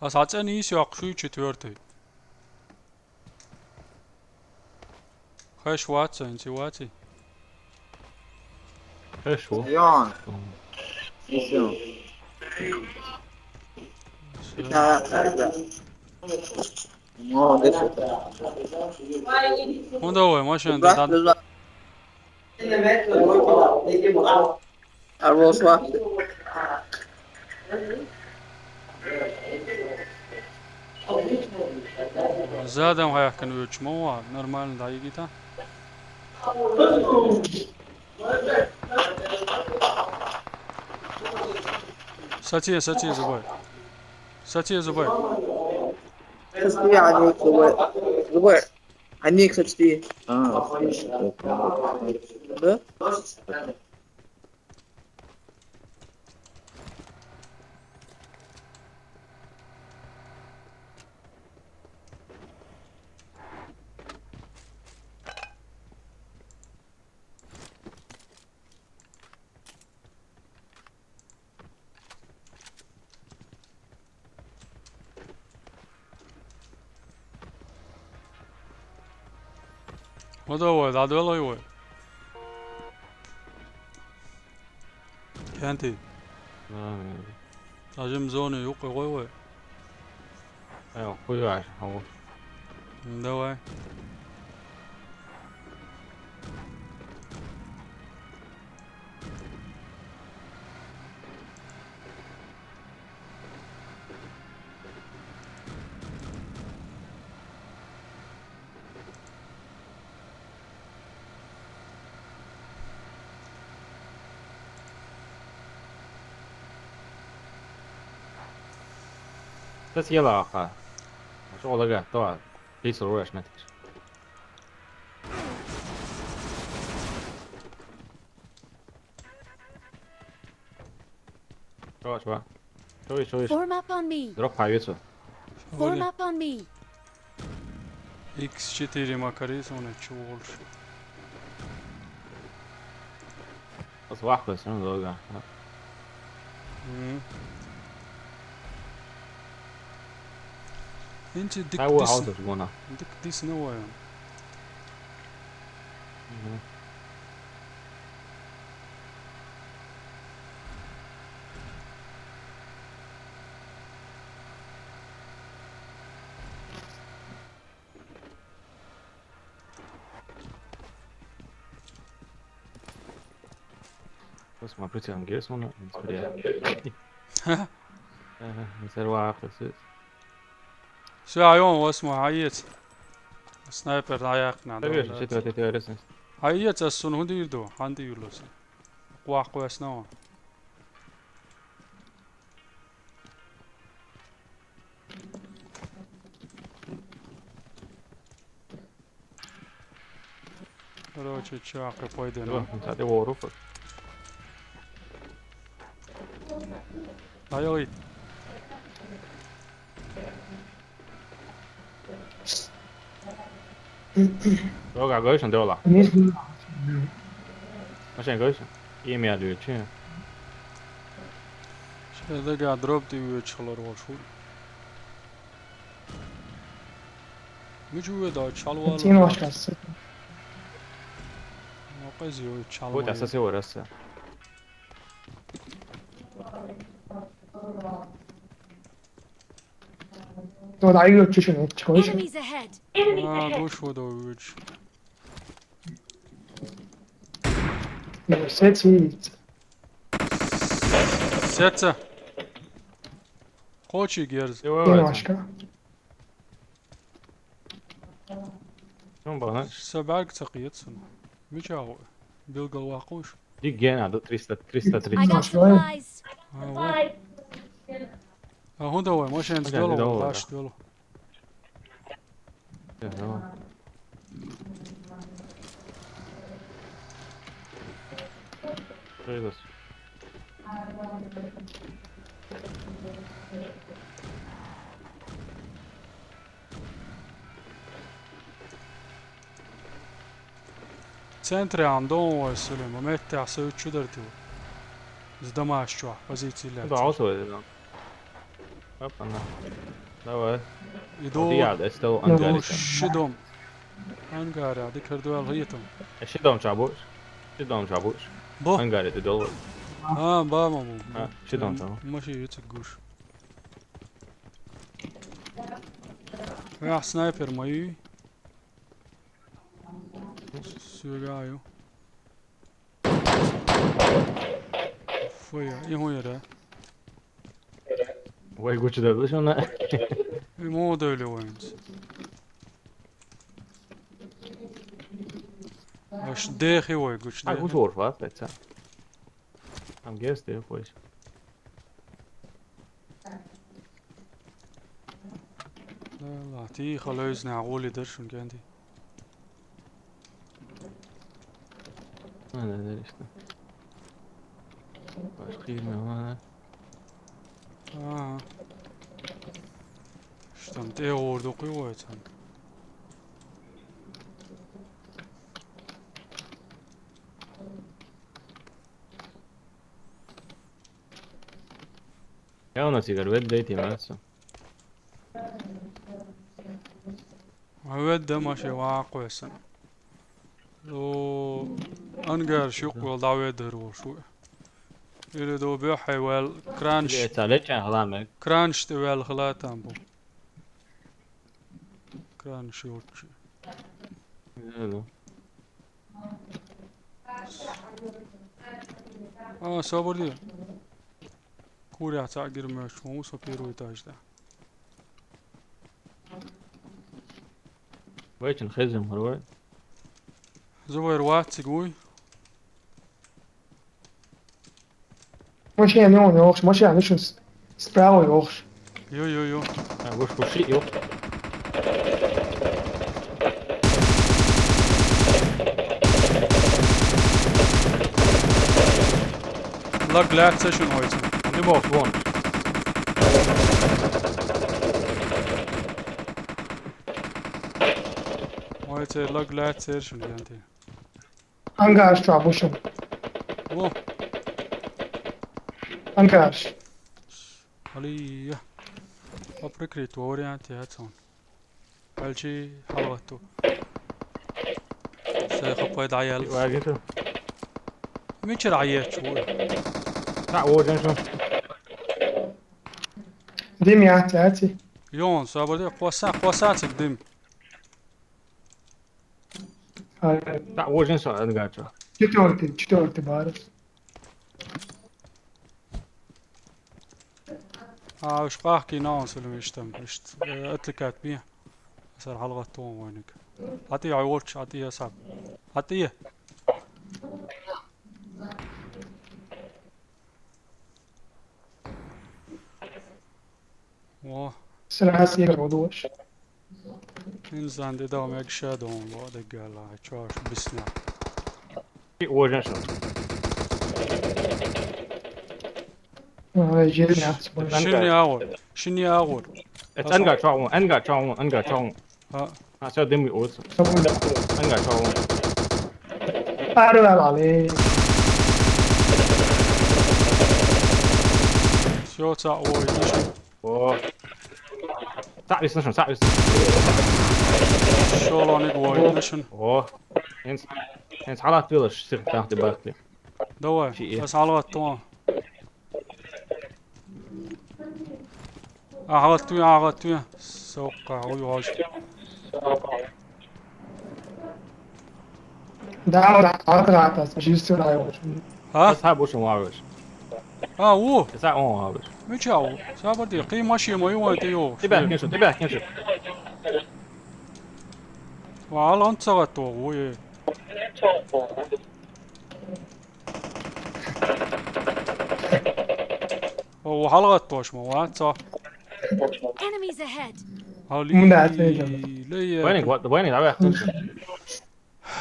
Ас хьан цӀена йийс йоккхуш ю четвёртый. Хеш вац сан, ци ваци? Хеш ву. Йон. Мгм. Исю. Всё. Да, да, да. Молодец. Ну давай, машина. Хорошо. Задом хьаьхкина вуьйцуш ма ву, нормально дӀайигита. Сатия, сатия, Зубай. Сатия, Зубай. Сатия, Зубай. Зубай. Они, кстати, а, да? Ма давай, дӀадоьлхий вай. Кенти. Ага. Ажим зони юкъе гӀой вай. Айо, хуй вай, хьо. Давай. Сес елахьа. Аш олагатта, писал веш метиш. Ва. Чё вы, чё вы? Form up on me. Дроп хьавицу. Form up on me. Икс четыре макарис, он чё больше. Ас вахлес, ну, долго. Мгм. Инчи дик Ай, дис. Хаус гона. Дик дис не ваян. Мгм. Ас ма прицел гес мана, интересно. Ага, не сервак, это. Всё, айон, восьмой, аец. Снайпер, аяк надо. Конечно, четвёртый, четвёртый. Аец, ас сун хунди ирду, ханди юрлос. Квах квеснава. Короче, чё, какой день? О, кстати, вору фу. Ай, ой. Рога гойшн дола. Не знаю. Машин гойшн. Имя лючи. Шедага дроп ти вич хлор волшу. Мичу да чалвал. Тим башкасы. Ну, къези чалвал. Вот асасы ораса. Ну, да, и очень очень. Enemies ahead. А, гуш водо вич. Сети. Сеца. Хочи герз. Тим башка. Ну, бана. Собак цакъет сун. Мича билгал вакъуш. Ди ген аду триста, триста тридцать. I got supplies. А, вот. А, хунда вай, машин Машин дало, дало, баш да. Дало. Я, давай. Что это? Центре андон вай, Сулейма, метте аса үчү дарту. Здамаш чуа, позиции лет. Да, вот это. Оп, она. Давай. Иду. Вот я, да, стал. Ну, ангарика. Шидом. Ангаря, ди кардуал хитом. Э, шидом чабуш. Шидом чабуш. Бо. Ангари, ты доллар. А, ба, маму. А, шидом чабуш. Маши, юцик гуш. Я снайпер мою. Сюряю. Фу я, и хуй да. Вай, гучу да, слышь, она. И мода или воинс. Аш дехи вай, гуч А, дехи. Гучу орфа, это. Там гес, ты, хуй. Ла, ти халойз на гули дершун генди. Ана, деришна. Башка ирме, ана. А. Штам те орду куйвайцан. Я у нас игр вед дайте массу. Вед да маши вакъвесан. О, ангар шук вал давед дар вошуй. Или до бёхай вал кранш. Или это лечен халамек. Кранш те вал халатан бу. Кранш ёрчи. Не, ну. А, собор ди. Куря ца гирмеш, мусо первый этаж да. Вечин хезим, хрой. Зубайр ватсиг уй. Машина не он, охш, машина не шунс. Справа охш. Йо, йо, йо. А, гуш, гуши, йо. Лаг, лаг, сешун ойцун. Ти боху вон. Ой, церан лаг лаьццара шуна, кӀанте. Ангар чохь бу шуна. Во. Ангар. Алия. По прикрытию вариант яц хьуна. Аьлчи хьалагӀатто. Сайн хаппай дӀаяьлла. Вагита. Мичара Ӏаетташ ву? Цхьаъ вожан шу. Дим яц, яци? Йон, собар де, кхосса, кхосса цига дим. Ай. Цхьаъ вожан шу, ангачо. Четвёртый, четвёртый барус. А, уж къахкий наун сулим иштам. Ишт, э, атликат бе. Сар хьалгӀатта вон вайниг. ХьатӀе, Ӏуйволчу, хьатӀе, саб. ХьатӀе. О. Сразу я родуш. Инсан де дал мег шадон, ло де гала, чош бисна. И вожан шу. Ой, жирняц. Шин агӀор, шин агӀор. Эт анга чоун, анга чоун, анга чоун. А. А, всё, дым и улица. Анга чоун. Арвал али. Всё, ца, ой, дыши. О. Цхьаъ висна шуна, цхьаъ висна. Шолониг вой, дашан. О. ХӀинца, хӀинца хьалат велаш, сих тахти бахти. Давай, ас хьалгӀатта ван. Ахьа гӀаттаве, ахьа гӀаттаве. Соккха, хьуй хьожа. Да, да, да, да, да, чисто да, очень. А? Ас хьа бу шуна вагӀаш. А, ву? Аса он вагӀаш. Мича ву? Сабар де, кхий машина ма ю вайн тӀе йогӀуш. Тибаьхкин шу, тибаьхкин шу. Ва, алан ца гӀатто ву, е. О, хьалгӀаттош ма вац цо. Enemies ahead. Хьали. Мунда ацай жана. Лей. Вайниг, ва-, вайниг, давай, ахтун.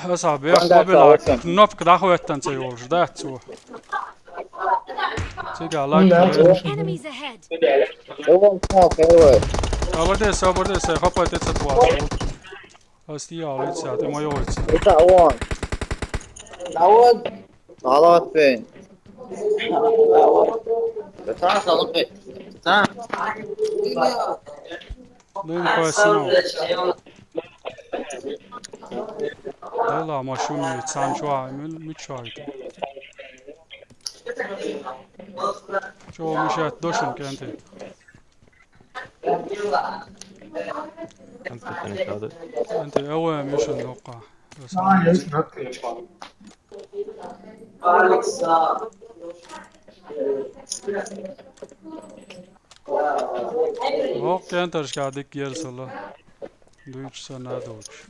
Аса беш лабила кнопка дахветтан ца йолуш, да, цо. Цига лайк. Мунда ацай. Enemies ahead. Эван, так, эван. Абарде, абарде, хапай те ца туа. Астия, лица, ты моё лицо. Это он. Да вот. Салат бен. Да, салат бен. Да. Ну, не пояснил. Да ла, машуми, цанчуа, мил-, мичуа. Чё, мешать дошим, кенты? Ам кутани кады. Анте, эвоя мешан докка. Вок кентаршка дик ерсала. Дуйч са надуч.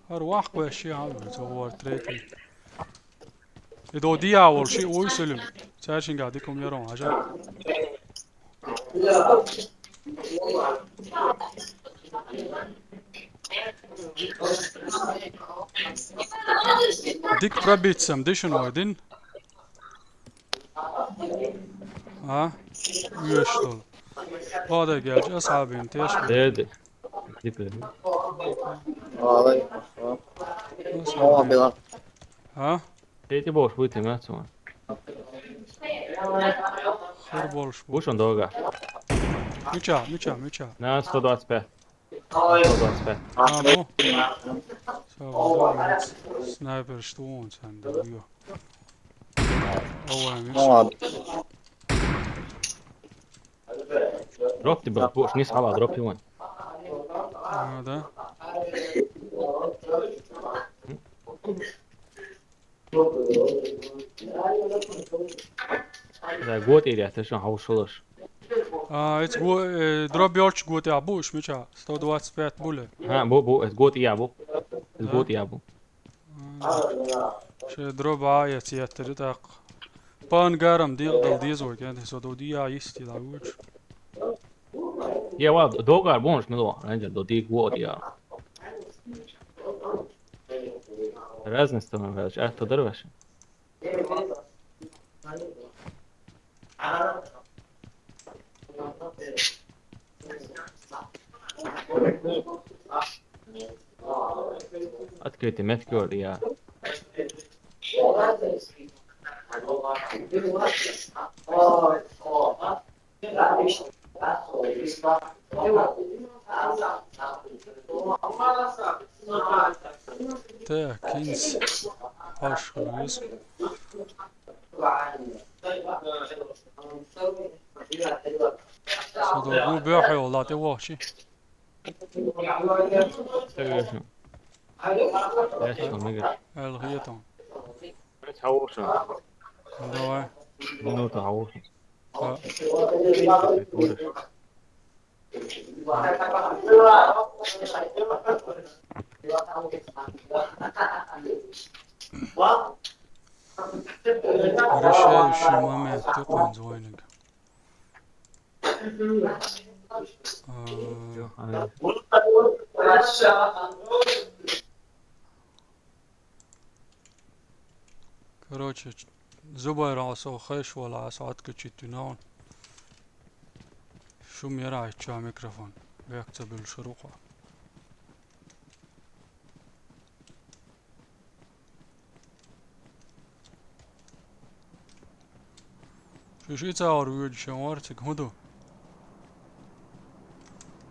ХӀара вахквеш ши хьал ву, ца вар третий. И до дия вол ши уй сулим. Цаьршинга дикум ярон, хьажа. Дик пробиться, дишин вай дин. А? Уьш долу. Ходай гелча асхьабин теш. Деди. Дипли. Валайкум ассалам. Асхьабин. О, Билал. А? Дети бош вытим, а, цума. Хар болуш бу. Вушан дога. Мича, мича, мича. На сто двадцать пять. Сто двадцать пять. А, ну. Снайпер, что он, сан, да, ё. Ова, миш. Ну ладно. Дроп ты был, будешь, не схала, дроп его. А, да? Да, год или это что, а ушёл уж. А, эти го-, э, дробь ёлч год я будешь, мича? Сто двадцать пять були. А, бу, бу, это год я бу. Это год я бу. М. Ше дроба я цвет, ты так. Пан гарам дегӀ дала деза вай, кӀентий, со дов дийя йисте дӀавуьйцуш. Я ва догар бонаш мило, ренжа до ди гуо дия. Разные стороны, короче, а то дорвешься. Открытый мед говорю я. Так, кинс. Хаш хулус. Со долгу бёхье вала, тӀе вохчи. Ясно, мегаш. Эл хетон. Хьавоша. Давай. Минута хьавоша. А. Решающий момент, ты конзойник. А. Короче, ч-, Зубайр, Ӏа со хеш вала, Ӏа со отключить вина. Шу мера ичча микрофон. Бехк ца буьллуш руху. Шу ши ца вара вуьйдуш ян вара цига хӀун ду?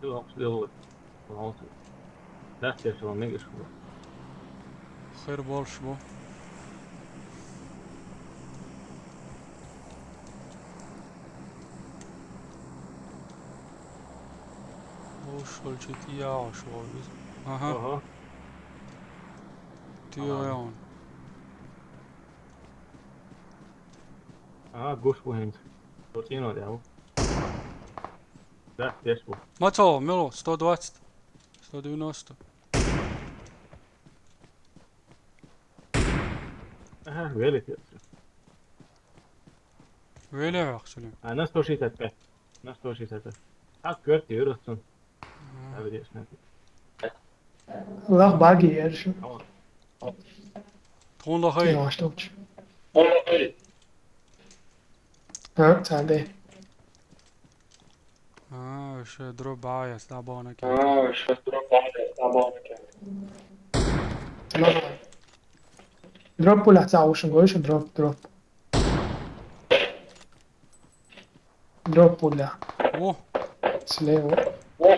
Ду вахаш лело. Вахаш. Дахтеш ван мегаш ву. Хер болуш бу. Болуш хилча тӀе яхаш ву иза. Аха. Аха. Тига Ага. ван. А, гуш бу хӀинца. Со цӀено дӀа ву. Да, деш бу. Мацо, мило, сто двадцать. Сто девяносто. Ага, велик я. Велик ахсули. А, на сто шестьдесят пять. На сто шестьдесят пять. Так, кверти, вырастун. Ага. Лах баги ершу. Тхуна лахай. Яштовч. А, цаде. А, ше дроп бая, слабо на ке. А, ше дроп бая, слабо на ке. Дроп пуля ца ушин гойшу, дроп, дроп. Дроп пуля. О! Слева. О!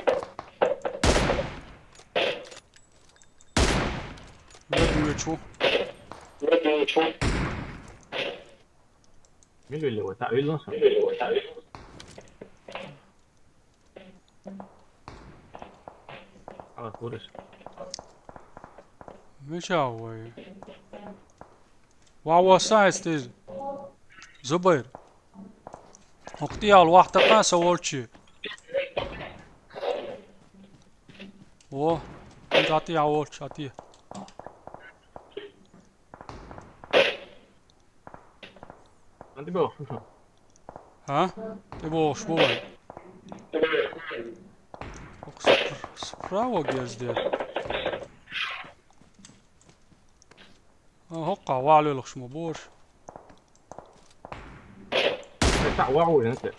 Вроде ничего. Вроде ничего. Милли вот, а, видно, что? А, куришь. Мича вай. Ва ва сайс тиз. Зубайр. Хокти ал вахта кан са волчи. О, хокти ал волчи ати. Анди бо. Хьа? ТӀебогӀуш бу вай? ХӀокху спр-, справа гезде. А, хӀокхахь ваьлла велахаш ма бу уьш. ТӀе цхьаъ ваха ву, хӀинца.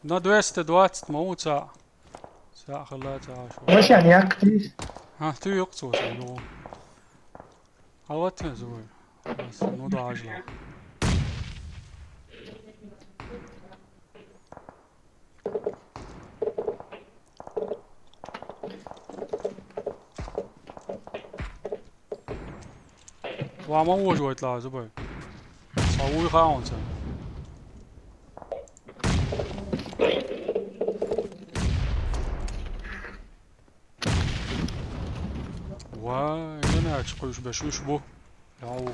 На двести двадцать ма ву цхьаъ. Цхьаъ хилла цхьаъ шу. Машен яккхий. Хьа, туьйху цо сан ду. Хьалатта зуй. Ну да, ажла. Ва ма вожа вайт ла, Зубай. Са вуй хаун ца. Вай, ина ач кхуьйш беш уьш бу. Яу.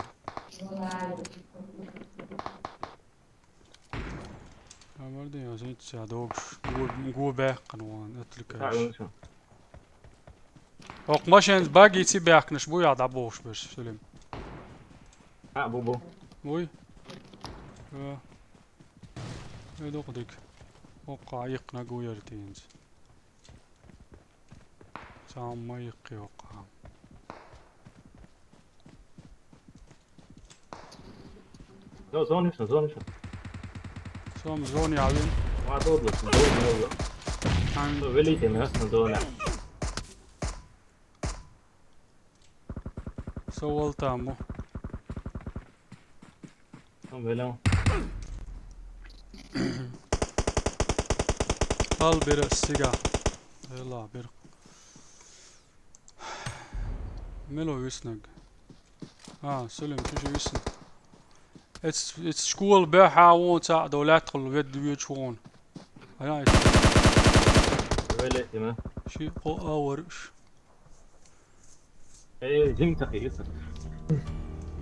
Амарди, я зин ца догш. Гу, гу бехкан ван, отвлекаешь. Окх машен баги ци бехкнаш бу я да богш беш, Селим. А, бу, бу. Вуй. Э. Э, дукха дика. Оккха иккхинарг ву яра тенза. Цхьамма иккхи оккха. Зо-, зони шо, зони шо. Сом зони авин. Ма додла, додла. Ан. Со велите ме, на зона. Со вол таму. Со велем. Ал бир сига. Эла бир. Мело виснаг. А, Сулим, чу-чу висна. Эц, эц школа бехьа вон цхьа до лаьттахула ведда вечу вон. Ай, ай. Велетина. Ши о а варш. Э, жим такие.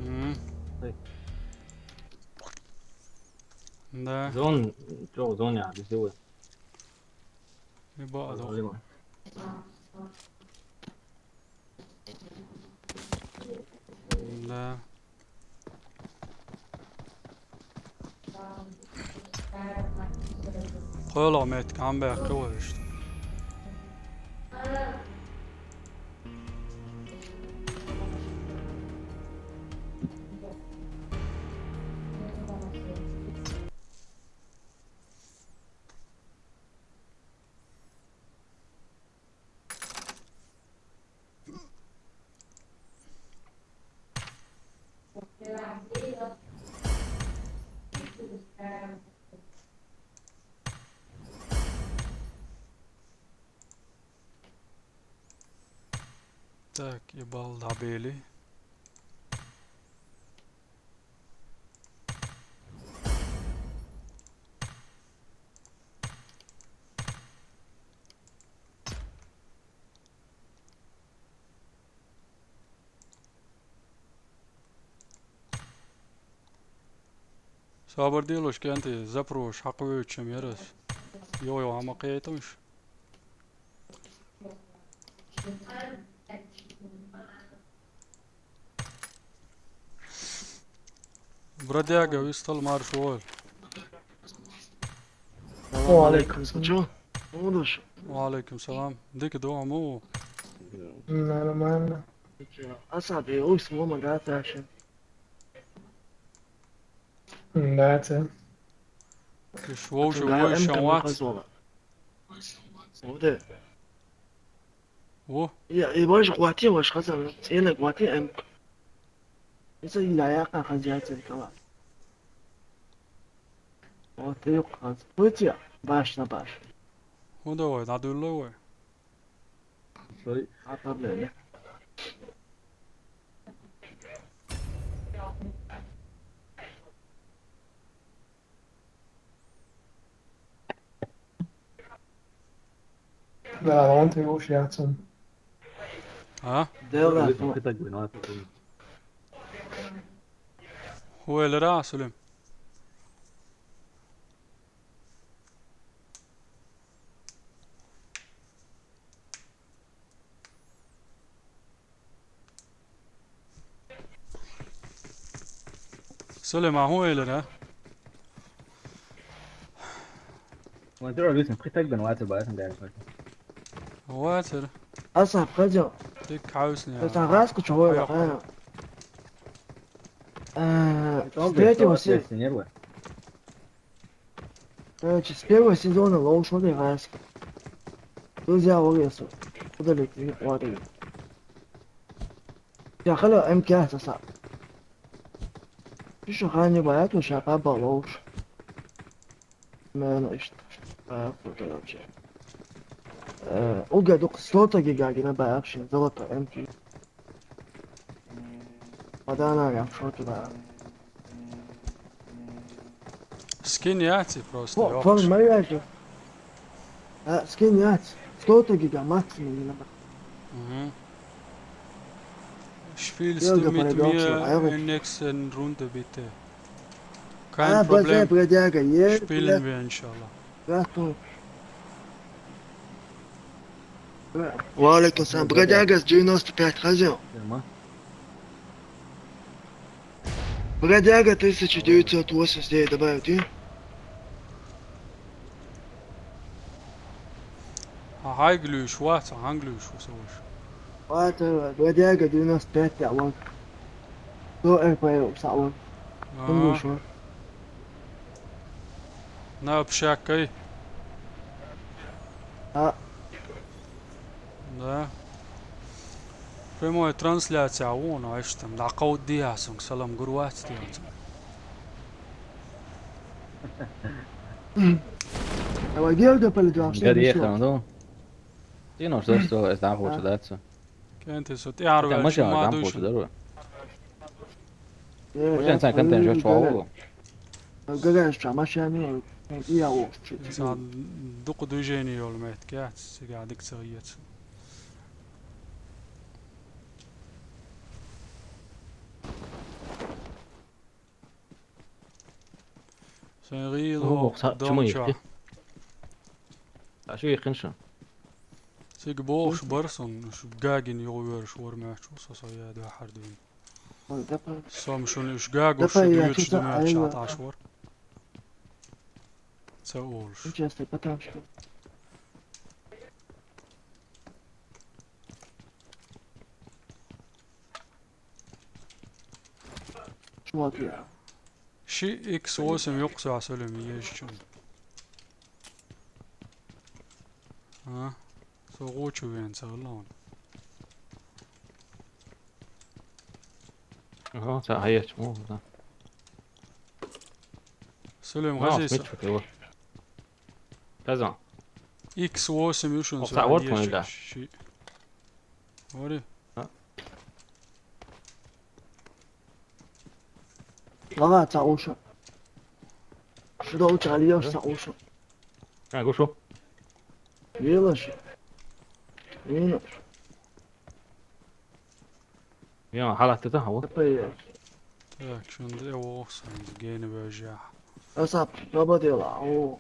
М. Ай. Да. Зон, чё, зон я, без его. Еба, а, да. Проблема. Да. КхоьлгӀа меттиг Ӏам баьккхи вай иштта. Так, и бал добили. Собар де луш, кӀентий, запрош хьакхавоьдучу яра ас. Йо-йо, хӀама кхетамаш. Бродяга, вистал марш вол. Салам алейкум. Салам алейкум. Чё? Умудуш? Ва алейкум салам. Дика ду, аму? Нормально. Асаби, уйс мама да таши. Да, це. Ты ж вовчу, вовчу, вовчу. Уде. Во. Я, и ваш гвати, ваш хаза, цена гвати, эм. Иса иля я ка хазя цена кала. Вот ты хаз. Путя, баш на баш. Ну давай, надо ловой. Sorry. А проблема. Wer lernt, wie ich schätzen. А? Дела. Ху элира, Сулим? Сулейман, хӀун элира? Вон тӀера висна, кхин стаг бен вацар баьраш даьраш вац. Вацар. Аса, пойдём. Дика хьовсни. Сан гӀаскачу войла, а. Э, с третьего се-, Короче, с первого сезона лоу шо де гӀаска. Друзья, вон ясу. Куда летит? Ладно. Я хала М К С аса. Ты что, хани боят, ну, ща папа лоуш. Мэн, ишт. А, короче. Э, уга дук сто гига гина баякши, золото М К. Падана я, шо туда. Скин яци просто, Фо-, ёпш. Форма яци. А, скин яци. Сто гига максимум не надо. Мгм. Spielst du mit mir in nächsten Runde, bitte? Kein Problem. Spielen wir, inshallah. Ва алейкум салам. Бродяга с девяносто пять, хозяин. Нормально. Бродяга тысяча девятьсот восемьдесят девять добавить, и? А хьайга луьйш вац, а хьанга луьйш ву со ваш? Вац, э, Бродяга девяносто пять тя вон. Со РП саӀ вон. Хьанга луьйш ву? На общакай. А. Да. Прямой трансляция вон, а иштта дӀакховдадехьа, сунга салам гур вац те оцу. Давай, Георгий, полетел, что Гад ещё? Ехал, ну. Ты, ну, что, что, это там А? Получше, да, всё? КӀентий, со тӀаьхьара ваьлча машина ма там дуй получше, шуна. Здорово. Э, Уже я инсан контент смотрю, жёстче гараж. Вау. Гараж чу машина, э, я вот чуть-чуть. Сан дукха движение йолу меттиг яц, цига дика ца хета. Сайн гӀийла О, ву ца-, чу ма дом чохь. Йихки. Ца шу йихкина шу? Цига бохуш бара суна, уьш гагина юхавоьраш вара моьттуш ву, со, со я дуьхьара дуьйна. Ой, да па-, Со-м шуна уьш гагуш да па-, я дуьйцуш чу ду ца моьттуш Ӏа айла. ТӀаш вара. Ца олуш. Ничего себе, потому что. Чего ты? Ши икс восемь юккъе сахьа сулим езачун. А? Со гӀучу вен ца хилла хьуна. Ага, ца хьаечу, о, да. Сулим, хазийса. Мичча хила? Хаза. Икс восемь ю шуна. О, ца ца вот езачун, да. Ши. Вари. А. Лава, ца уша. Шуда уча алиёш, ца уша. А, гушу. Велаш. Мина. Я, халатта та, хава. Тапай. Так, шунда я вохсан, гена вежа. Асап, баба дела, о.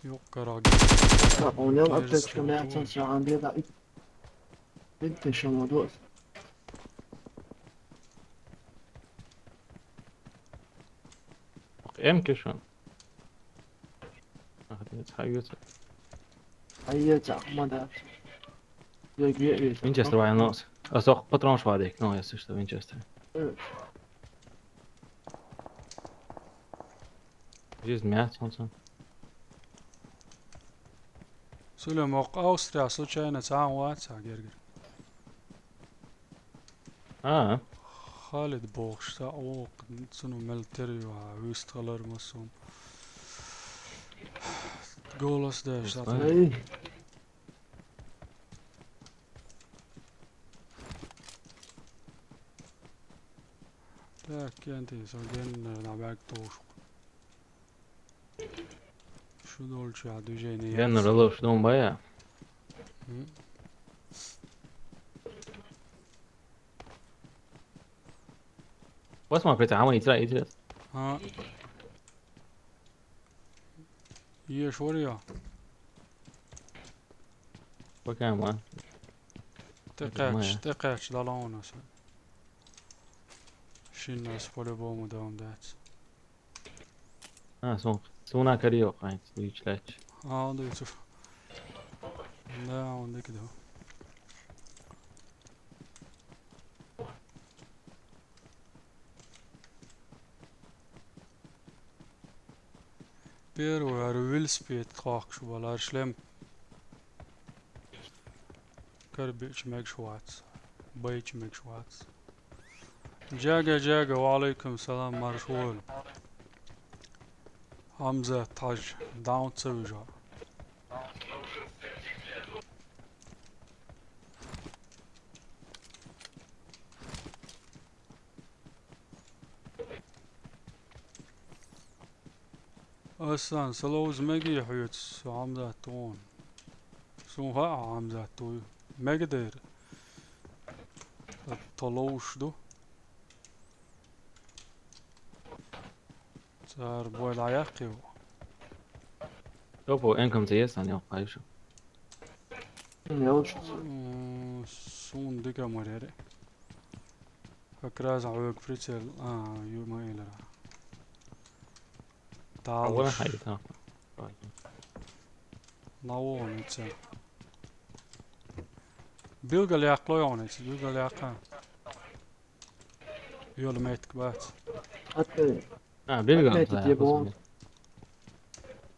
Юккъара. Так, у него аптечка мясом, всё, Андрей, да, и. Видите, что он вот. М кишан. Ах, нет, хайгуца. Хайгуца, Ахмада. Винчестер вайн нос. А сох патрон швадик, но если что, Винчестер. Жизнь мясо, он сон. Сулем, ок, Австрия, случайно, цхьа а вац, а, гергар? А. Халид бохуш, цхьа а вокху, цунна мел тера ю, а, вуьстагӀалар массо. Голос деш, Ай. Так, кентий, со геннер на баьг тошух. Шу долчу а движение Геннер яц. Алош дом бая. М. Посмотрите, а мы итра, итра. А. Еш вар я? Пока ма. ТӀекхаьчча, Пока ма. ТӀекхаьчча дӀалон аса. Шиннас по-любому дом дац. А, сон, суна карио, хайн, дуйч лач. А, он дуйцу. Да, он дик да. Первый, ара велосипед тхохкуш вара, ара шлем. Карбича мегаш вац. Байча мегаш вац. Джага, Джага, ва алейкум салам, марш вон. Хьамзат, Хьажа, даун ца вижа. Асан, сан ловза мегий хьоьца, со Хьамзат вон. Суна хаьа Хьамзат вуй. Мега дера. Тхо ловзуш ду. Цара бой дӀаяккхий ву. Топо энкам ца еза, сан йоккхайша. М, суун дика моряре. Как раз а век прицел. А, ю ма элера. Дал. Ала хайта. Ой. Лавон ица. Билгал яхлой он ица, билгал яха. Йол метк бац. Атэ. А, билгал. Атэ, да, тип, я бон.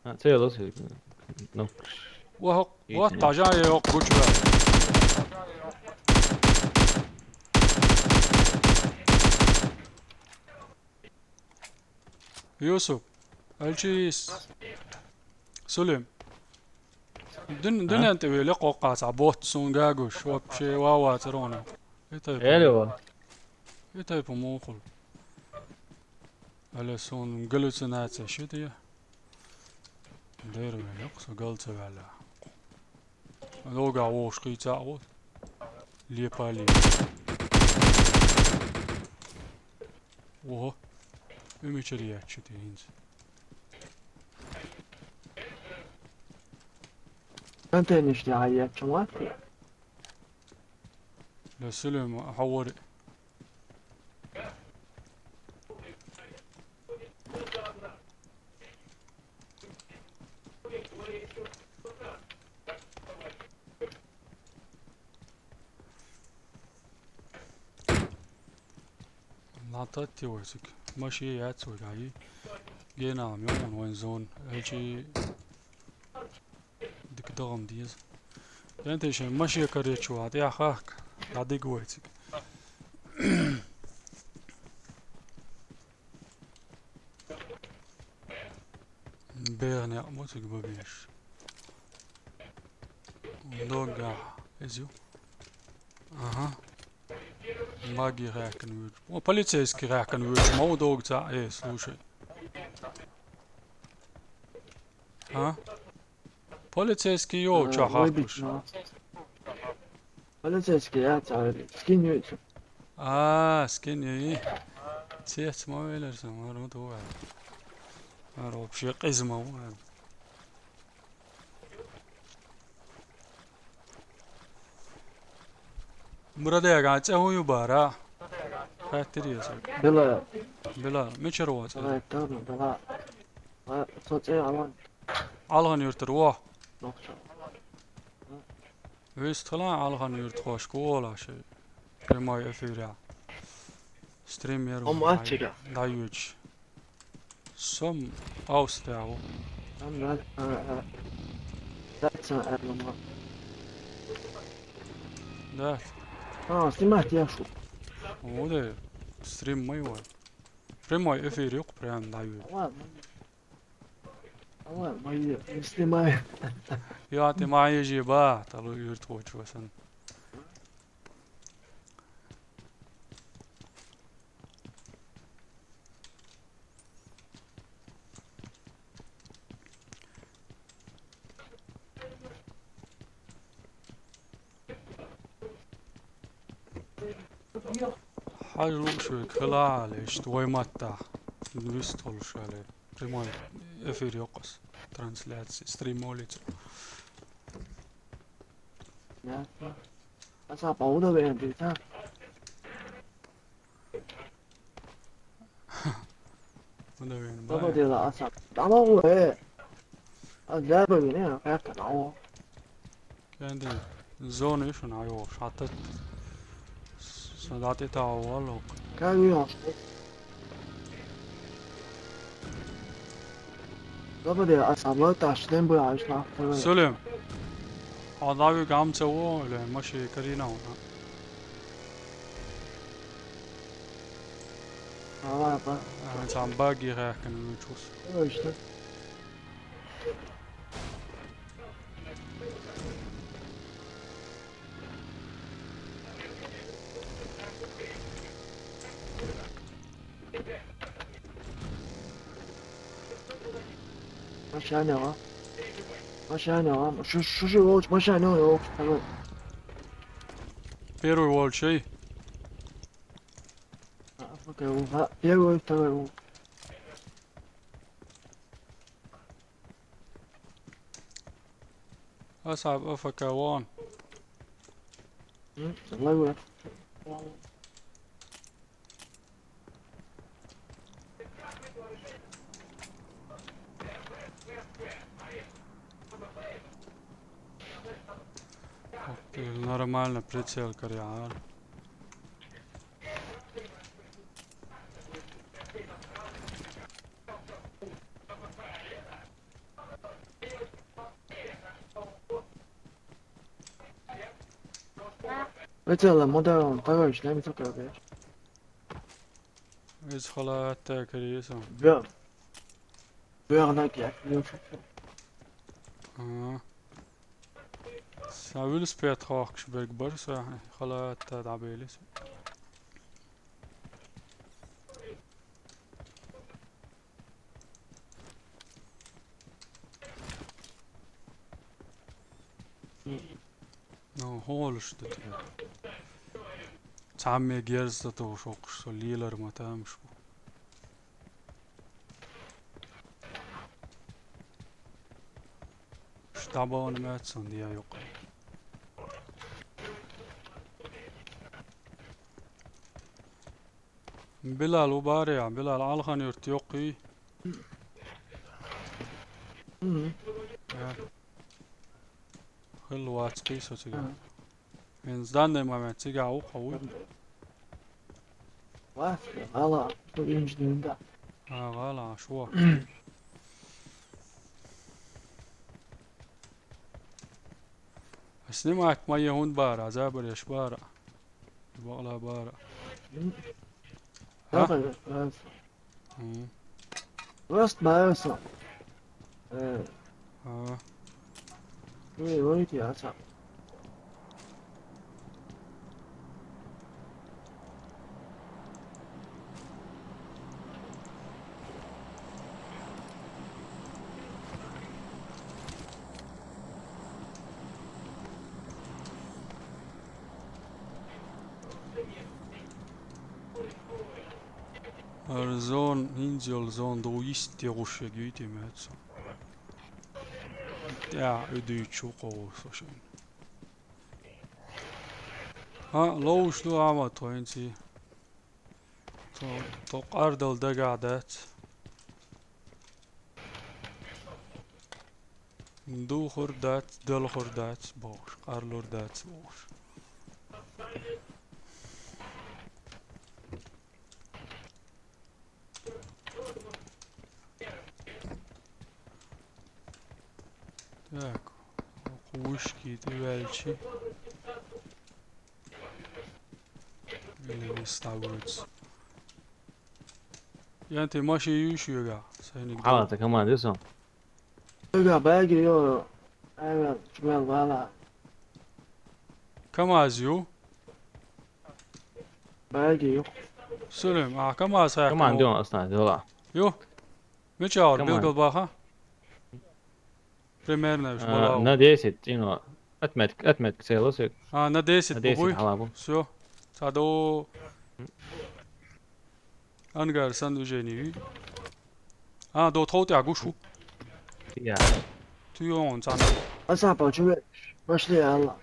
А, целос. Ну. Ва, ва, тажа ёк гучва. Юсуп, алчис. Сулим. Дин, а? Дин анте веле кокка са бот сун гагуш, вообще ва ва царона. Это. Элева. Это по мохул. Але сон галлюцинация шит я. Дэр ве, ёк, со галца вала. Лога вош кыйца вот. Лепали. Ого. Ümüçür ya, что ты инз. Sen tenişte hayatçım var ki. Ле Сулим, хьо вори. Лататти войсик. Маши яц вой гаи. Гена мён войн зон. Элчи Дик догом диз. Янтешин машия короче ват, я хак. Дадик войцик. Берне мутик бабиш. Дога. Эзю. Ага. Маги рэкэн вюч. О, полицейский рэкэн вюч. Мау дог за. Э, слушай. А? Полицейский ё, а, чё выбить хахуш? Надо. Полицейский, я ца, скинь вюч. А, скинь ё. Цец мавелер сам, армут уа. Ар вообще къизма уа. Мурад яган цӀе хӀун ю бара? Хаттири ясак. Бела. Бела, мичара вацӀа? Бела, тана, бела. Ва, со цӀе аван. Алгъан юртар ва. Нохча. Вистхала алгъан юрт хош, кола ши. Прямой эфиря. Стример. Ом ачига. Даюч. Сом Австрия. Ам да, а, а. Датса арлама. Да. А, снимать я шу. О, да. Стрим мой вой. Прямой эфир юк, прям даю. Ладно. Ладно, мои, не снимай. Я, ты мои же ба, талу юрт хочешь васан. Хьажа лугӀуш вега хила Ӏалаш, вай матта. Вистхула шале. Прямой эфир йокъас. Трансляция, стрим олица. Ясно. Аса пауда вега дита. Мадавен Баба бай. Дела аса. Дама уэ. А дяба вине, как на о. Кэнди зоны шуна ё, шатат. Садати та валок. Как ё. Баба дела аса, ма таш, дем бы аш на. Сулим. Адави гамца во, ле, маши карина. Ала, ба. А, там баги рэхкэн мучус. Точно. Машина, а? Машина, а? Шу, шу, шу, волч, машина, волч, давай. Первый волчий. А, окей, у, а, первый, второй, у. Асхьаб, АФК вон. М, давай, давай. Окей, нормально, прицел карьяр. Прицел, модерн, короче, дай мне только, блядь. Из халата карьяр. Бля. Бля, она, блядь, не ушёл. Аа. Са велосипед хохкаш берг бар са халата дабелис. Ну, холш да. Цамме герз да то шокш, со лилар матамш. Штабон мэтсон диа юк. Билал убари, Билал алхан юрт юкъи. Мгм. Хил вац кисо цига. Мгм. Мен сданный момент цига уха уй. Ва, гала, что инженер, да. А, гала, шо. Снимать мои гун бара, забреш бара. Бала бара. М. А? Давай, давай. М. Рост Майерса. Э, А. не, ну, иди, а сам. Арзон, инзиол зон, до исти гушег юйти мэтсо. Я, үдүй чу кого сошен. А, лоуш ду ама тоинци. То, то къардал дага дац. Духур дац, далхур дац, бош. Къарлур дац, бош. Так. Кувушки, ты вяльчи. Или не ставлюсь. Я ты маши юшуга, сайник. Ала, та команда, юсо. Ага, байги, ё. Ага, чмел, вала. КамАЗ ю? Байги, ё. Сулем, а КамАЗ хай Команда, кого? ё, остана, дела. Ю? Мичаур, КамАЗ. билгал баха? Примерно, уж А, балау. На десять, you know, отметка, отметка целая, сек. А, на десять На десять, бугуй? ала бу. Всё. Садо ангар сан движение. А, до тхоут я гушу. Я. Ту он сан. Аса, почему? Пошли, Алла.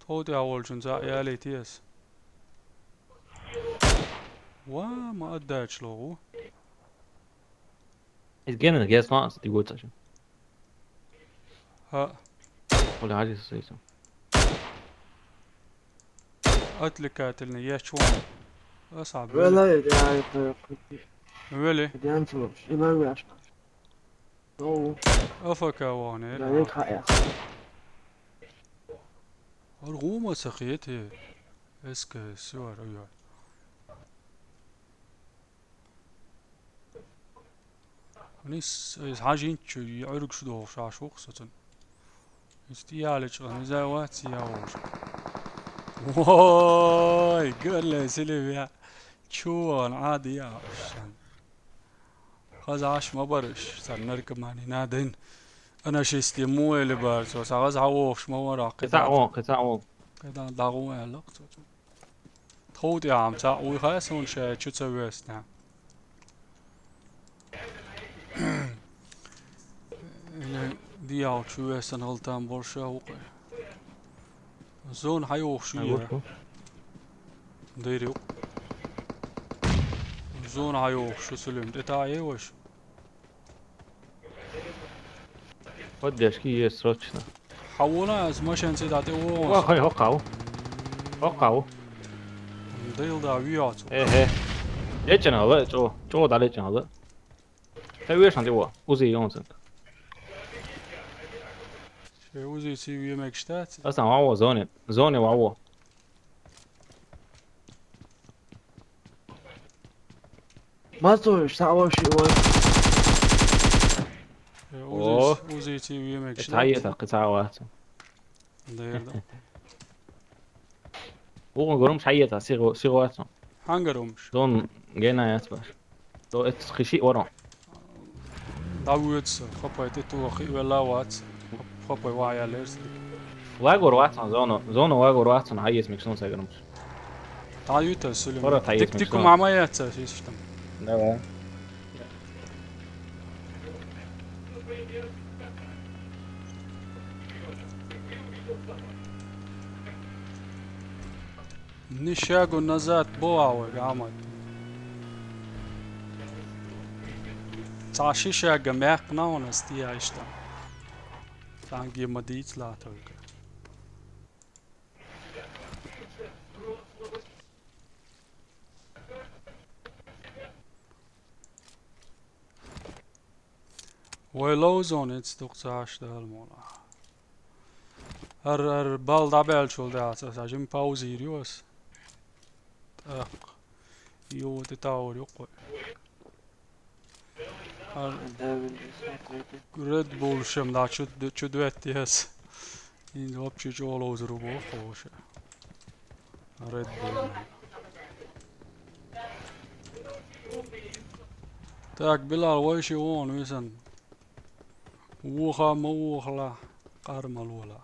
Тхоут я волчун за я летиес. Ва, ма отдач логу. Из генен, гес ванс, ди гуцаш. Ха, Оля, гажи сусейсо. отвлекательный, я чуан. Асаб. Вела, я, это, Вели. я не слышу. И на вяжка. Ну, АФК вон, да, не э. хая. Аргума сахиет, э. Эске, сюар, ой. Нис, из хажинчу, и аргш дохш ашух сатан. Из тиялич, не завати я уж. Ой, герле, Сильвия. Чуан, ади я, шан. Хазаш ма барыш, сан наркомани надын. Ана шести му эли бар, со сагаз хавош ма вара, Кыца он, кыца он. Кыдан дагу элок, со. Тхоут я ам ца уй хая сон ше чу ца весна. Или диал чу весан галтан больше хукы. Зона хьайохуш ю. Дайр ю. Зона хьайохуш ю, Сулим. ТӀе таӀе ваша. Поддержки есть срочно. Хьавона аз машен цӀе дӀа тӀе вогӀун. Ва, хой, хӀокхав. ХӀокхав. Дайла да виёцу. Эхе. ЛечӀана ала, чӀо. ЧӀо дӀа лечӀана ала. Хье вешан тӀе во. Узи йонцан. Шей узи ци вемек штат. Асан ваво зоне. Зоне ваво. Мацо, саваши вай. Э, О. Узи, узи ци вемек Э, штат. Тайе та, кыца ваца. Дерда. Угу, гурум шайе та, сиго, сиго ваца. Хьангарумш. Зон гена яц баш. То эт хиши орон. ДӀавоьдуса, хапай тӀе тухи велла вац. Хапай вая лерс. Вагор вацан зону, зону вагор вацан, хьаес миксун саграмс. ТӀаюта, Сулим. Хора тӀаес Тик-, тикум миксун. Амаяца, систем. Давай. Ни шагу назад бо вай, Ахьмад. Цхьа ши шага мекх нана стия иштта. Цхьанге ма дийца латарга. Вай ловзон эцна дукха ца хьаш дала мола. ХӀар, хӀар бал дӀабаьлчул дац, аса жим паузийр ю ас. ТӀаккха. Йо, тӀе таур ю кхой. ХӀар Red Bull шем дӀа чу, чу дуьтти ас. Ин вообще чӀо ловзар ву боху ховша. Red Bull. Так, Билал, вай ши вон висан. Вуха ма вухла, къар ма лула.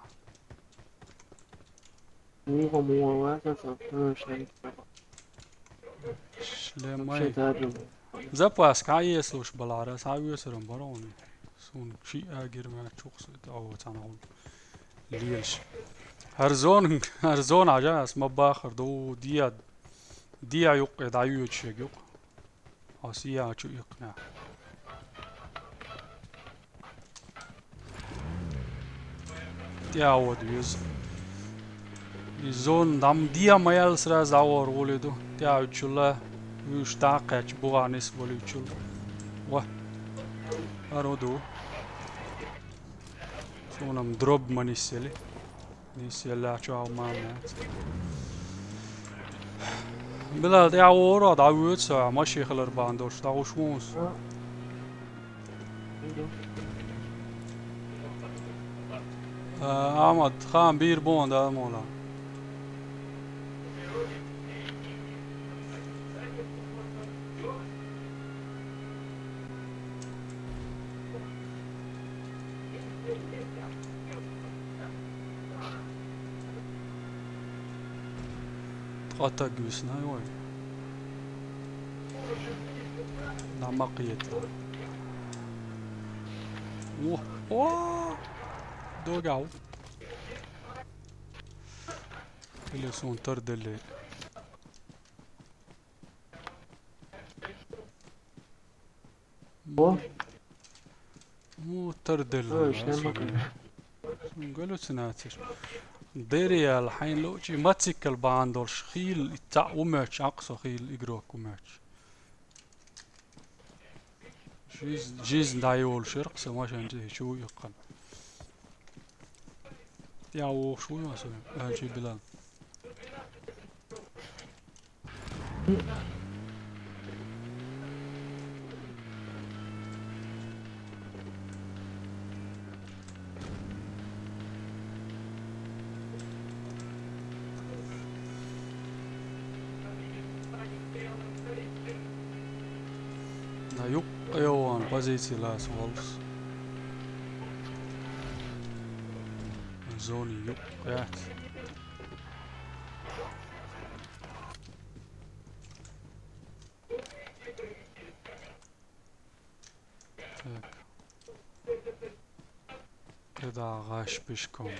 Вуха ма вухла, ша, ша, ша. Шлемай. Вообще, да, да. Запас кхьа еслуш балара, схьа весарам барони. Сун ши агир ма чухса, о, цана хул. Лелш. ХӀар зон, хӀар зон хьажа, ас ма бахар, ду, диа, диа юккъе, дӀаюьгучег юккъе. Ас яа чу иккхина. ТӀаьхьа вада веза. И зон дам диа ма ял сразу дӀавора гӀули ду. ТӀаьхьа уьчула вуьш дӀакхаьчча бугӀа нис болуьчул. Ва. ХӀара ду. Сонам дроб ма нисъели. Нис еллачу а мама. Билал, тӀаьхьа вора, дӀавоьду со, машин хилар бан долуш, дӀагӀуш ву со. А, Ахьмад, хаам бийр бу хьуна, Дала мукъ лахь. Ткъа таг висна вай. Нама кхета. О, о! Догав. Или сон тарделле. Бо? Ну, тарделла. Ой, ишнема кара. Галлюцинацеш. Дериял хьайн лучи мациккал бан долуш хил, итта умач, акъсо хил игрок умач. Жизнь, жизнь дайвол шерх, самашан чу иккхан. Я вохуш ву, аса, альчи билан. На юккъе йован позици лас волус. Зони юккъе яц. Так. КхидӀа гӀаш пешком.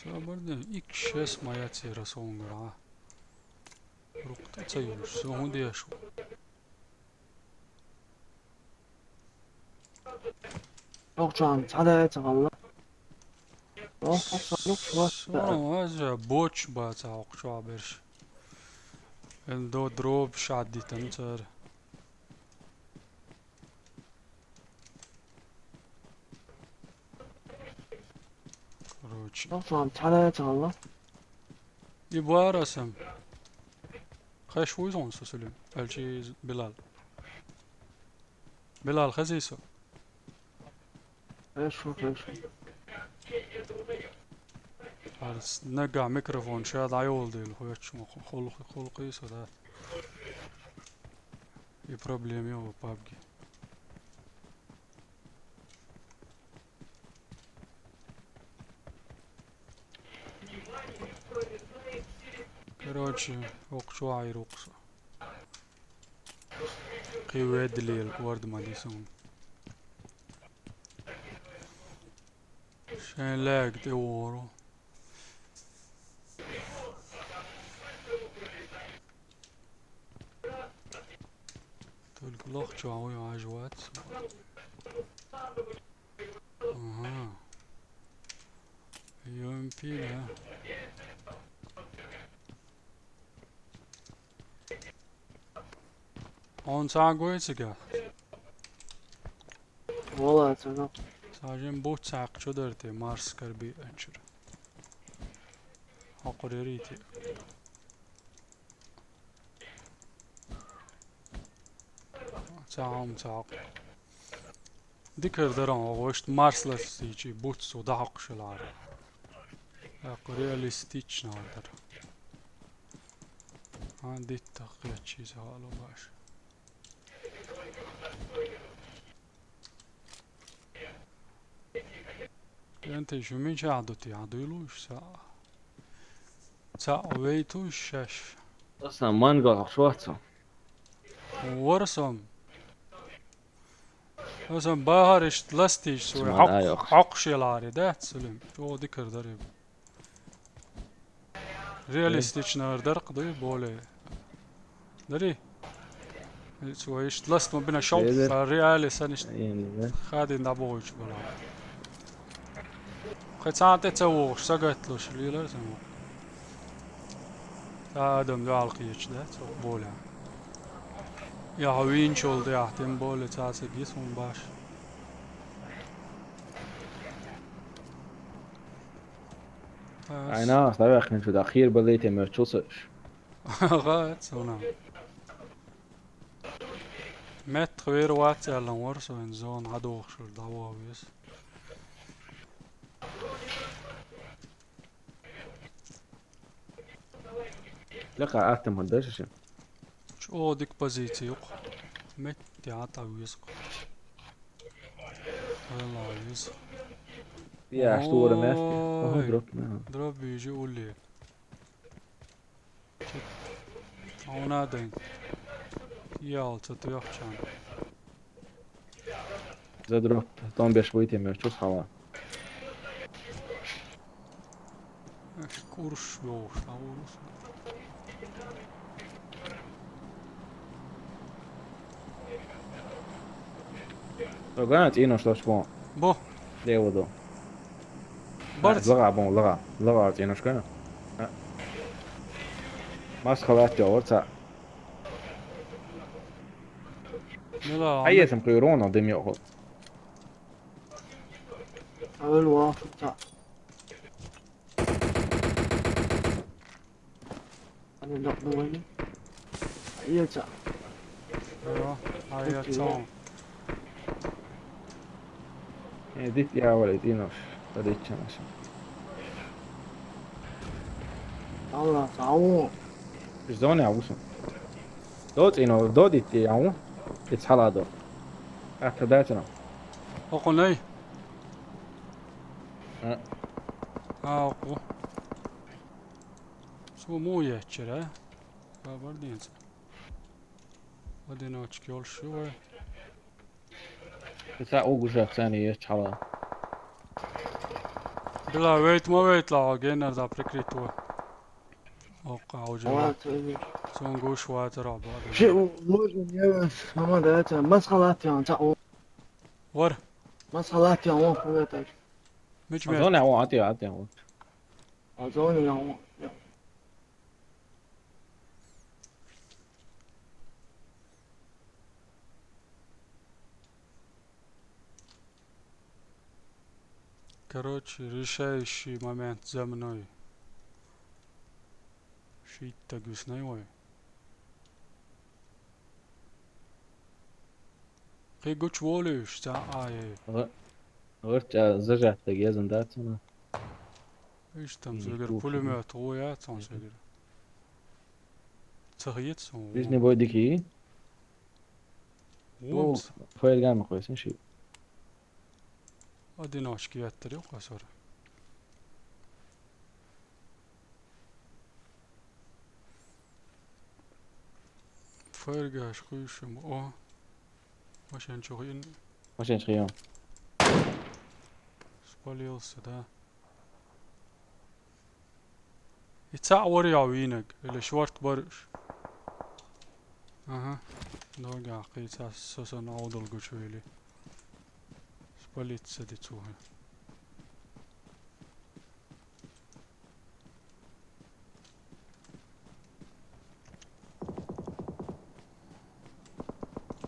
Хабар ден, икс шесть моя цера сонгара. Рук тӀе ца юлуш, со хӀун деш ву? Ох, чан, цхьа дай ца хилла. Ох, ох, ца, ох, ца, ца. Со, ваза, боч бац хӀокху чохь берш. Эн до дробаш Ӏаддитан цара. Короче. Ох, чан, цхьа дай ца хилла. И бара сам. Кхеш вуй зон со Сулим? Аьлчи Билал. Билал, хези со? Кхеш ву, кхеш ву. Арс, нагахь микрофон ша дӀайолу дела, хоьттуш ма ху-, хул-, хулкхий со, да. И проблема йо, пабги. Короче, окху чохь Ӏийр ву-кх со. Кхин ведда лела, корда ма ди суна. Шайн лаьга тӀе вогӀур ву. Только лох чохь вуй, Ӏаш вац. Ага. Ю М П, да? Хьуна цхьа а гой цигахь? Вала, ца гахь. Цхьа жен буц цхьаькха чу дара те, Марс карби анчура. Хьокхур ярий те? Цхьа хьума ца хьокху. Дикар дара хьо, вешта Марс ластийчи буц цо дӀахьокхуш хилара. ТӀаккха реалистична дара. Хьан диттах кхеччий ца хаало баш. КӀентий, шу мичахь ду те, хьан дуй луш ца? Ца вейтуш шаьш. Аса мангал хьо шоцу? Вара со. Аса бахар иштта ластийча цо хьокхуш еларе, да, Сулим? ЧӀогӀа дикар дара. Реалистична дара-кх дуй, более. Дарий? Цо иштта ласт ма бина шов, реале санна иштта хадийна дӀабохуьйтуш бала. Кхин цхьана тӀе ца вогӀуш, сагатлуш лелара сан ву. Цхьа адам дуьхьал кхечу, да, цо боле. Я хьо вийначул тӀехь, тем более цхьа ца гиса хӀума баш. Айна, аса дӀаваьккхинчу дӀа кхера баллийтина моьтту шу ца уьш. Ага, цунах. Меттах вер вац аьлла вара со, вайн зона хьадохуш вара, дӀаваха веза. Лекха атта ма дара шаьш. ЧӀогӀа дика позици ю-кх. Метте хьан тӀа веза-кх. Валла веза. Я, аш тура метте. Ой, дроп, на. Дроп бижи улле. Хьуна дайн. Ял ца тоьхчан. За дроп, тон беш вуй тем, чус хьала. Аш курш беш, а урус. Ганац ийнуш дош бу. Бу. Лево ду. Барц. ЛагӀа бу, лагӀа. ЛагӀа ийнуш гана. Мас халат йовар ца. Мила. Айесам куйруна дим йоху. Ава ца. Ана докъ вайна. Айца. Ага, айца. Э, дит я валит, инош. Тадичча наша. Алла, сау. Зоне авуса. Дот ино, додит я аву. Ицхала до. Атта датана. Окунай. А. А, оку. Цо муха яьччара? Хабар ден цо. Одиночка йолуш ю вай. Ца угушах царна ечу хьала. Ила, вейт ма вейт ла, геннар да прикрыть ва. Окка, уже. Ва, цо вижу. Цун гуш ватара бада. Ши, можно я вас, мама, да, это, масхалат я, ца, о. Вар. Масхалат я, о, это. Мич мер. Зона, о, ати, ати, о. А зона, я, о. Короче, решающий момент за мной. Шийтта гуснай вай. Кхы гуч волуш, ца, ай. Гъ-, гъырч, а, зажатта гезан дац вана. Иш там, и зэгэр пулемёт гъу яц он зэгэр. Цахиец он. Ближний бой дики. Вон. Файл гамма хойсун ши. Одиночки яттыр ёк асор. Файл гаш хуйшум. О. Машин чугин. Машин чугин. Спалился, да. И цаъ вар я винаг, или шварт барыш. Ага. Дога, кхы ца сосан аудал гучу или. Спалиться ди цуха.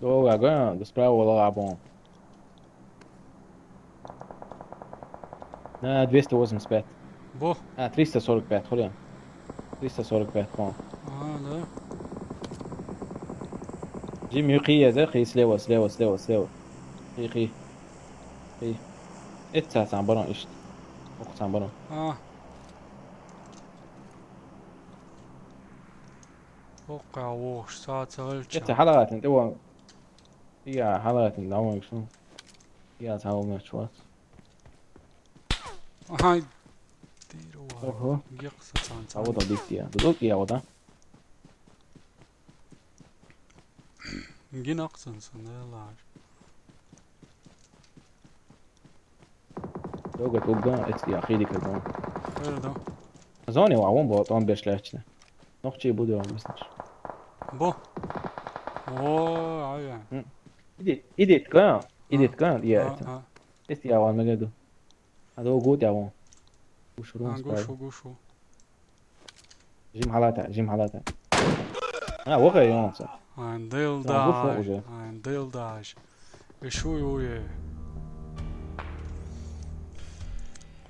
Дога, га, да справа вала абон. На двести восемьдесят пять. Бо? А, триста сорок пять, хули. Триста сорок пять, по. А, да. Джим, ю, кхы еза, кхы слева, слева, слева, слева. Кхы, кхы. Кхы. Эт са сан барон ишт. Ох сан барон. А. Окка, ох, са цагал. Эт са халагатын, тэ вон. Я, халагатын, да, вон ишт. Я, са вон ишт. Ага. Ого. Гекса сан сан. А вот он дикти я. Тут я вот, а? Гинаксансан, элар. Дога, тугга, эцки, ахири кадон. Эрдо. Зоне ва, вон бо, он бешлячне. Нохчи буду он, мислиш. Бо. О, ая. М. Идит, идит, ка? Идит, ка? Я, а, это. А. Эцки, я вон мегаду. А, дога, гуд, я вон. Гушурун. А, спай. Гушу, гушу. Жим халата, жим халата. А, воха, ёнца. Андел. Там вышло даш, уже. Андел даш. Ишу юе.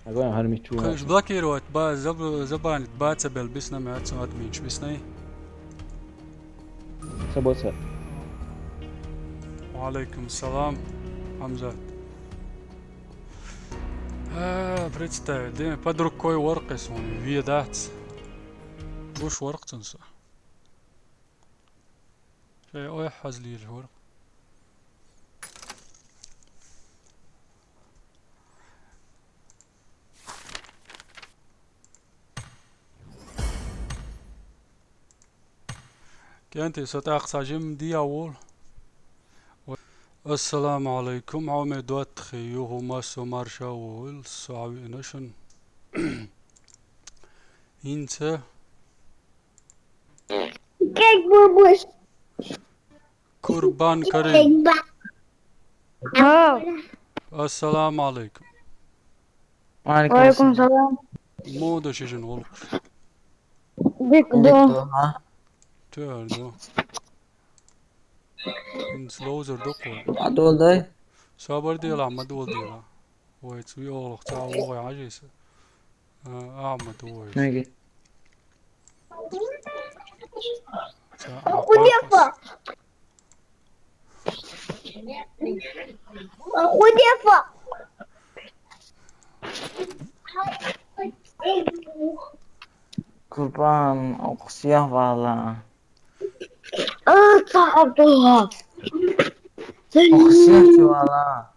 Огонь, гармичу. Кыш блокировать, ба, заб-, забанить, ба, цебел, бисна, мя, цу, админч, бисна. Сабоца. Ва алейкум салам, Хамзат. А, представь, дэ, под рукой воркъес он, вие дац. Гуш воркъ цунса. Шей, ой, хазлир воркъ. Кенти, со тӀаккха цхьа жим дӀаявула. Ассаламу алейкум, хьо ме доттагӀий, юха массо марша вуйла, со хьавиъна шун. ХӀинца. Как бабуш. Курбан Карим. Как ба-, Ау. Ассаламу алейкум. Ва алейкум салам. Ва алейкум салам. Мода шижин олуш. Дик ду. Дик ду, а? Тер ду. Ин слоузер ду ку. Адолдай. Сабар дела, ма дол дела. Вай, цуй олух, ца олух, я жеса. А, а, ма дол. Неге? Ца, а, Худефа. Худефа. Курбан, оксия вала. А, та Абдулла. Оксия вала.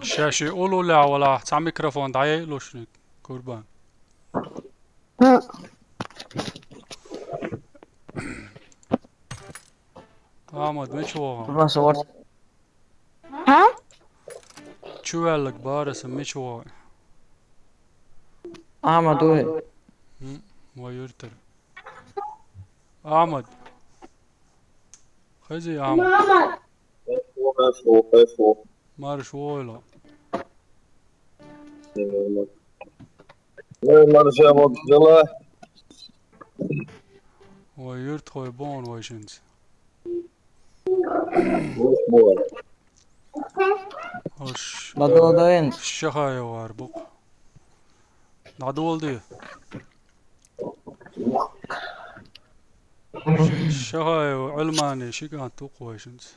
Ша ши улула вала, ца микрофон дӀаяйлушник, Курбан. Ахмад, мича вогӀу? Курбан, со варц-, А? Чу ваьлларг бахар сан, мича вогӀий? Ахьмад вуй. Хм, вай юртара. Ахьмад. Хези, Ахьмад. Марша вогӀийла. Э, марша вогӀийла. Вай юртахой боху вайшинца. Ош, ладогӀа дан. Шахаев вар бу-кх. ДӀадоладе. Шахаев Ӏилмане ши кӀант ву-кх вайшинца.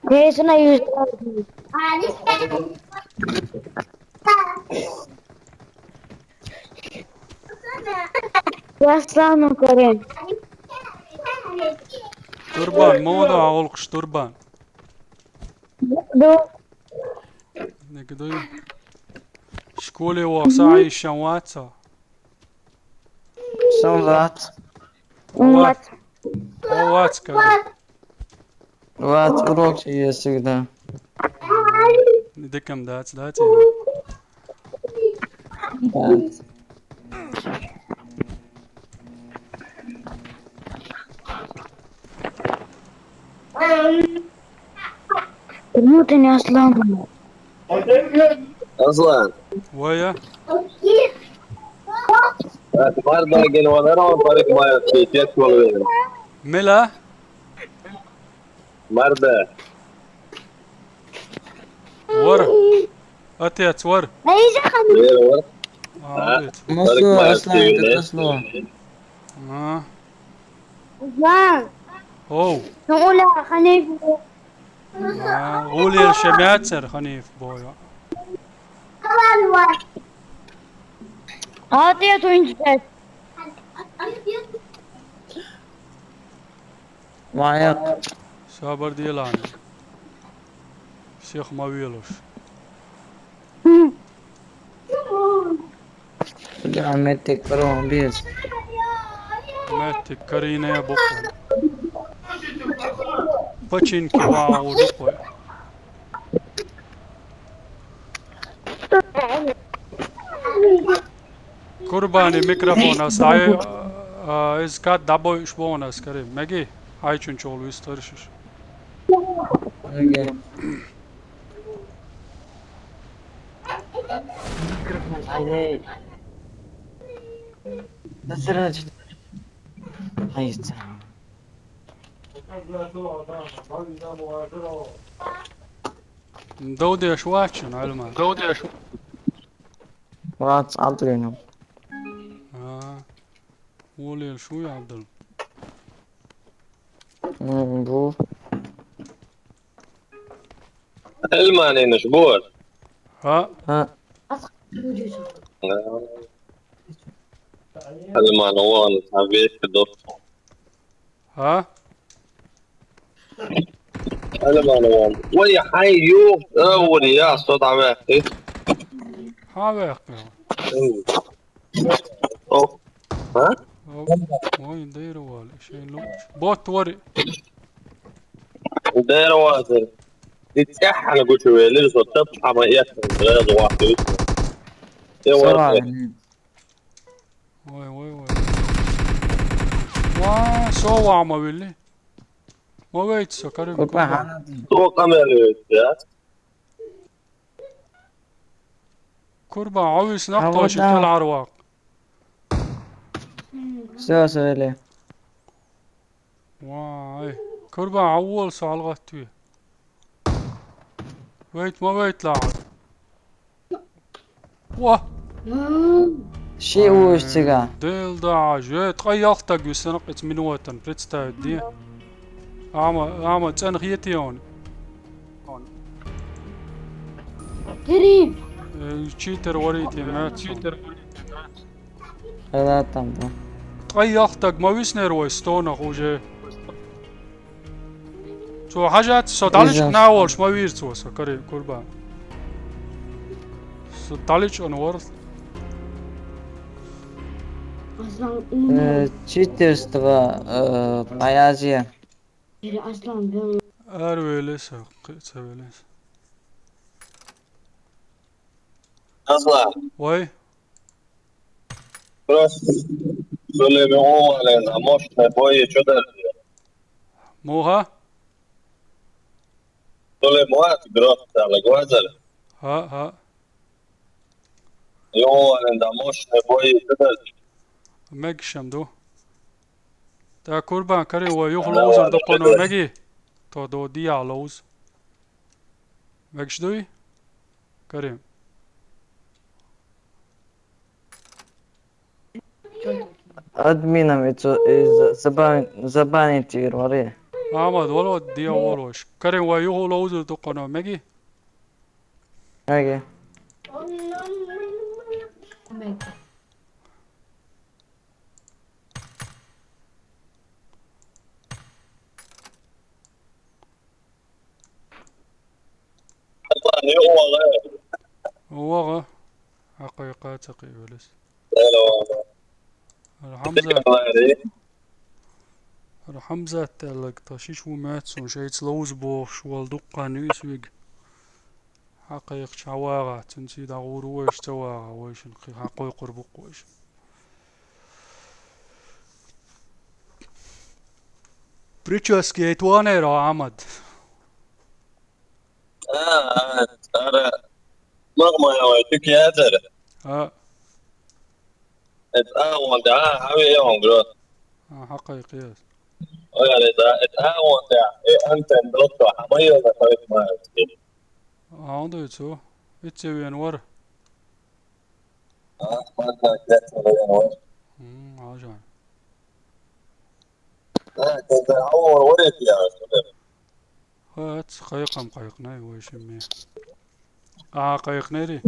Кхесана южда. Яслану карен. Турбан, ма вада гӀулакхаш, Турбан. Ду. Нигде. Школе вахса Ӏийшан вац со? Сан вац. Вац. О, вац, кага. Вац, урок есть всегда. Дикам дац, дац, я? Дац. Кому ты не Аслан? Аслан. Вая. Марда ген ванара он парик мая тек болу. Мила? Марда. Вар. Отец, вар. Вер вар. А, отец. Масу, парик мая Аслан, тек это не. Аслан. А. Ван. Оу. Ну, Оля, Ханиф. А, Оля шемяцер Ханиф бой. А ты эту инспект. Ваякх. Сабар делан. Всех ма велаш. Да, меттиг каро без. Меттиг карийна я бокъо. Починки вау дукъой. Курбани микрофон ас ай, а, из кад дабой уж бонас кари. Меги, ай чун чол вистаршиш. Меги. Микрофон ай, ай. Засранец. Ай, ца. Довдеш вац шун, Ӏилман? Довдеш. Вац, Ӏабдуллин. А, волел шуй, Ӏабдул? М, бу. Ӏилманинаш бу. Ха? Ха. Ӏилман вон, а вешка дот. Ха? Ӏилман вон. Вай, хьай, ю, э, вон, я, со дӀаваьккхи. Хьан ваьккхи? О. Ха? О, вай, дайра вали, шайн луч. Бот вари. Дайра вали. Ди цӀеххьана гучавелира, со тап хьама эцна, дайра вахтуьйту. Э, вари. Вай, вай, вай. Ва, со ваьма вилли. Ма вейца со, карим. Курбан, хьанад? Со къамел вейца, я? Курбан, Ӏовис нах тойши кӀел гӀарвакъ. Всё, всё, или. Вай. Курбан, Ӏоввал со хьалгӀаттаве. Вейт, ма вейт лахьа. Ва! Ши уж цига. Дел да, жо, ткъа ялх таг висана кхиц минуватан, представить де. Ама, ама, цӀена хетий он? Керим! Э, читер варите, мя читер. Хала там, да. Ткъа ялх таг ма виснер вай стонах уже. Цо хьажац, со дӀаличкъна волуш ма вийра цо, со карий Курбан. Со дӀаличкъна вара. Э, читерство, э, поэзия. Арвелес, кхи ца велес. Аслан. Вай. Просто Сулейман Овален, а может, не бои, чё дальше? Муха? Сулейман Овален, грот, там, Гвазаль. Ха, ха. Овален, да, может, не бои, чё дальше? Мегашам ду. Та Курбан, карий вай юха ловзар дуккхано меги? То до дия ловз. Мегаш дуй? Карим. Админам и цо, и за-, забан-, забанить вир вари. Амад, вало диа волош. Карим, вай юха ловзар дуккхано меги? Меги. Ваха. Хьакхайкха ца кхиъ велес. Хьамзат. Хьамзат аьлларг, тхан шиш ву моьтту суна, шайца ловза бохуш, вала дуккха хан ю иза вига. Хьакхайкхача хьавагӀа, цуьнца дӀагӀур ву вайша, ца вагӀа вайшинна, кхин хьакхойкхур бу-кх вайша. Прическа яйта ванера, Ахьмад? А, а, ара, мах ма ява, туька яцара. А. Эт а вон да, а, хьаве он гро. А, хьакхайкхе. Ой, аре да, эт а вон да, э, антен дотто, хьама йо на хавит ма. А, он дойцу. Итце вен вар. А, ма да, гет вен вар. М, а жан. А, да, а вон варе пиа. ХӀаъ, кхайкхам кхайкхинай вай шимме. А, кхайкхинайрий?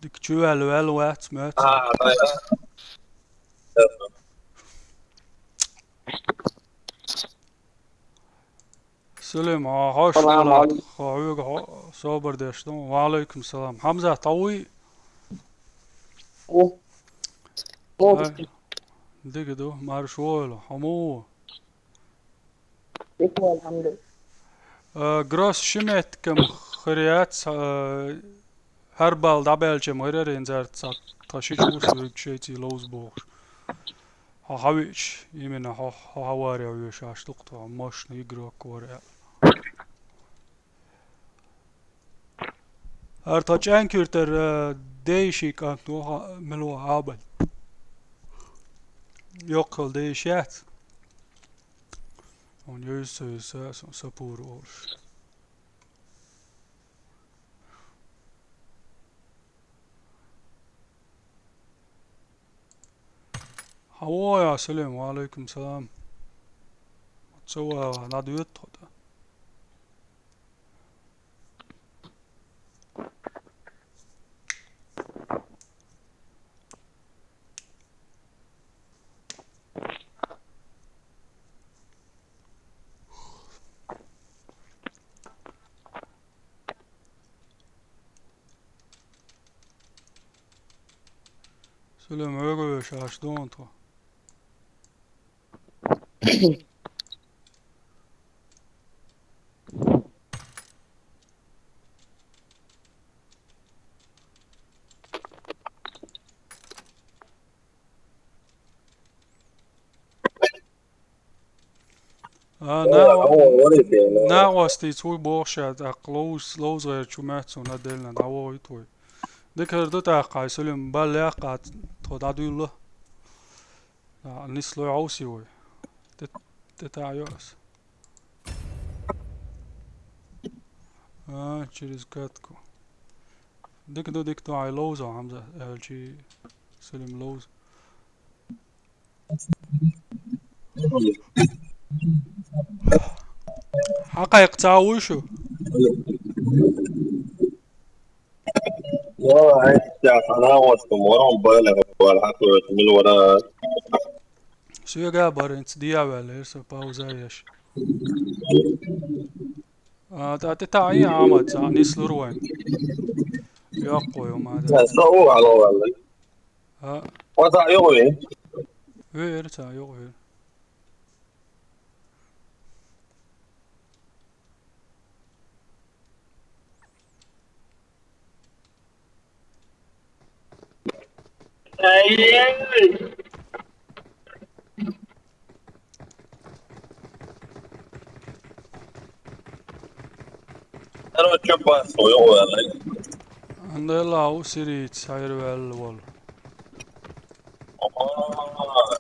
Дика чу ваьлла, ваьлла вац, моьтту. Салам, а, хьош салам, хьоьга хьо-, собар деш ду. Ва алейкум салам. Хьамзат, хьо вуй? Ву. Ай, дика ду, марша вогӀийла. Хьо муха ву? Дика ву, алхьамдулиллахӀ. А, Гросс ши меттигам хир яц, а, хӀара балл дӀабаьлча-м гӀирар инзарца, тхан ши чу ву со вуьгу шайций ловза бохуш. Хьо хьавиъча, именно хьо, хьо хьаваре веш аш дукха тхо, мощный игрок вара аьлла. ХӀара тхан ЧӀаьнкуьртара, э, Дейший кӀант ву хьан, мила ву Ӏабад. Йоккхал Дейш яц? Хьуна юьйса, юьйса, сан сапур олуш. Хьан вогӀу, Салим? Ва алейкум салам. Ца вогӀу, дӀадоьду тхо тӀа. Салим, хьоьга веш аш ду хьуна тхо. А, накъо-, накъостий цу бохуш а, тӀаккха ловз-, ловзагӀерчу моьтту суна деллина, дӀавогӀийта вай. Дика хир ду тӀаккха, хьай Салим, балла яккха тхо дӀадуьллу. А, нислой хьовсий вай. Де-, де та йо ас. А, через катку. Дика ду, дика ду, хьай ловза, Хьамза, аьлчи Салим ловза. Хьан кхайкха ца вуй шу? Валла, хӀинца хьан вац ду, ворхӀ балла вала хьакхоьру мила вара. Соьга а бара, хӀинца дӀаваьлла, эр со пауза еш. А, тӀа тӀе таӀийна Ахьмад, цхьаъ нислур вайн. Йоккхо ю ма да. Со у гӀало ваьлла. А. Ва цхьаъ юкъа вен. Вер, цхьаъ юкъа вер. Короче, пас, ой, ой, ой. Андела у сириц хайр вел вол. Ага.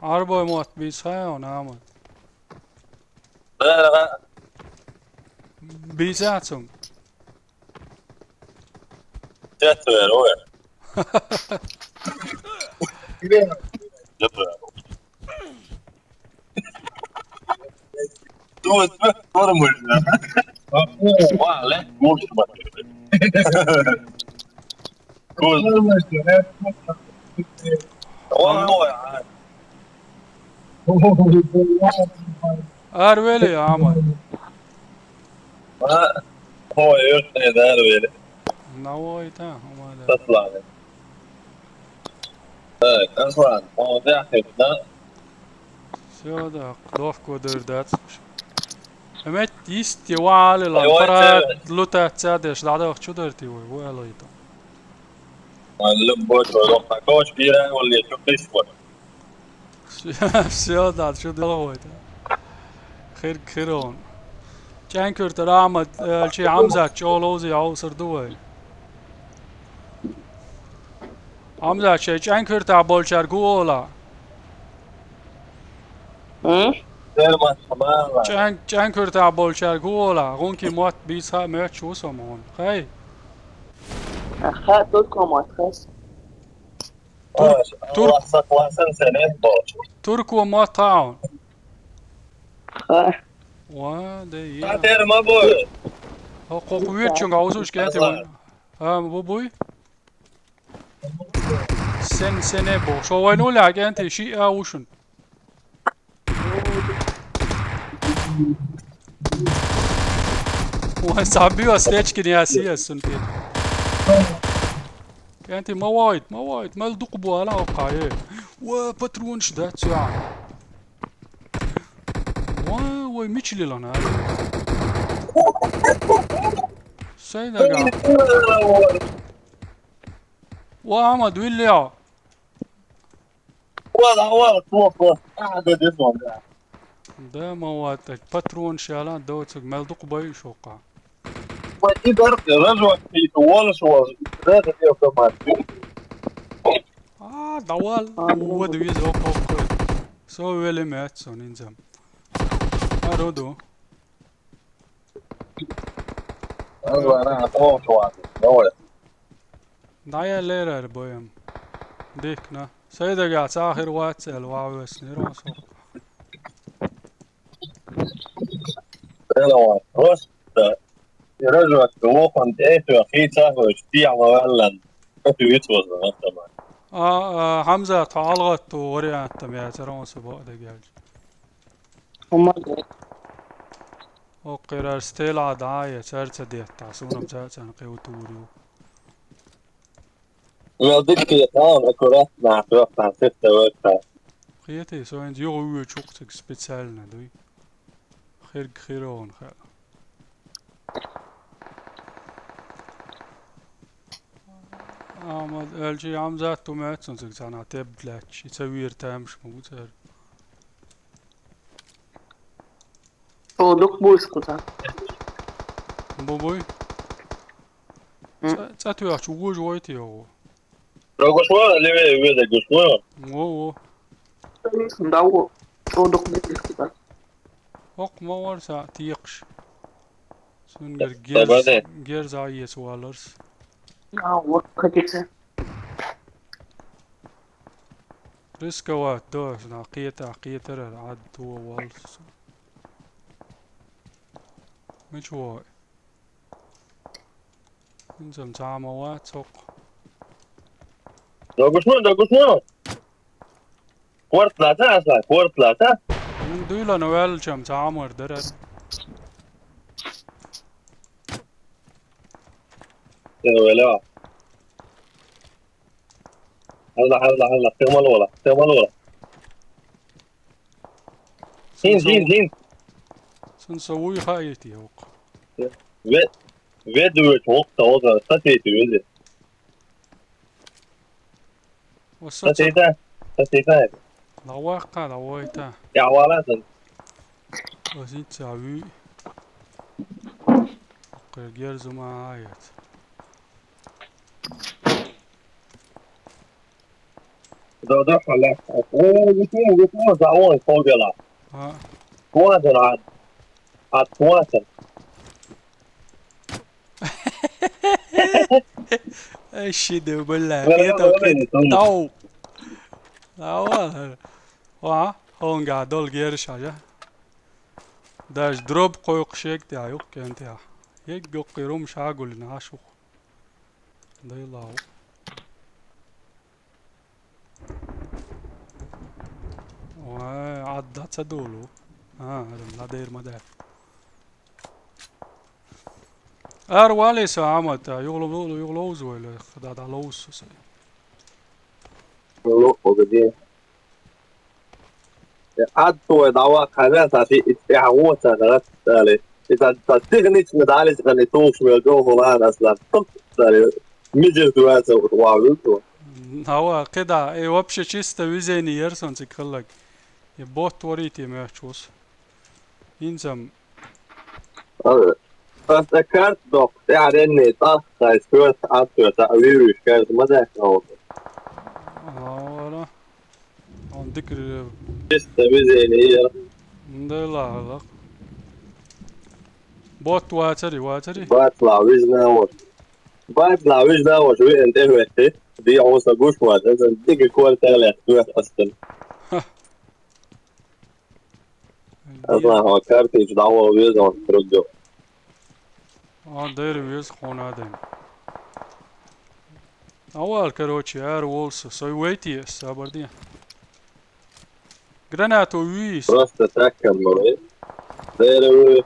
Арбой мотт бийцхьа хьуна, Ахьмад? Бийцхьа цунга. Цецвер, ой. Цецвер. Думаю, нормально. Ва, ле, в общем. Кул. Ой, ой, ай. Арвели, Ахьмад. А? Ой, ой, ой, арвели. Навой та, умада. Таслан. Так, Аслан, молодец, да? Всё, да, ловко дыр дац. Амет йисте валила, ой, ой, пара лута цадеш, да, да, чудер ти вой, вой, алой то. Любой, любой, любой, любой, любой. Всё, да, чудер вой. Хир, хирон. ЧӀенкуьртара Ахьмад, э, чи Хьамзат чӀогӀа ловзий, хьовсур ду вай. Хьамзат, шайн чӀенкуьртахь болчаьрга хӀун ола? М? ЧӀен-, чӀенкуьртахь болчаьрга хӀун ола? ГӀунки мотт бийцхьа а моьттуш ву со ма хьуна. Хай? Аха, турко мотт хас. Тур-, турк-, турко мотт хьуна? Ха. Ва, де, е. Хатер ма бой. Хо, хо, хо, вирчунга, а, усуш кенти ван. А, бу-, буй? Сен, сене бу. Шо вай нуля кенти, ши а ушун. Вай сабио стечки не асия сунти. Кенти ма вайт, ма вайт, мел дукъ бу ала окхае. Ва, патронаш дац я. Ва, вай мичли лана. Сайдага. Ва, Ахьмад, вилли я. Вала, вала, плохо. А, да, да, да. Да, ма ватта, патрон шала, доцуг, мел дукъ бай шока. Ва, и дар, ражвак, и волш, волш, да, да, да, автомат. А, давал. А, ну, вот, да. Виза, оп, оп, оп. Со вели мят, со нинзам. А, роду. Аз вара, а, то, то, то. Дайа лерар боем. Дикна. Сайдага цахир вацел вавес нирон со. Элава, просто. Ражвак, лохан, это, хи цахир, стиама валлан. Это вид возможно, автомат. А, а, Хьамзат, хьо алгӀатту вариантам яцара, он субо дегелж. Хьо ма де. Оккхирар стела дӀа а, цар ца детта, сунам ца цан кхевтур ю. Мел дикке таун аккуратно, аккуратно, сетта векта. Хетий, со хӀинца юха вуьйчу укх цига специально дуй. Хирг хирон хаа. Ахьмад, аьлчи Хьамзат ту меца цунциг цхьана теб лаьтташ, и ца вийр тамаш ма ву цара. О, дукха буйш кхуза. Бу буй? М. Цӏа, цӏа тоьхча вожа войти йогу. Рогуш ва, левее веда гуш ва? Во, во. Да, во. О, дукха буйш кхуза. Хокх ма вар са текхаш. Цунгара герз, герз а ецваларс. А, вот, хотите. Рисковать дожна, кхета, кхетарар Ӏад товаллас. Мича вой? ХӀинца-м цхьа а ма вац хӀокху. Догуш ма, догуш ма. Корта лаца, Аслан, корта лаца. М, дуйла но ваьлчам, ца Ӏамор дара. Э, ваьлла. Хьалла, хьалла, хьалла, тӀе мел вола, тӀе мел вола. Хин, хин, хин. Сан со вуй хаийти вокх. Ве, ве дуьйч вокх, та вокх, та тейти везе. Ва со ца- Сатита, сатита. Лавакка, лавайта. Я вала сан. Ва син ца ви. Окей, герзума аят. Да, да, хала. О, виту, виту, за он, фогела. А. Квадра. От квадра. Ай, ши де, бля, Валя, кето валя, кето. Тау. Ава. Ва, хонга дол гериш ажа. Даже дроб койкъуш егтя, юккентя. Егги юккъи рум шагулина ашух. Дайлау. Ва, адда ца долу. А, адам ладер ма да. Ар валиса амата, юглу, юглу узвайла, хада да лоусу сай. Ло, погоди. Ад твой дава, хана, та си, ит, я, вот, та, да, дали. Ит, та, та, технично, дали, та, не то, что я говорю, ладно, Аслан. Тук, дали. Мижер дуаса, вот, ва, вот, вот. Хава, кеда, э, вообще чисто везение, ерсон цикхаллак. Э, бот творите, мячус. Инзам. Ас аккарт док, я ренне, та, та, спёрт, а, спёрт, а, вирус, кажется, ма да, а, вот. Ала. Он дикри. Чисто везение, я. Да ла, ла. Бот вацари, вацари. Бат ла, визна, вот. Бат ла, визна, вот, ви, эн, эн, эн, ди, он, са, гуш, вот, эн, эн, дикри, квартал, я, спёрт, астен. Ха. Аз знаю, а карты ещё давно везу, он круг. А, дери вез хона ден. Авал, короче, ар волса, сой вейти, сабар ди. Гранату виз. Просто так, как бы, дери вы.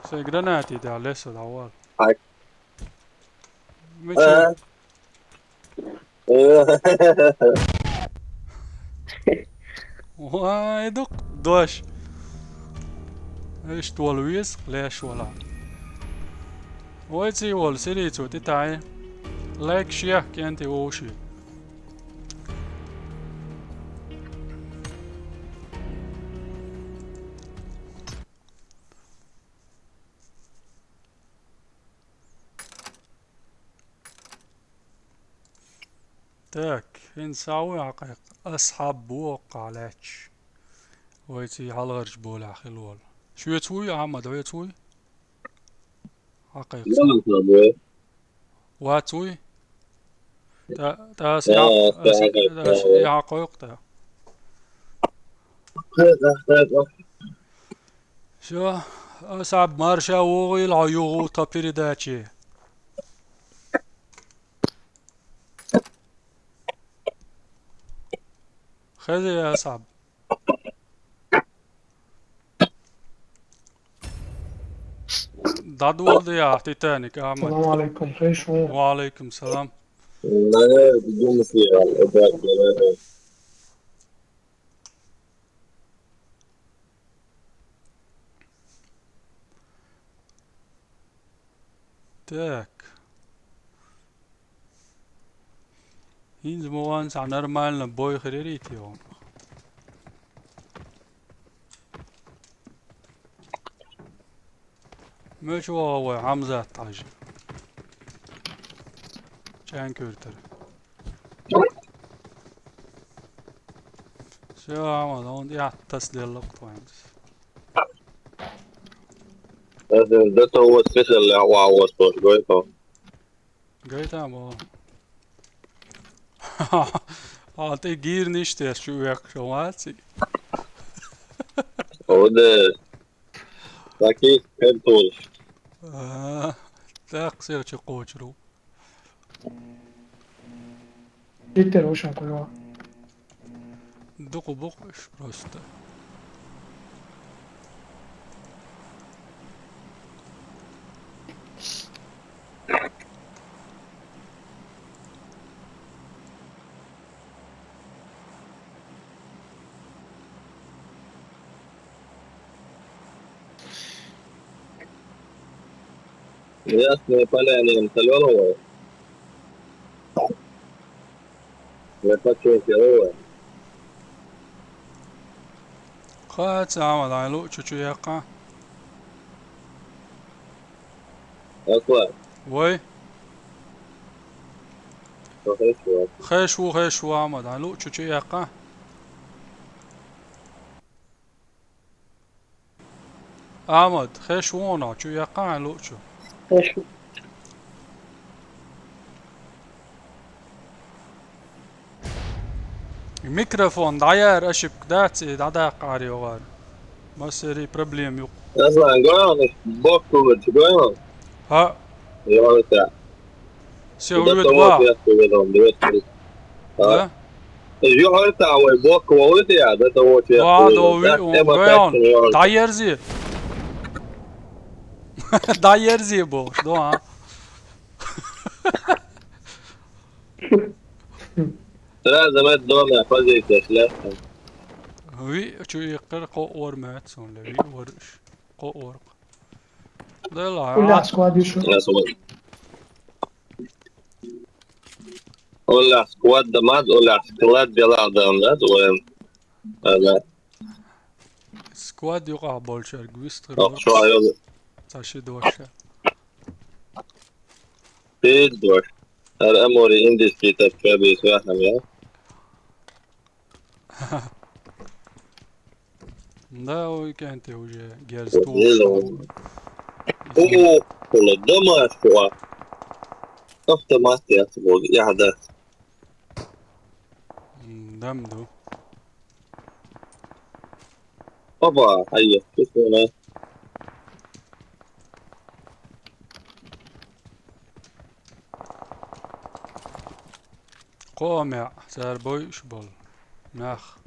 Сой гранати да леса давал. Ай. Мича. Э. Э. Вай, дук, дош. Эш туал виз, леш вала. Ой, ци вол, сири цу, ти тай. Лайк, шер, кенти воши. Так, хӀинца вай хьакхайкха. Асхьаб бу воккхахь лаьтташ. Вай цӀий хьалхарчу болехь хила волу. Шоьца вуй, Ахьмад, веца вуй? Хьакхайкха. Вац вуй? Та, та ас Да, яхь-, да, ас, да, ас да. Яхь кхойкху та. Всё, Асхьаб, марша вогӀийла хьо юха тхан передаче. Хезий, Асхьаб? ДӀадоладе ахьа, Титаник, Ахьмад. Салам алейкум, хеш ву? Ва алейкум салам. Ла, дум сиал, эбар, эбар. Так. ХӀинца ма ван цхьа нормально бой хир ярий те ван? Муьлш вогӀу вай Хьамзат хьажа? ЧӀенкуьртара. Всё, Ахьмад, хьуна тӀехь тасаделла-кх тхуна. Аса дан тхо ван специаллехь охьавоссалуш гойту. Гайтам боху. Хьо тӀе гийрнаш тесчу вехкаш ван цига. Оде. Таких картош. А, тӀаккха сел чу кхочур ву. Питер ушан куло. Дукха бу-кх уьш просто. Ясно, Поляне, Солёнова. Лепачук, Солёнова. Кхаьца, Амад, хьайн луъчу чу яккха. Аслан. Вай. Со хеш ву. Хеш ву, хеш ву, Амад, хьайн луъчу чу яккха. Амад, хеш ву хьуна, чу яккха хьайн луъчу? Хеш ву. Микрофон дӀаяьра ошибка дац, и дӀадаккхара йогӀара. Массерий проблема ю-кх. Аслан, гой хьуна, боккхалурчу гой хьуна? ХӀаъ. ЙоӀ, Сех вуьйда ва? Да? Юхьар тӀа вай боккха вовлу те, да, да, вот я. Да, да, ви, он гой хьуна. ДӀаерзи. ДӀаерзи бохуш, да, а? Сразу мет дома позиция слева. Ви, чу иккхира кхоъ вар мет сон ле, ви вар уьш. Кхоъ вар. Делахь, уллехь сквад ю шу. Уллехь сквад дан ма дац, уллехь склад делахь дан дац вайн. Ага. Сквад юкъахь болчаьрга вистхир вара. Ох, шу айо. Цхьа ши дош. Пит дош. ХӀара Амори индийский тап чабийса ваьхьана, я? Да, ой, кӀентий уже герз. О, тухуш. О, хӀула дамас ву. Автомат яц ву, яхьа дац. М, дам ду. Опа, хьайя, чувствую. Кхо а маьӀ, цара бойуш болу нах.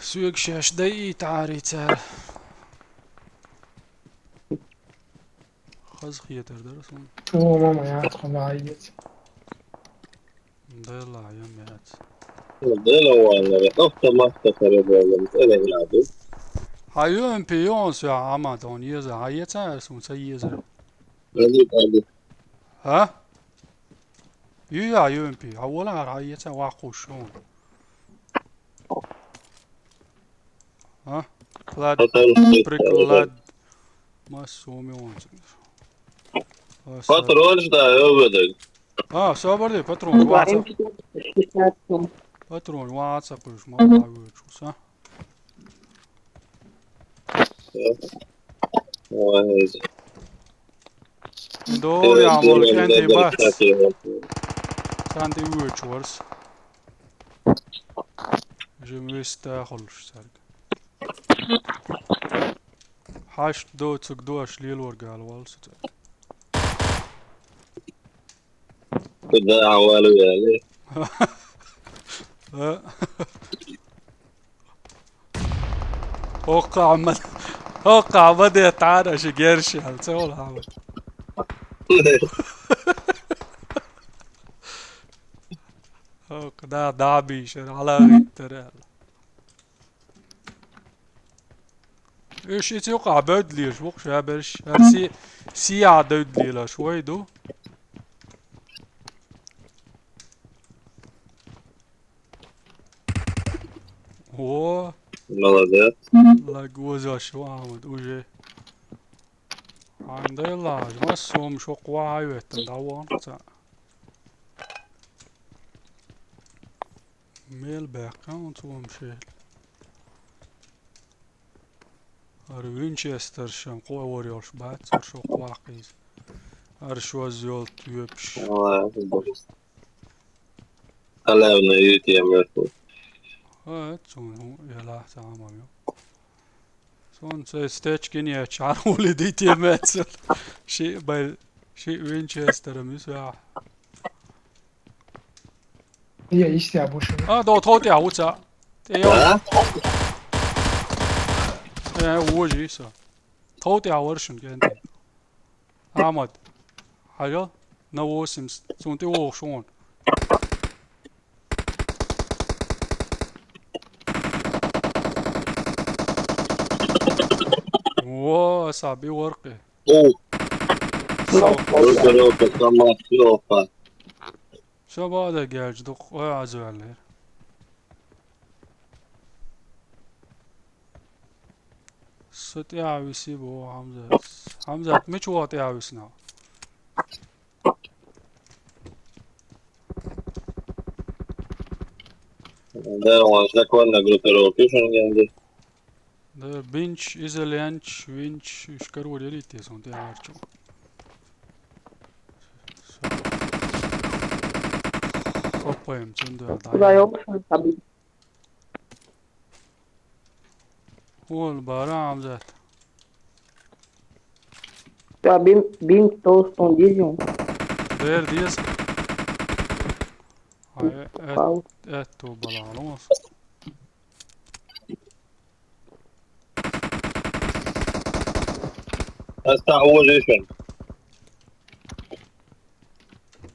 Соьга шаьш дайийтахьарий цара? Хаза хетар дара суна. О, мама, яц, хьо ма хьаеца. Делла, я меца. Делла валлара, автомат тасара болу, эле граду. Хьан ю эм пи ю хьуна соьгахь, Амад, хьуна еза, хьан еца аса хьуна ца еза? Али, али. ХӀа? Ю я ю эм пи, хьан вала хьара, хьан еца ваккхуш хьуна? А? Клад, приклад. Массо а мелонца. Патронаш да, йовгӀа дерг. А, собар де, патрон ваца. Патрон ваца кхуьш, ма вуьйчу са. Ой. До, я мол, кӀентий бац. Царна тӀе воьдуш вара со. Жимма вист а хуьлуш цаьрга. Хьашт доцург дош лелор гала валла со цаьрга. Куда а валла вели? А? ХӀокху Ахьмад, хӀокху Ахьмаде тӀара аша герш аьлла, ца волу Ахьмад. ХӀокху да, да бийшара, хьала гӀиттара аьлла. Уьш и цу юкъахь бевдда лелаш ву-кх шаберш, хӀара си-, сияхь девдда лелаш вай ду. О! Молодец. Лаг озош ву Ахьмад уже. Хьайн дай лажа, массо а хӀума шоккха вахьа а веттан, дӀавахана цхьаъ. Мел баьккхина хьуна цо хӀума шел. ХӀара Винчестерш-м кхо а вар йолуш бац, хӀара шоккха ваккхийза. ХӀара шозза йолу тоьпаш. Главное, ю эм пи. ХӀа, цунна хӀун елахь цхьа хӀума ю. Суна цай стечкин еччхьана гӀули дитемецал. Шиъ бай, шиъ Винчестер-м ю сахь. Я истя бушуна. А, до тхов тӀехь ву цхьаъ. ТӀе йо. А? Э, вожий со. Тхов тӀехь вара шуна кӀентий. Ахьмад. Хьажал? На восемьдесят. Цунна тӀе вогӀуш вон. Во, аса би воркъе. О. Со. Группировка, сама группа. Ша бада гелж дукъ, ой, Ӏазваьллера. Со тӀаьхьа виси бо, Хьамзат. Хьамзат, мича ваха тӀаьхьа висна? Да, он законно группировки, что они делают. Да, бинч, изоленч, винч, уьш карор ярийте сон тӀе арчо. Хоппаем, цунда, Куда дай. Ёлка, Хабиб? Вон бара, Хьамзат. Да, бин, бин, то, что он дизел. Дер диз. Ай, эт, Пау. Эт, то балалон. Астагь вожишан.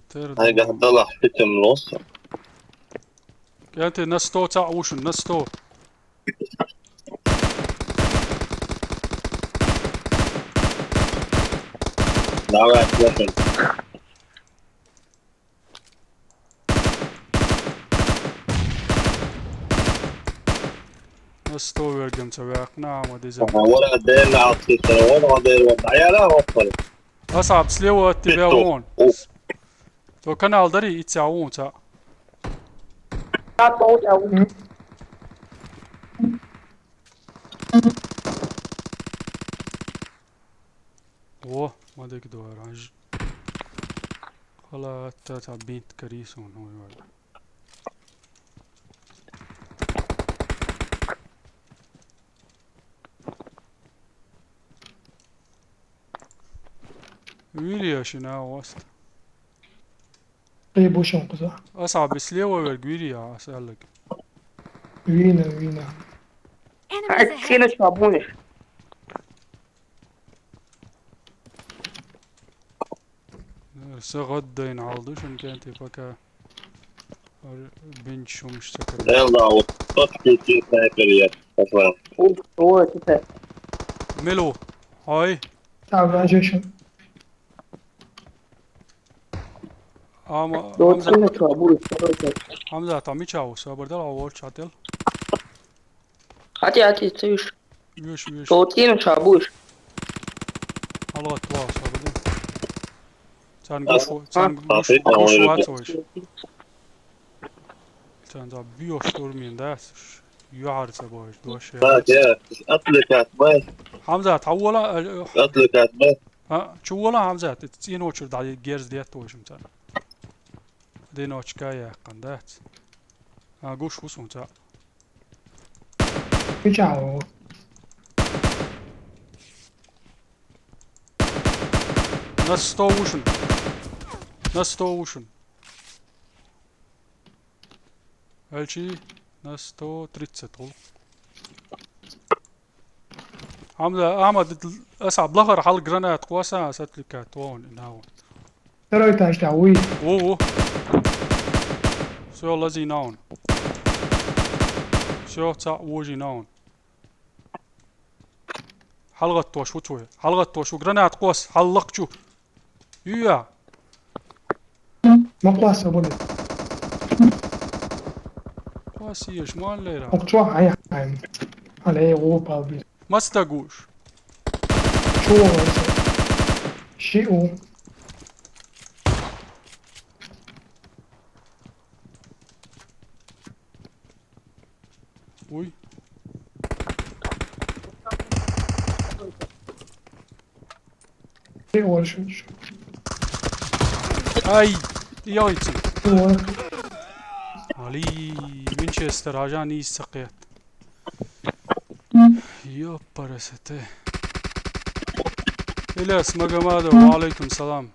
Тер Ай, дала. Гахь далахь питам лоса. КӀентий, на сто цхьаъ ву шуна, на сто. Давай, слушай. Ас сто вергам ца ваьккхина, Ахьмад, иза. Ага, вара дерна алцистара, вара дерна. Даяла, ваппара. Асаб, слева от тебя вон. О. То канал дари, и ця вон, ця. О, ма дика ду оранж. Хала, та, та бинт кари сон, хой, вай. Вири я шина ост. Къе бушун кхуза. Асаби слева верг вири я, ас аллаг. Вина, вина. Enemies ahead. Ай, сена чабуниш. Са гӀаддайн гьалдушун кӀентий пока. Ар бинчумш ца карна. Элла, вот тот кити снайпер я. Пошла. О, о, это. Мелу. Ай. Та вражешин. Ама, Хьамзат, Хьамзат, ами чаву, сабар дал, а вор чател. Хати, хати, цуш. Веш, веш. Тотин чабуш. Алла, твал, сабар дал. Цан гуш, цан гуш, гуш вацош. Цан за био штурмин, да? Юар ца бош, дош. Так, я, отвлекать, бай. Хьамзат, хьавола, э, Отвлекать, бай. А, чу вола, Хьамзат, цӀен очур дӀа герз детта вай шуьца. Дин очка яьккхина дац. А, гуш ву сунца. Чао. На сто вушин. На сто вушин. Элчи на сто тридцать гӀулакх. Хьамза, Ахьмад, аса блахар хьал гранат къоса, аса отвлекать, вон, инавон. Второй этаж, да, уй. Во, во. Всё, лази наун. Всё, цхьаъ вожи наун. ХьалгӀаттош ву цо. ХьалгӀаттош ву, гранат къос, хьаллакх чу. Юя. Ма къоаса, бо. Къоаса еш, ма лера. Ок, чо, ай, ай. Але, о, палби. Маста гуш. Чо, ай, ши у. Уй. Ты оршиш. Ай, яйцу. Ой. Али, Винчестер, ажан из сакъет. Ёпарасете. Ильяс Магомадов, ва алейкум салам.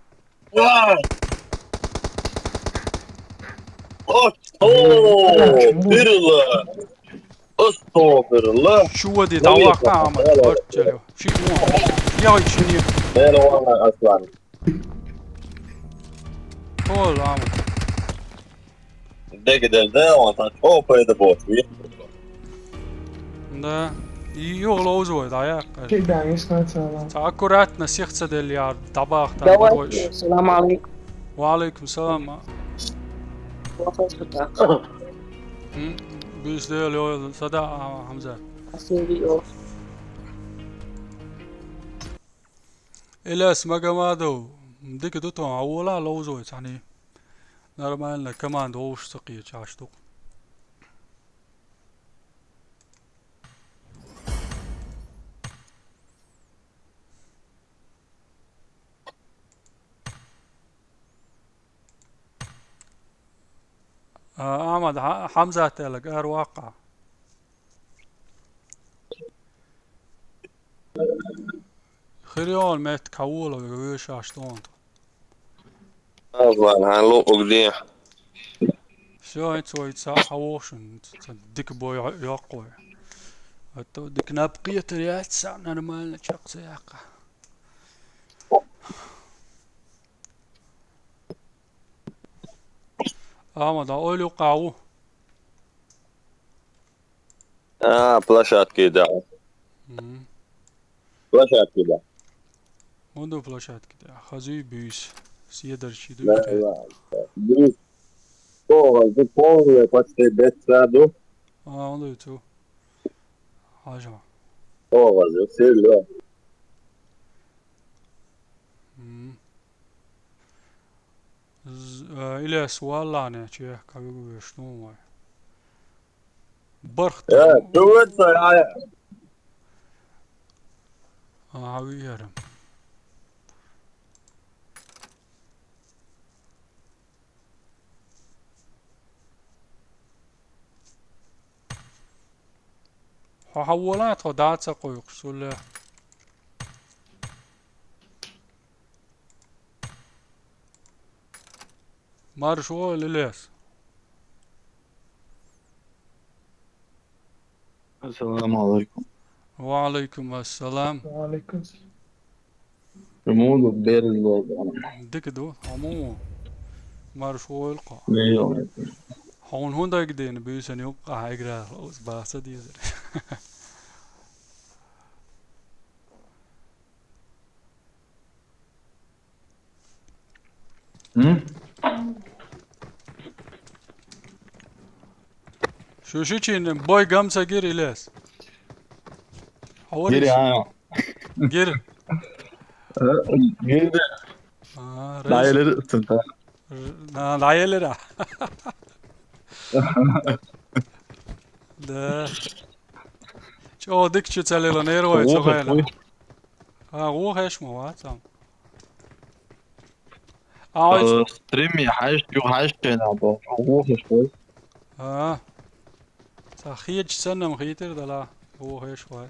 Ва! О! О, бирла! Астагъфирулла. Чу вади, дӀаваккха, Амад, баркалла. Ши вон. Я, ши не. Мера ван, Аслан. Хол, Амад. Дег дер де, он та чо пайда бот ви. Да. И югъ ловзой, да, я. Чек да, есть на целом. Та аккуратно, сих ца дел яр, дабах, да, давай, борой. Салам алейкум. Ва алейкум салам. М, биз дел, ё, сада, а, Хамза. Асири, ё. Илес Магомадов, дика ду тхо, а вола ловзой цхьанне. Нормально, команда вовш ца кхеча, аш ду. А, Ахьмад, Хьа-, Хьамзат аьлла, ара ваккха. Хирион меттиг хьавола вай вешаш тхона. Азлан, хьан лу угди. Всё, хӀинца вай цхьаъ хьавоху шуна, ца дика бой йоккхой. А то дика наб кхетар яц, цхьаъ нормально чекх ца яккха. Ахьмад, а ойла юккъа ву? А, площадке, да. Мгм. Площадке, да. ХӀун ду площадке, да? Хазуй буьйса. Седарчий ду. Да, да. Буьйса. О, хазуй полный, почти без саду. А, хӀун ду цу? Хьажа. О, хазуй, сел, да. Мгм. З-, э, Илес валлане, чехка вигу веш, ну, вай. Барх. Э, ту вет, а, а, виерам. Хьо хьавола, тхо дац а кхойкхуш, суле. Марш войла, Илес. Ассаламу алейкум. Ва алейкум ассалам. Ва алейкум салам. Муду берзло. Дика ду, аму. Марш войла кхо. Миллион. Хьуна хӀун дайгдена, буьйсан юккъа хьайгра, баца дезар. М? Шу ши чин бой гам ца гир, Илес? Гир, а. Гир. Э, гир. А, раз. Дайлер тунта. Р-, на, дайлер, а. Да. Чо дик чу цалила нервой цогайла. А, ву хеш ма вацам. А, ой. Э, стримми хьаьш, ю хьаьш чена бо. Ву хеш бо. А. Ца хиеч санам хитер дала. Ву хеш вай.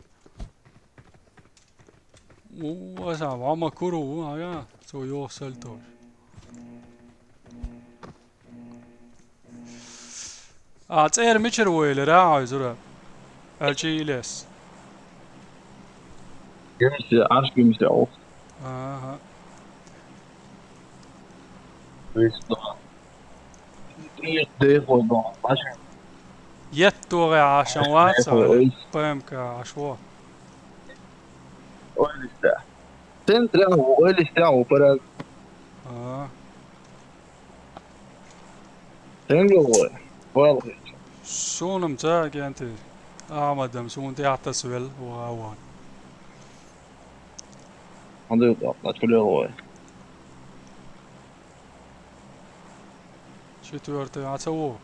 У, аса, вама куру, а, я. Цо йох сальтор. А, цӀера мичара войла, рагӀой зура? Аьлчи Илес. Гимси, Ӏаш гимси ох. Аха. Вист. Иш дехо бо. Аш. Еттугъе Ӏашан ваца, Ой. П М К Ӏаш во. Ой, листа. Центре, ой, листа, упараз. А. Тенге вой. Валгъи. Сунам ца кенти. Ахмадам сун тӀехь тасвел вагӀа ван. Андрей, да, начали вой. Четвёртый, а ца во?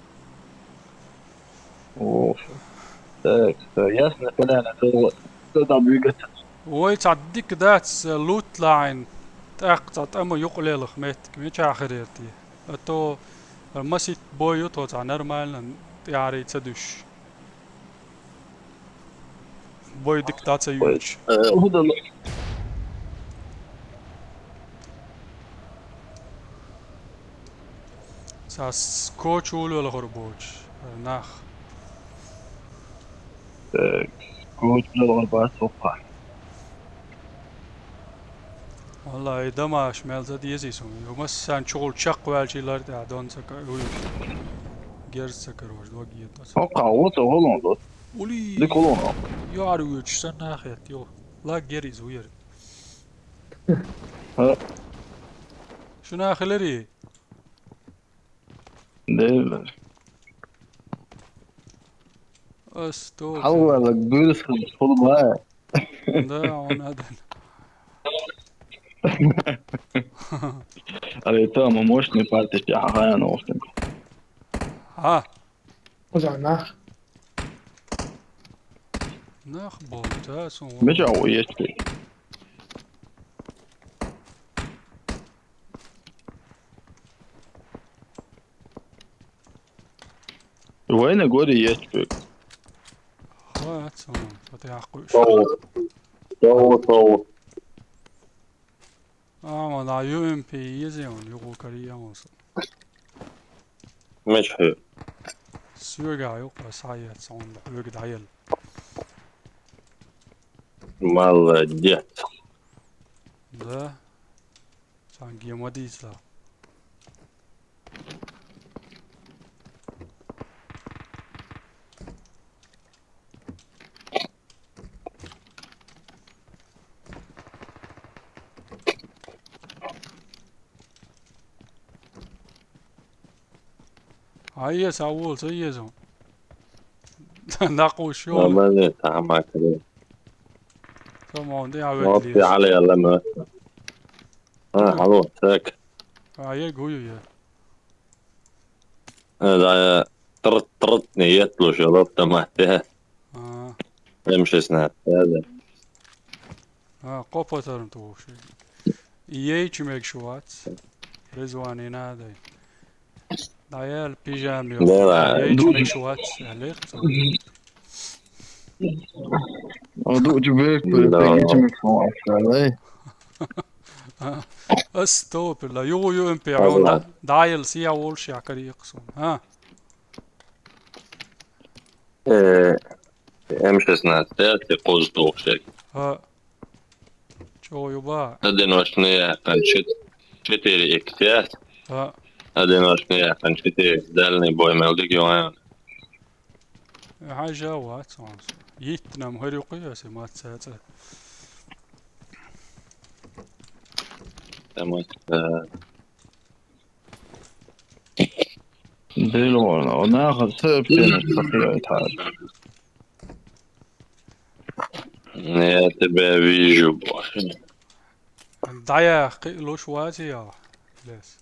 О, так, ясно, понятно, то, то там двигаться. Вай цхьа дика дац, лут лаьн, тӀаккха цхьа тӀама юкъ лелах меттиг, мичахь хир яр те? А то масит бой ю тхо цхьа нормально, тӀаьхьарий ца дуьш. Бой дика дац а юьйцуш. Э, хӀун дала? Цас кочул велхар боч, нах. Так, кочул велхар бац хӀокхахь. Валлахьи, дамаш мел ца дезий суна. Ю массарна чугӀул чекхваьлчий лар тӀехь дон ца ка-, уьш. Герз ца карош, дог ета ца. ХӀокхахь ву со гӀолон ду. Ули! Дика гӀолон. Яр вуьйчу санна хетта, йо. Лаг гери иза вуьйр. ХӀа. Шу нах хиларий? Дела. Ас то. Хьалвала гуьрс хӀума. Да, он один. Аре, там мощный партия, а хаян охтен. А. Куда нах? Нах болта, сон. Меча уйечки. Вайна горе есть пик. Хватит, вот я хуй. Соу. Соу, соу. А, ма да, ю эм пи езен, ю го кари ямос. Мечхи. Сюга ю, а сая, сон, ю гдайл. Молодец. Да. Сан гемадийца. Ай, ес, а вол, со езо. Накъуш, ё. Нормально, тамак, да. Со мон, да, я Вот, выглядишь. Я, Али, Али, мы. А, алло, так. А, я гую, я. Э, да, я трт-, тртный, я слушал, автомат, я. А. М шестнадцать, да, да. А, кхо патарна тухуш. Ейчу мегаш вац. Резвани надай. ДӀаяьлла пижама йо. Да, да. Ейчу мегаш вац, аьлла цо. О, ду чу бек, да. Ейчу мегаш вац, аьлла. А, ас топила. Ю, ю, эм пи, а, он да. ДӀаяьлла сия волш, я кари иксун. А? Э, М шестнадцать, я те козу тухуш. А. ЧӀогӀа ю бан. Одиночный яьккхина чет-, четыре икс яц. А. Одиночный яьккхина четыре икс дальний бой мел дика ю хьайна. Хьажа вац хьуна. Йиттина-м хӀара юккъе ясе маца цӀа. Тамаша. Дилона, нахал сообщение сохраняет. Я тебя вижу, боже. ДӀаяхкхиъ луш вац я, лес.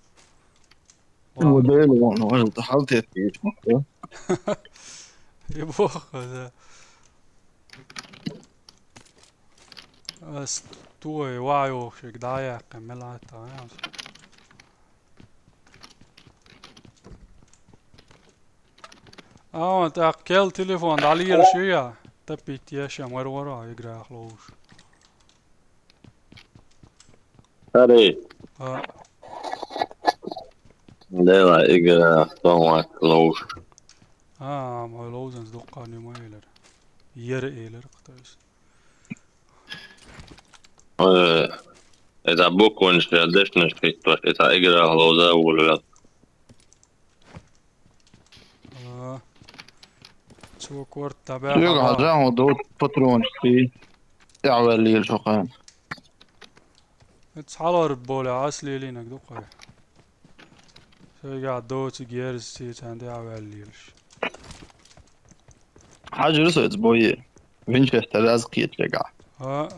Ну, Дилона, вон, хьал тет пишмахту. И боху, да. Ас той вайохшик дӀаяхкхи мел атта, я. А, вон, тӀаккха кел телефон дӀалелаш ю я? Таппит еш я, мар вара играх ловш. Хари. А. Дела играх сон вац ловш. А, мой ловзанца дуккха нима элира. Ера элира, кхтайс. Э, это букванаш я дешнаш хиттош, это игра ловза вулвел. А. Цо корта баьха. Юга хьажа, хьо дот патронаш ти. Я валлил шо хан. Эц хьалар боле, ас лелийнаг ду кхой. Сайга доцу герз сецан де а валлилаш. Хьажир со эц бой. Винчестер аз кхетчега. А.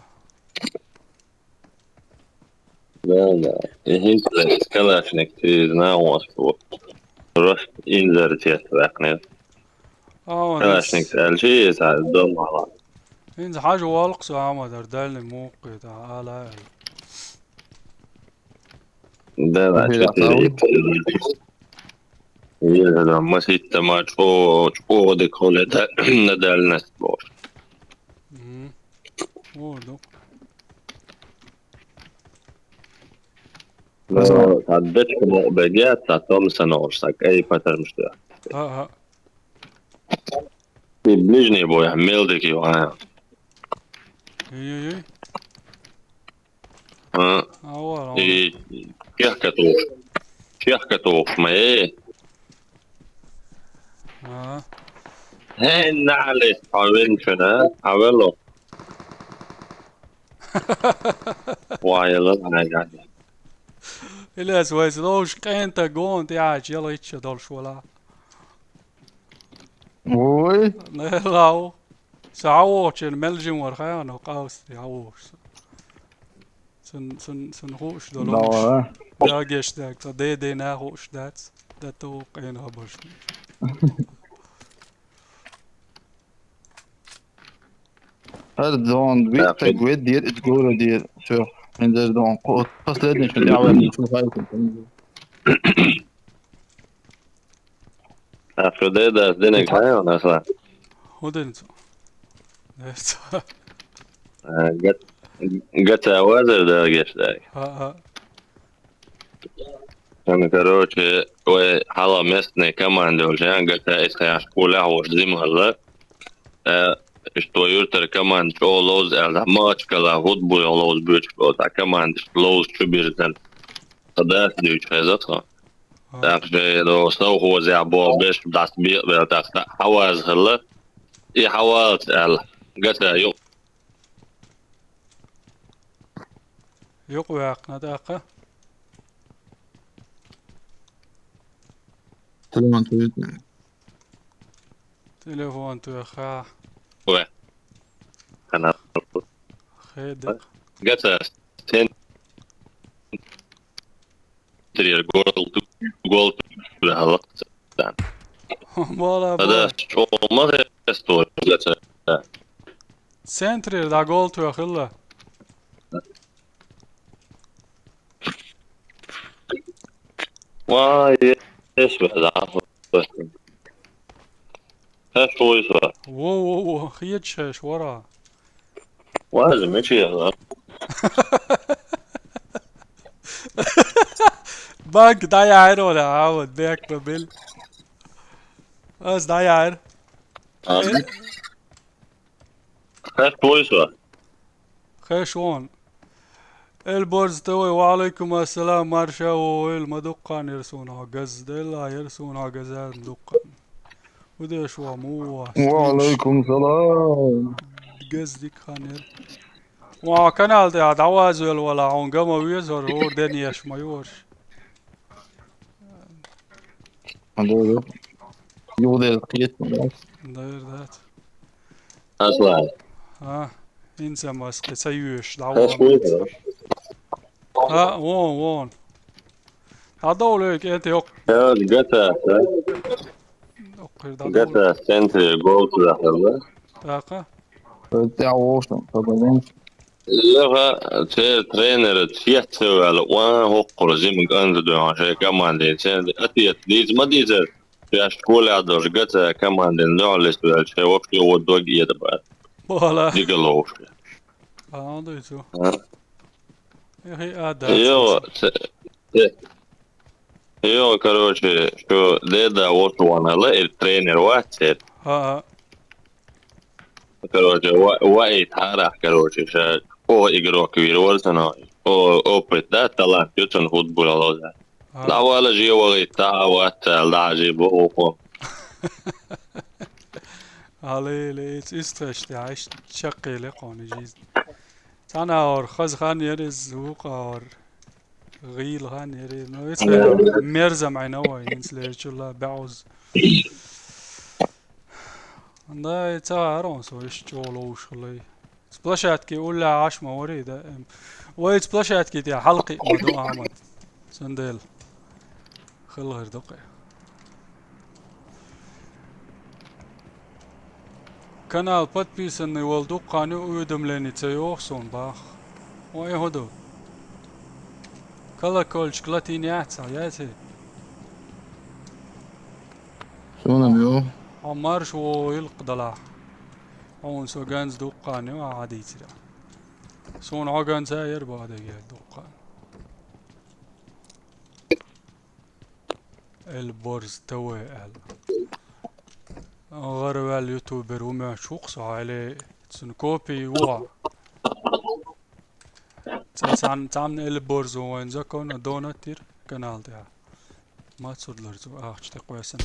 Да, да. И хӀинца калашник тезна вон спорт. Просто инзар тес вакнер. А, вон калашник ис- алчи, это дома. ХӀинца хьажа валкъ со Ахьмадар, дальний мукъе, тӀа ала аьлла. Да, да, четыре икс. Еза, да, маситта ма чӀо-, чӀогӀа дика хуле, да, на дальность бохуш. Мгм. О, да. Ну, цхьа дечка мукъа бегет, цхьа томсанор саг, ай, патармаш да. А, а. И ближний бой, мелдик ю, а. Ой-ой-ой. А. А, вала, вала. И кехкатух. Кехкатух, ма, э. А. Хей, налис, хьавенчана, хьавело. Вай, ла, ай, ай. Илес вайс ловш къента гон тӀаьхьача яла ичча долуш вала. Ой. Не лав. Са хьавогӀучун мел жин вара хьаяхьа, къавсти хьавогӀуш. Цун, цун, цун хууш долу. Давай. Дагеш даг, ца де-де нах хууш дац. Да ту къена хабарш. Хьер дон виттаг вед дир, ит гора дир. Всё. Хьиндер дон. Последний, что я вам не слыхаю. А, что, да, да, денег хьаян, асла. ХӀун дина цо? Дерца. А, гат-, гата вазар да геш дай. А, а. Ан, короче, вай хьала местный команда уже, ан, гата эс хаяш кулях уж зимгала. Э, что юртар команда чӀо ловз, аьлла, Махачкала футбол ловз бучка, вот, а команда ловз чу бирзан. Хадас дучу хеза тхо. А. Так же, ну, совхозехь болу беш дӀасабекъабелла, тӀаккха хьаваза хилла. И хьавалац аьлла. Гата ю-, юкъаваьккхина тӀаккха. Телефон туьйхна. Телефон туьйхна. Ой. Хана. Хеда. Гата, сен Центрера гол, гол тӀехьа лакхацан. Вала, ада бой. Чо ма хестор, гата. Центрера дӀа гол тоьхилла. Вай, эс веза. Хьаш вуйса? Во, во, во, хеташ хьаш вара. Ваза мича яла? Банк дӀаяьхьира вара, а, вот, бек ма бил. Ас дӀаяьхьира. А? Э? Хьаш вуйса? Хеш вон. Эл борз тӀе вай, ва Ӏалайкум ассалам, марша вогӀийла, ма дуккха яра суна хьо газа, делла яра суна хьо газа дуккха. ХӀун деш ву, муха ву? Ва Ӏалайкум салам. Газа дика хан яра. Ва канал тӀехь дӀавазавелла вала, хьуна ган ма веза хӀара, хӀора денеш ма ю хӀорш. Ан дойла. Юхадерг кхетта ма дац. Дайр дац. Аслан. А, хӀинца ма ас кхин ца йоьш, дӀа вон. Ас вуьйцу. А, вон, вон. ДӀадовла вайга, кӀентий йоккха. Хан гата, а? Йоккхий дӀадовла. Гата центре гол тӀехь хилла. ТӀаккха? ТӀехь вовшах, ца базанча. Леха, церан тренера цец ца ваьлла, ван хӀокхура зима кӀанза дуьхьа шайн командин центре. Ответ дийца ма дийцара, шаьш школехь долуш гата командин дуьхьал листа ваьлча, шайн вовшах йо дог эца бара. Вала. Дика ловуш. А, дуй цу. А? Эхи, а, да, йо, цу. Ц-, ц-, йо, короче, шу деда вот вон ала, и тренер вац церан. А, а. Короче, ва-, ваийта хьарахь, короче, ша, о, игрок вир вара цунах, о, опыт, да, талант ю цунна футбол лоза. А. ДӀавала же вагӀийта, а, вац аьлла, дӀа а же боху. Аллилуйя, иштта, иштта, иштта чаккхе лекхо жизнь. Цхьана агӀор хаза хан яра иза, вукху агӀор гӀийла хан яра иза. Ну, иза мерза Ӏайна вай, хӀинца лерчулла баьӀуза. Да, и ца гӀара он со, иштта чӀогӀа ловуш хилла. Площадке уллехь Ӏаш ма варий, да, эм. Вай, цу площадке тӀехь хьалкхиъ ма ду, Ахьмад. Цундела. Хила хир ду кхе. Канал подписанный волу дуккха хан ю, уведомление ца йогӀу суна, бах. Ой, хӀун ду? Колокольчик латийна яц хьан, яций? Суна ю. Хьо марша вогӀийла кху далахь. Хьуна со ганза дуккха хан ю, ахьа дийцира. Суна хьо ганза а яра боху дагахь дуккха хан. Эл Борз ТВ аьлла. ГӀараваьлла ютубер ву моьттуш ву-кх со, хьале цуьнан копи ву хьо. Цхьа цхьанна, цхьанна Эл Борзо вайн законно донат дира канал тӀехь. Мацур ларзу ахча тӀе къоьссина.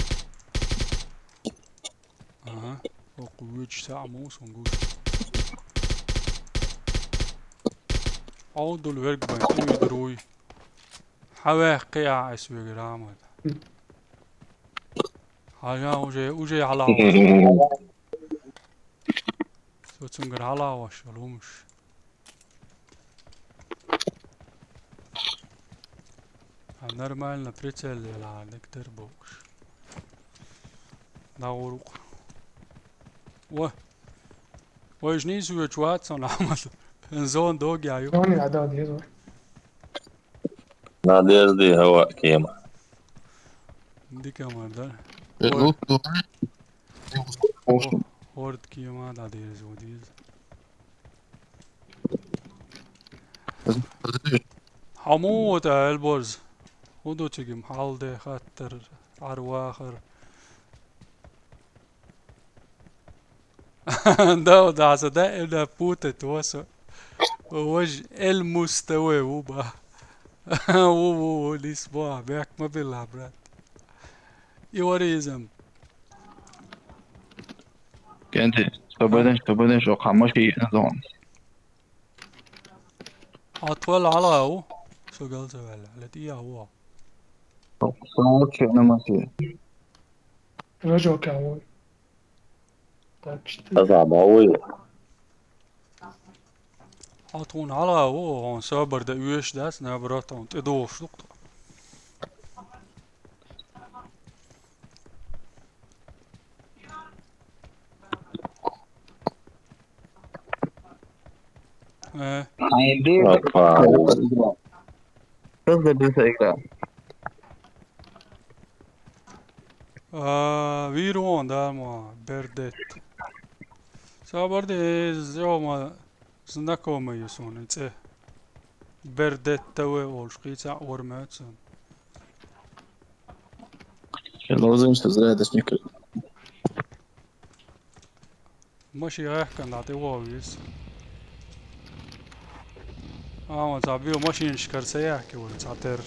Ага, хӀокху вуьйцуш цхьаъ ма ву суна гуш. Ӏовдал верг бан тӀе уьдур вуй. Хьан ваьккхи ахь ас вегара, Ахьмад? Хьажа уже, уже хьалагӀош. Со цуьнгара хьалагӀош йолу хӀумаш. А нормально прицел елахь дика дара бохуш. ДӀагӀур ву-кх. Ва. Вайша нийса воьдуш вац сан, Ахьмад. Зона догӀу ю. Зона яда деза вай. Надежда хӀаваъ кема. Дика ма дара. Э, Хор-, ну, ну, хор-, хӀорд кема дӀадерзо деза. Хьо муха ву тӀе, Эл Борз? ХӀун ду цига-м хьал де, хаттар, Ӏар вахар? Да, да, со даим да путать ву со. Важа Эл Муз ТВ ву бах. Ву, ву, ву, нисбо, бехк ма билла, брат. И варизм. Кенти, сто баден, сто баден, шо кхамаш и зон. А тхол хьала ву? Со галза ваьлла, ле тӀе а ву. Со ву чу намаси. Рожо кого? Так что. Аза бауй. Хьо тхуна хьала а ву, хьуна собар дан оьшуш дац, наоборот, хьуна тӀедогӀуш ду-кх тхо. Э. Хьайн де. Опа. Кас да беса игра. А, вир вон, да, ма, Бердет. Са барде, э, зё, ма, знакомый ю суна, цӀе. Бердет ТВ олуш, кхийца ор моьтту суна. Лозинчу зря дашник. Машин гӀехкана дӀа тӀе вогӀу веза. А, вон цхьа бен машинашкара ца яхки вай, цхьа терра.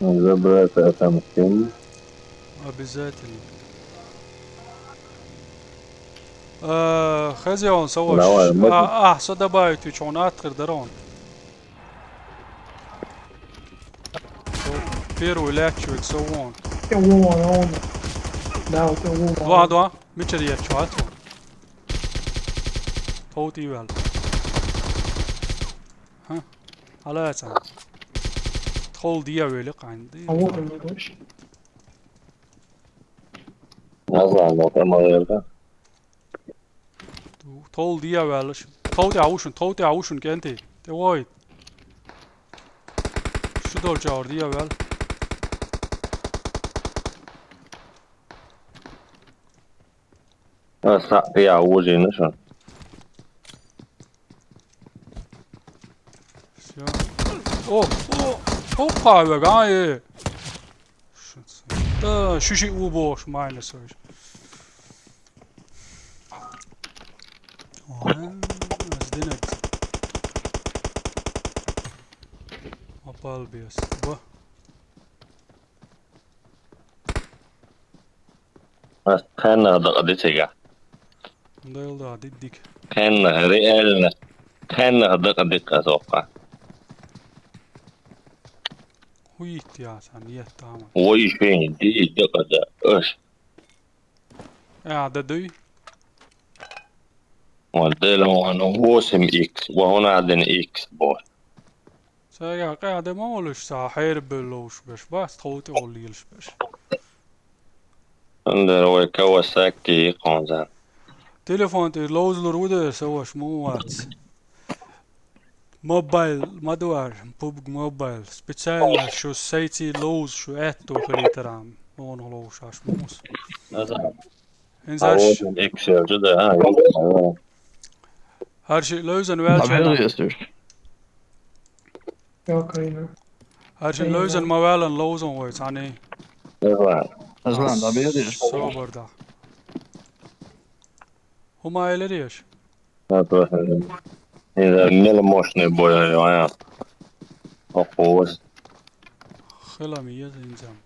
Забрать отомстим. Обязательно. А, хазеон со ваш. Давай, мы тут. А, а, со добавить вича, он атхыр дарон. Первый лаьтташ верг со вон. ТӀе вон, вон. Да, тӀе вон. Два, два. Мичара етташ вац вон? Тхов тӀе ваьлла. Хьа? Хьала а цхьаьна. Тхол де а велли кхаьнна. А вот он, короче. Назар, вот он, наверное. Тхол де а ваьлла шу. Тхов тӀе а ву шун, тхов тӀе а ву шун, кӀентий. ТӀе вой. Шу долча гӀур де а ваьлла. Аса, я, уже нашел. Всё. О, о, опа, вега, э. Шу ца-, да, шу ши у бохуш, майнус вайш. Ага, аз динаг. Опал бес. Ба. Ас кхаьннах дакъа ди цига. Дайла да, диддиг. Кхаьннах, реально. Кхаьннах дакъа дикка соккха. Хуйт я сан, нет, там. Ой, шен, ди дакъа да, аш. А, да дуй? Ва дела ван восемь икс, ва хӀуна дина икс бо. Сайга къаьхьа де ма волуш, ца хьерабевлла ловш берш, бас тхов тӀе волу лелаш берш. Андер вай Кавасаки кхунзан. Телефон тӀе ловзалур ву дера, са ваша ма вац. Мобайл, ма дуар, пубг мобайл. Специально шу сайци ловза, шу аьтту хилийтарам. Муна ловш аш мус. Назар. ХӀинца а хӀарш-, вот он Excel чу да, а, я. ХӀара шиъ левзан ваьлча. Ма хьала. Хьала естуш. Йо, кайна. Хьаршин левзан ма ваьлан ловзун вай, цхьаний. Аслан, дӀабедеш. Собар да. ХӀума элир еш? Меломошный бой, а. Охуос. Хила ми еза инзам.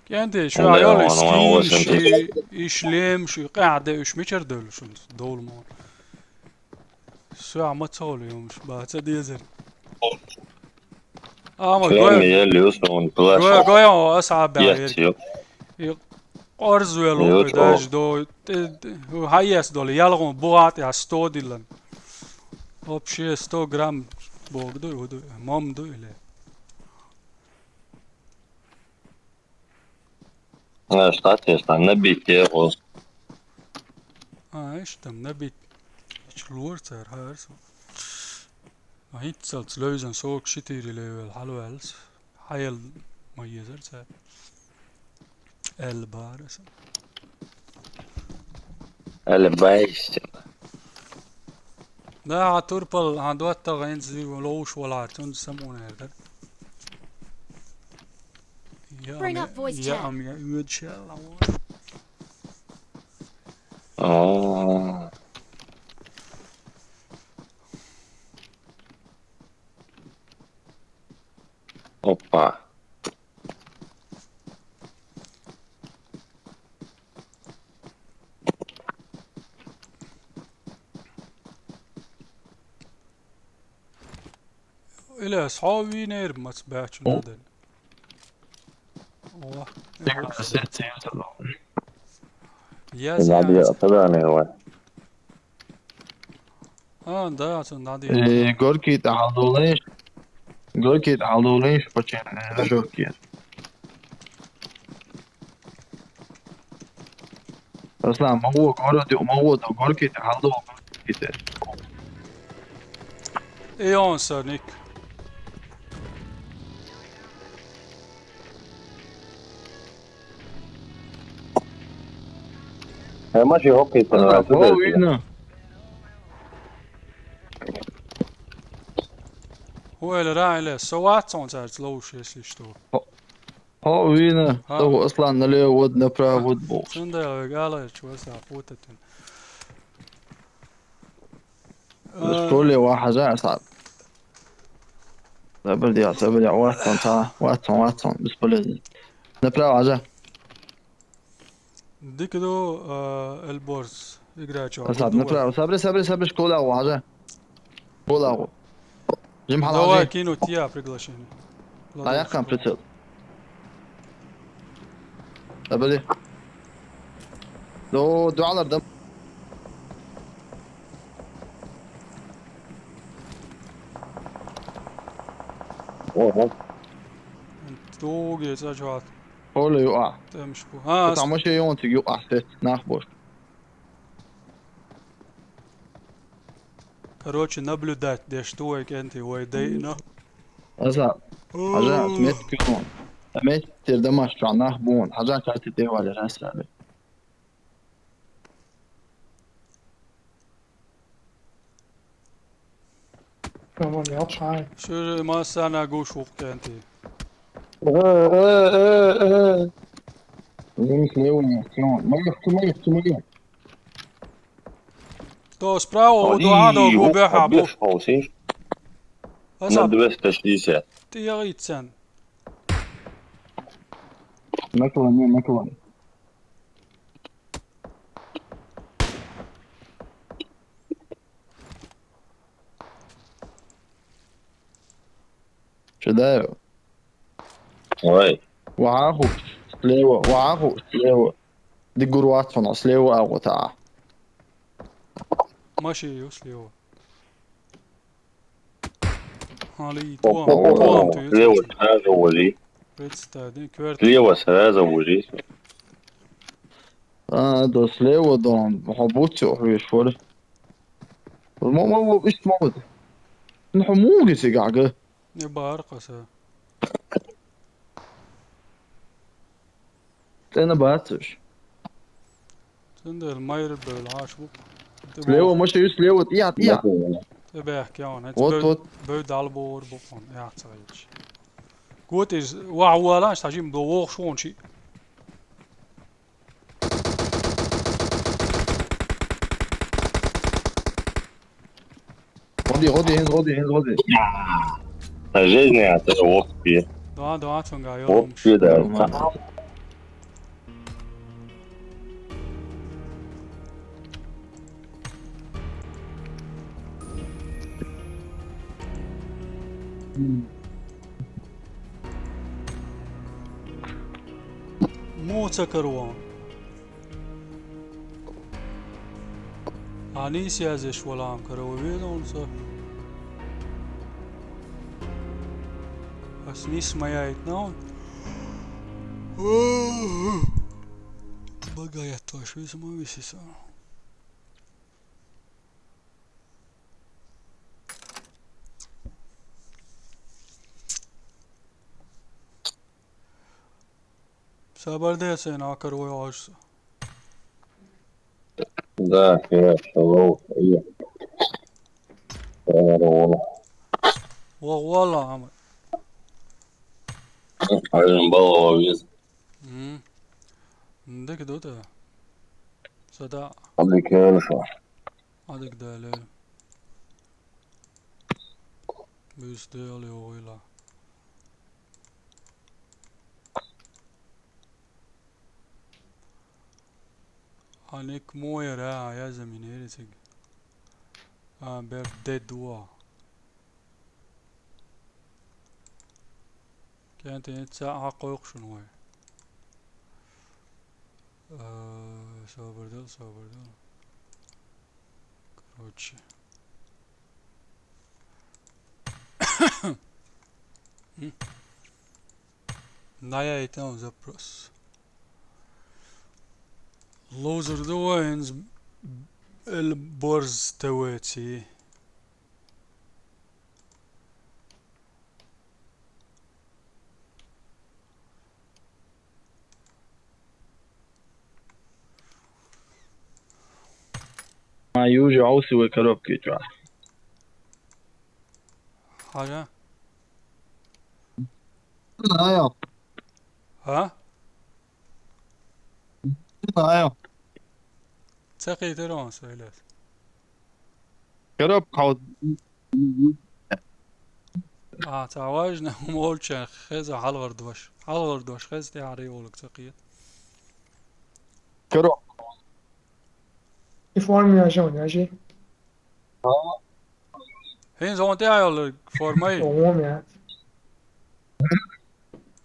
КӀенте, шу айол скин, ши, и шлем, шу къаьхьа де уьш мичара девлла шун, довла мо. Шу а ма цовлу юмаш, ба, ца дезар. Ама гой, ел юс он класс. Гой, гой, о, аса бя. Ес, ю. И къорз велу, даже до, те, те, хьаес долу, ялгӀун бугӀат я сто диллан. Вообще сто грамм бог ду, уду, мам ду или. Э, штат есть, там набить его. А, ишта там набить. Ич лор цар харсо. А хӀинццалц левзан сок четыре левел хьалваьллас. Хьаял ма езар цар. Эл бараса. Эл байсина. Да, а турпал, а, доттагӀа хӀинца ловуш валар, цунца самуна эрдар. Я, Bring ам, up voice я, chat. Ам, я, уьд шел, а, вот. О. Опа. Илес, хьо вийнер мац баьчча надо. О, я, я, я. А, да, цун надо. Э, горький-то хьалдолаеш. Горький-то хьалдолаеш, почему, э, жёгкий. Аслан, ма гӀо, город ю, ма гӀо, до горький-то хьалдолаеш. И он са, Ник. Э, маши хӀокхуьйту. А, хӀо вийна. ХӀу элира, эле, со вац хьуна цаьрца ловш, если что. ХӀо, хӀо вийна. ХӀа. Со Аслан налево вад, направо вад бохуш. Цундела вай гала чу васа путатин. Э, школе ва хьажа, Асад. Сабр де, сабр де, вац хьуна ца, вац хьуна, вац хьуна, бесполезно. Направо хьажа. Дика ду, а, Эльборс, игра чу. Асад, направо. Сабри, сабри, сабри, школа гӀо, хьажа. Школа гӀо. Жим хьала. Давай, хьажа. Кину тия приглашение. Ладно, а я хам школа. Прицел. Сабри. До, дуалар дам. Ого. Туге, ца чуат. Оля юкъа. ТӀемаш бу. А, ас- тамашийонтиг юкъа сет, нах бош. Короче, наблюдать деш ду вай кӀентий, вай дайна. Аса, хьажа, метка юкъа. Метка тир дамаш чу нах бун, хьажа карти тӀе вале расали. Роман, ялх шай. Шуьйра массарна гуш вукъ кӀентий. Э, э, э, э. Минус левый, всё. Моя, ты моя, ты моя. То справа, у дугӀа до губе хьабу. На двести шестьдесят. Ты я ицен. Наклони, наклони. Чудаев. Ой. Ваху, слева, ваху, слева. Дигур ватфана, слева агъута. Маши ю слева. Али, о, туам, о, о, туам, о, ты слева сразу вали. Представь, да, кварт. Слева сразу вали. А, до слева, дон, хабуци, хвиш, фори. Ма, ма, ма, ишт ма бад. Нху муги сигага. Не бар къаса. ТӀена бацуш. Цундел майр бел гӀаш бу. Слева, маши, слева, тӀе, тӀе. ТӀебаьхкеана, хӀанз Вот, бев-, вот. Бев далбор бу хьуна, яц гӀийча. Котиз, ваха валаш, тажим до вохуш вон чи. ГӀоди, гӀоди, хӀинз гӀоди, хӀинз гӀоди. Та жизнь, а, та вохпе. Да, да, цунга, ё. Вохпе, да. Нормально. Муха ца каро? Ӏа нийса язъеш валам каро веза хьуна со. Ас нийса ма яйтина хьуна. Бага ятташ веза ма виси со. Сабар де, сан акар вай аш. Да, я шалов, я. Здорово. Ва, вала, Ахмад. Айран бала вавиз. М. Дик дута. Сада. Адик яла шо. Адик дале. Бюс де али ойла. Аник моя ра, я заминери циг. А, бер де дуа. КӀентий ца Ӏа кхойкху шуна вай. Э, собар дел, собар дел. Короче. М. Наяйтан запрос. Лозер ду вайнз эл борз тавеци. Ма южи Ӏовси вай коробки чохь. Хьажа? Знаю. А? Знаю. Ца кхетар он сойлас. Коробка хьо- А, ца важна молча хеза хьалгӀар дош. ХьалгӀар дош хеза тӀаьхьара йолуг ца кхета. Коробка. И форма яжон, яжи. ХӀинца хьуна тӀехь йолу форма ю? Хьуна яц.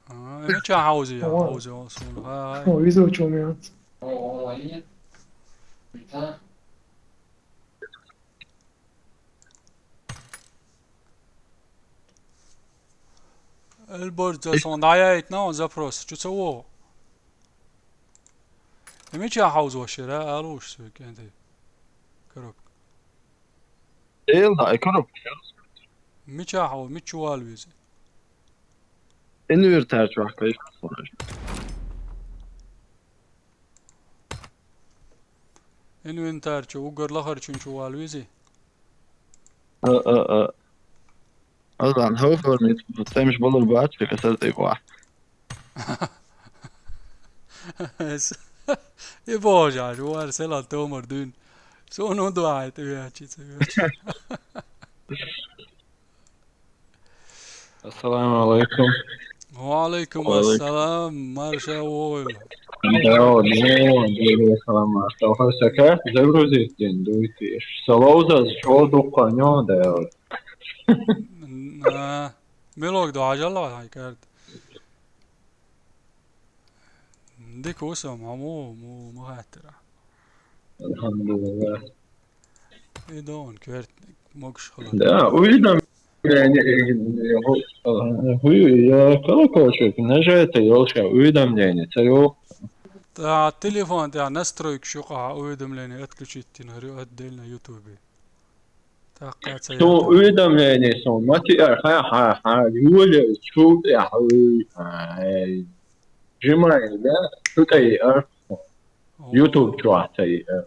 А, и мичахь хьовзий? Хьовзий хьо суна. ХӀай, хӀай. Хьо виза чу ма яц. Элборза суна дӀаяйтина хьуна запрос. Чу ца вогӀу? И мичахь хьовзош яра, алуш соьга кӀентий? Коробка. Эла, и коробка. Мичахь хьо, мича чу вала веза? Инвентарь чохь кхайкхина. Инвентарь чу, уггар лахарчун чу вала веза? А, а, а. Азан хӀофармит, цемаш балур бац, ка саза тӀе вахь. Эс, и божа, жу вар села томар дуьйна. Суна хӀун дуьхьа тӀе веачи, ца веачи. Ассаламу алайкум. Ва алайкум ассалам, марша вогӀийла. Да, да, да, салам, марша. Хьо сака загрузить дин дуйти. Саловза чӀо дуккха нё да. На, мелог до ажалла хай кард. Дика ву со, ма му, му, ма хаттара. Алхамдулиллах. И дон, кертник, могуш хала. Да, уведомление, э, ху-, э, ху-, я колокольчик нажать йолча, уведомление, ца йо. Та телефон тӀехь настройкаш юкъахь уведомление отключить дина хир ю отдельно ютубе. ТӀаккха ца яхьа. Уведомление сон ма тиар, хьан, хьан, хьан, Юля, чул тӀехь, ой, ай, жимай, да? Шу тӀе иар. О. YouTube чохь ца иар.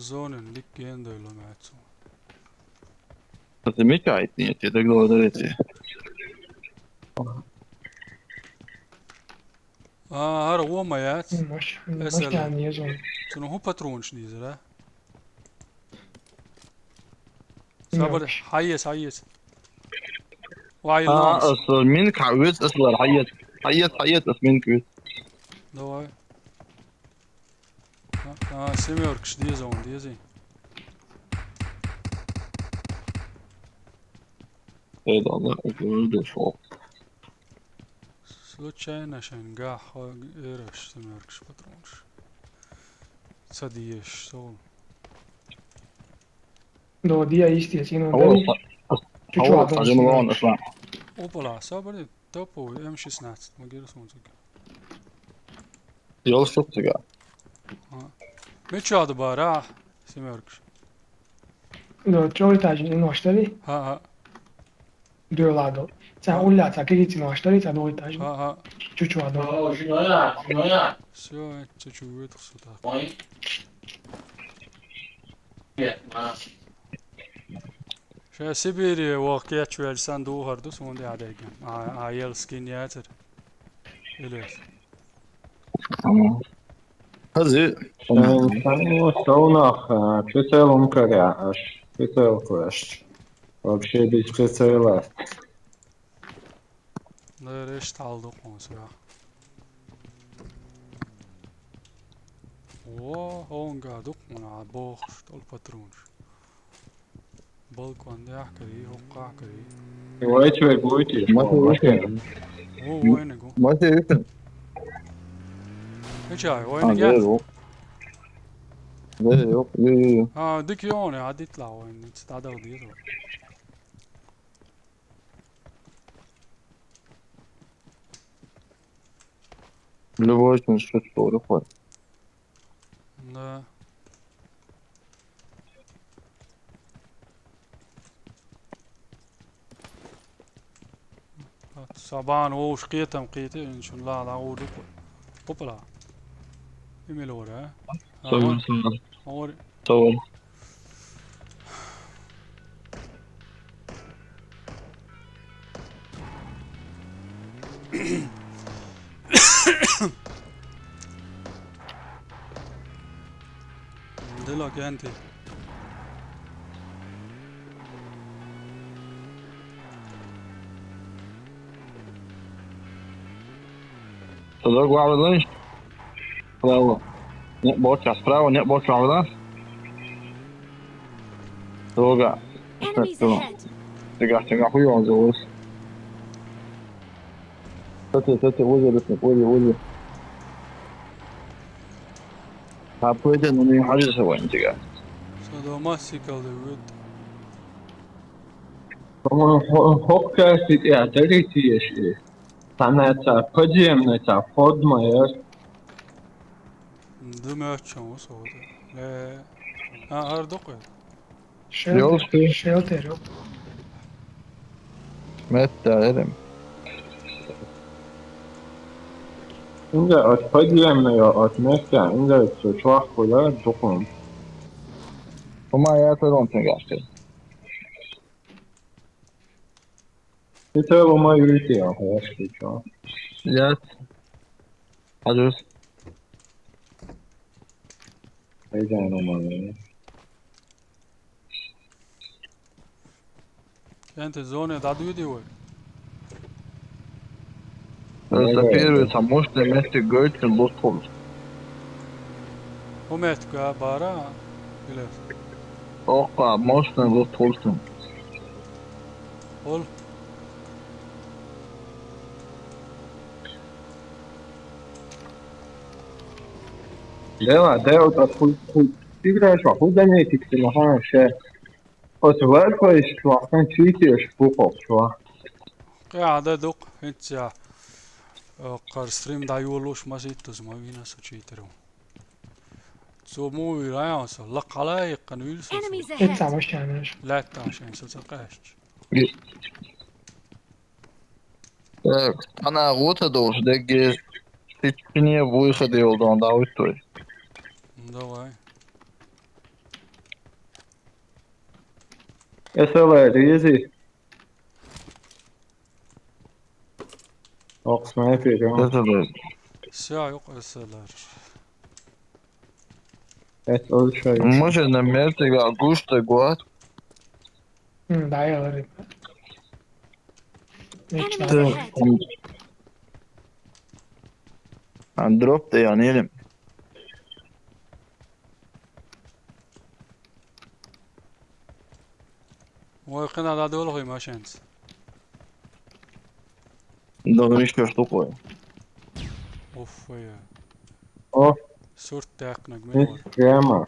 Зонын дика ген дойла маьцу. Замечательно, я тебе так говорю, эти. А, ара уома яц. Маш, Эсэл. Машан езон. Цуну ху патронш дизера. Сабар, хайес, хайес. Вай А, лонс. ас минк хавец, ас лар хайет. Хайет, хайет, ас минк вец. Давай. А, а, семёркш дезон, дези. Ой, да, да, это уже дошёл. Случайно шен гахо эраш семёркш патронш. Садиеш сол. Да, дия истия, сину Ого, дали. Чучу ого, адон один вон, снимаешь. ушла. Опала, сабар, топовый М шестнадцать, магир сунцук. Ёл штук тебя. Меча да бара, семёркш. Да, чё этаж не наш, дали? Ха, Дёладо. Ца улля, ца кигити наш, дали, ца до этаж. ха, ха, ха. Чучу адон. О, жиноя, жиноя. Всё, это чё это сюда. Ой. Нет, на. Сейчас Сибири вох кечвел сан духар дус он де адеген. А, а ел скин ятер. Илес. Хази. Сэн сонах прицел умкаря аш. Прицел квеш. Вообще без прицела. Да, решт алдук он сюда. О, он гадук он а бох, что ли, патронш. Балкон яхкари, хукка кари. Давайте вы будете. Маху вышли. О, войнагу. Маху вышли. Хичай, А, войнагу. да, ёп. Да, ёп, ё, ё, ё. А, дик ёне, а дит ла войн, ниц тадал дир. Любой чин что-то такое. Да. Сабан о шкетам кете, иншалла, ла о дук. Опла. Имел ора. Sorry, sorry. Ор. Sorry. Дела кенти. Туда главный лынч. Справа. Нет, бочка, справа, нет, бочка, да? Друга. Enemies ahead. Тыгах, тыгах, хуёво взялось. Сати, сати, возле, возле, возле. А пойдем, ну не хочешь его, нифига. Содома сикал да вид. По-моему, хо- хокка сидя, дали тиеши. Там это подземный, это вход моя. Думаю, о чем усода. Э, а, ардокой. Шел-, Ёлки. Шелтер, ёп. Мэтта, эрим. Инде от подземного, от места, инде все чувак куда духом. Ума я тадон тыгах. Это его мою идею, я что? Я. Адюс. Айда, нормально. Кенти зоне да дуди вой. Это первый, там может на месте говорит, что лут холст. Хумет ка бара. Билес. Окка, может на лут холст. Ол. Дела, дела, так хуй, хуй. Ты играешь, а хуй заметить, ты нахана вообще. Вот в этой ситуации читаешь, пухов, чувак. Кяда дук, хинца. Кар стрим да юлуш маситтус ма вина со читеру. Со му вирая со, ла калай кан вил со. Enemies Это ahead. Машан. Латта шен со цакаш. Так, она вот это уже, да, где ты не выходил, да, он да, вот той. Давай. Эсэлэр, изи. Ох, снайпер, ё. Эсэлэр. Всё, ёк, эсэлэр. Это лучше. Може на мертвый гушта гуат? М, да, я говорю. Enemies ahead. А дроп-то я не. Вай, къина да долгъи машинц. Долгъи ещё штуку. Уф, вай. О. Сурт тяхнаг милур. Прямо.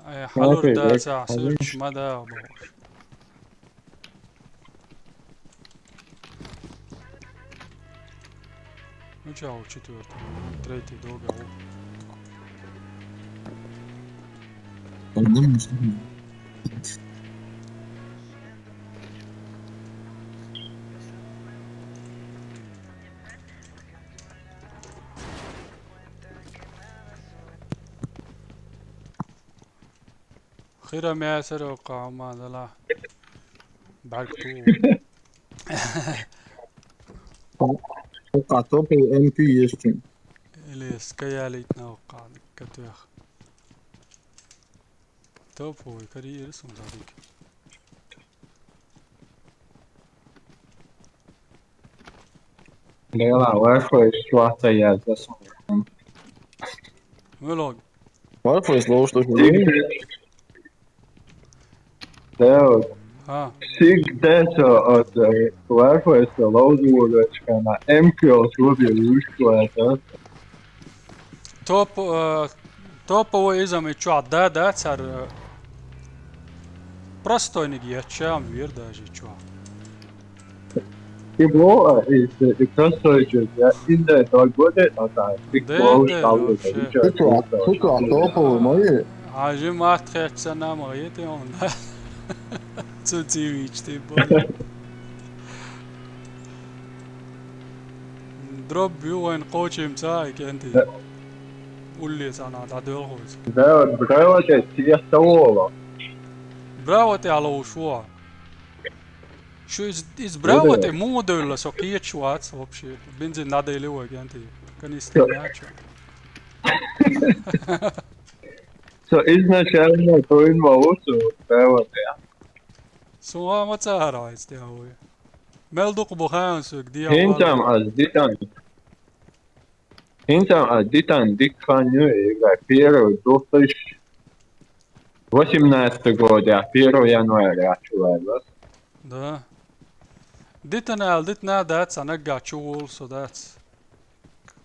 Ай, хьалур да са, сурт ма да, бо. Ну чё, четвёртый, третий долго. Хира мясаро къама дала. Барк ту. Къатопу эмпи есть. Или скаялит на къан катвех. Топовый карьеры сум забык. Лела, варфой ситуация я засунул. Мэлог. Варфой слово, что ли? Да, вот. А. Всегда всё от, э, варфой, что лоудвуд, на эмкио, что ли, вышла, это. Топ, э, топовый изам и чё, да, да, цар, э, простойник я, чем вир даже, чё. И было, и, и простой чё, я инда два года, а так, и Да, было, да, стало, вообще. и чё, Ты чё, и чё. Ты чё, топовый, мои? А же мат хэт са нам, а это он, да. Цу ци вич ты был. Дроп бю вайн къочим цай кенти. Да. Улле сана да дөл хойс. Да, браво, те, тебе стало. Браво, те, алло, шо. Шо из, из браво, те, му дөлла, со киеч вац вообще. Бензин надо или вай кенти. Канистр мяча. Со изначально то ин валусу, браво, те. Суама царайс, те, уй. Мел дукъ бу хаан сук, диа Хинтам вала. Аз дитан. Хинтам аз дитан диккан ю, ига первый две тысячи восемнадцатый год, я первого января чувала. Да. Дитан ал, дитна дац, анагга чувал со дац.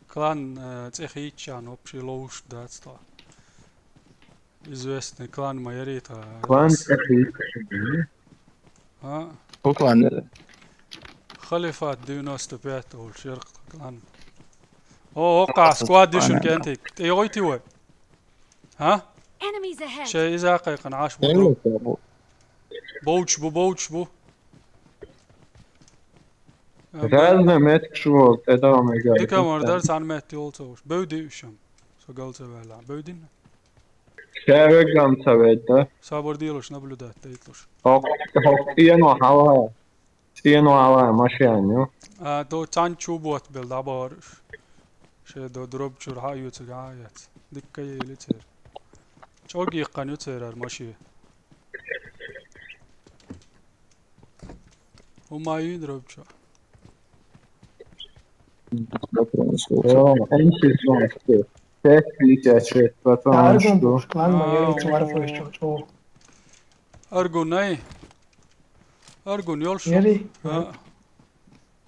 Клан, э, цехичан, вообще лоуш дац, то. Известный клан Майорита. Клан Эхи. А? По клану. Халифат девяносто пять ол шерх клан. О, о, ка, сквад дишун кентик. Ты ой ты ой. А? Enemies ahead. Шей иза кай кан аш бу. Боуч бу, боуч бу. Разный метк шуо, это омега. Дика мар дар сан мет ёл цош. Бевди ушам. Со гал цавала. Бевдин. Шевек гам цавета. Сабар дийлуш наблюдать дейтлуш. Хок, хок, иен о хала. Иен о хала машиан, ё. А, до цан чубот бел да барыш. Ше до дроб чур ха ю цуга яц. Дикка ели цер. Чоги кан ю цер ар маши. Умаю дроб чу. Ё, эн шестнадцать. Пять пятьдесят шесть, пацан, Аргун что? Буш, клан Майорита варфой чу, чу. Аргун, ай. Аргун, ёлшу. Ери? А.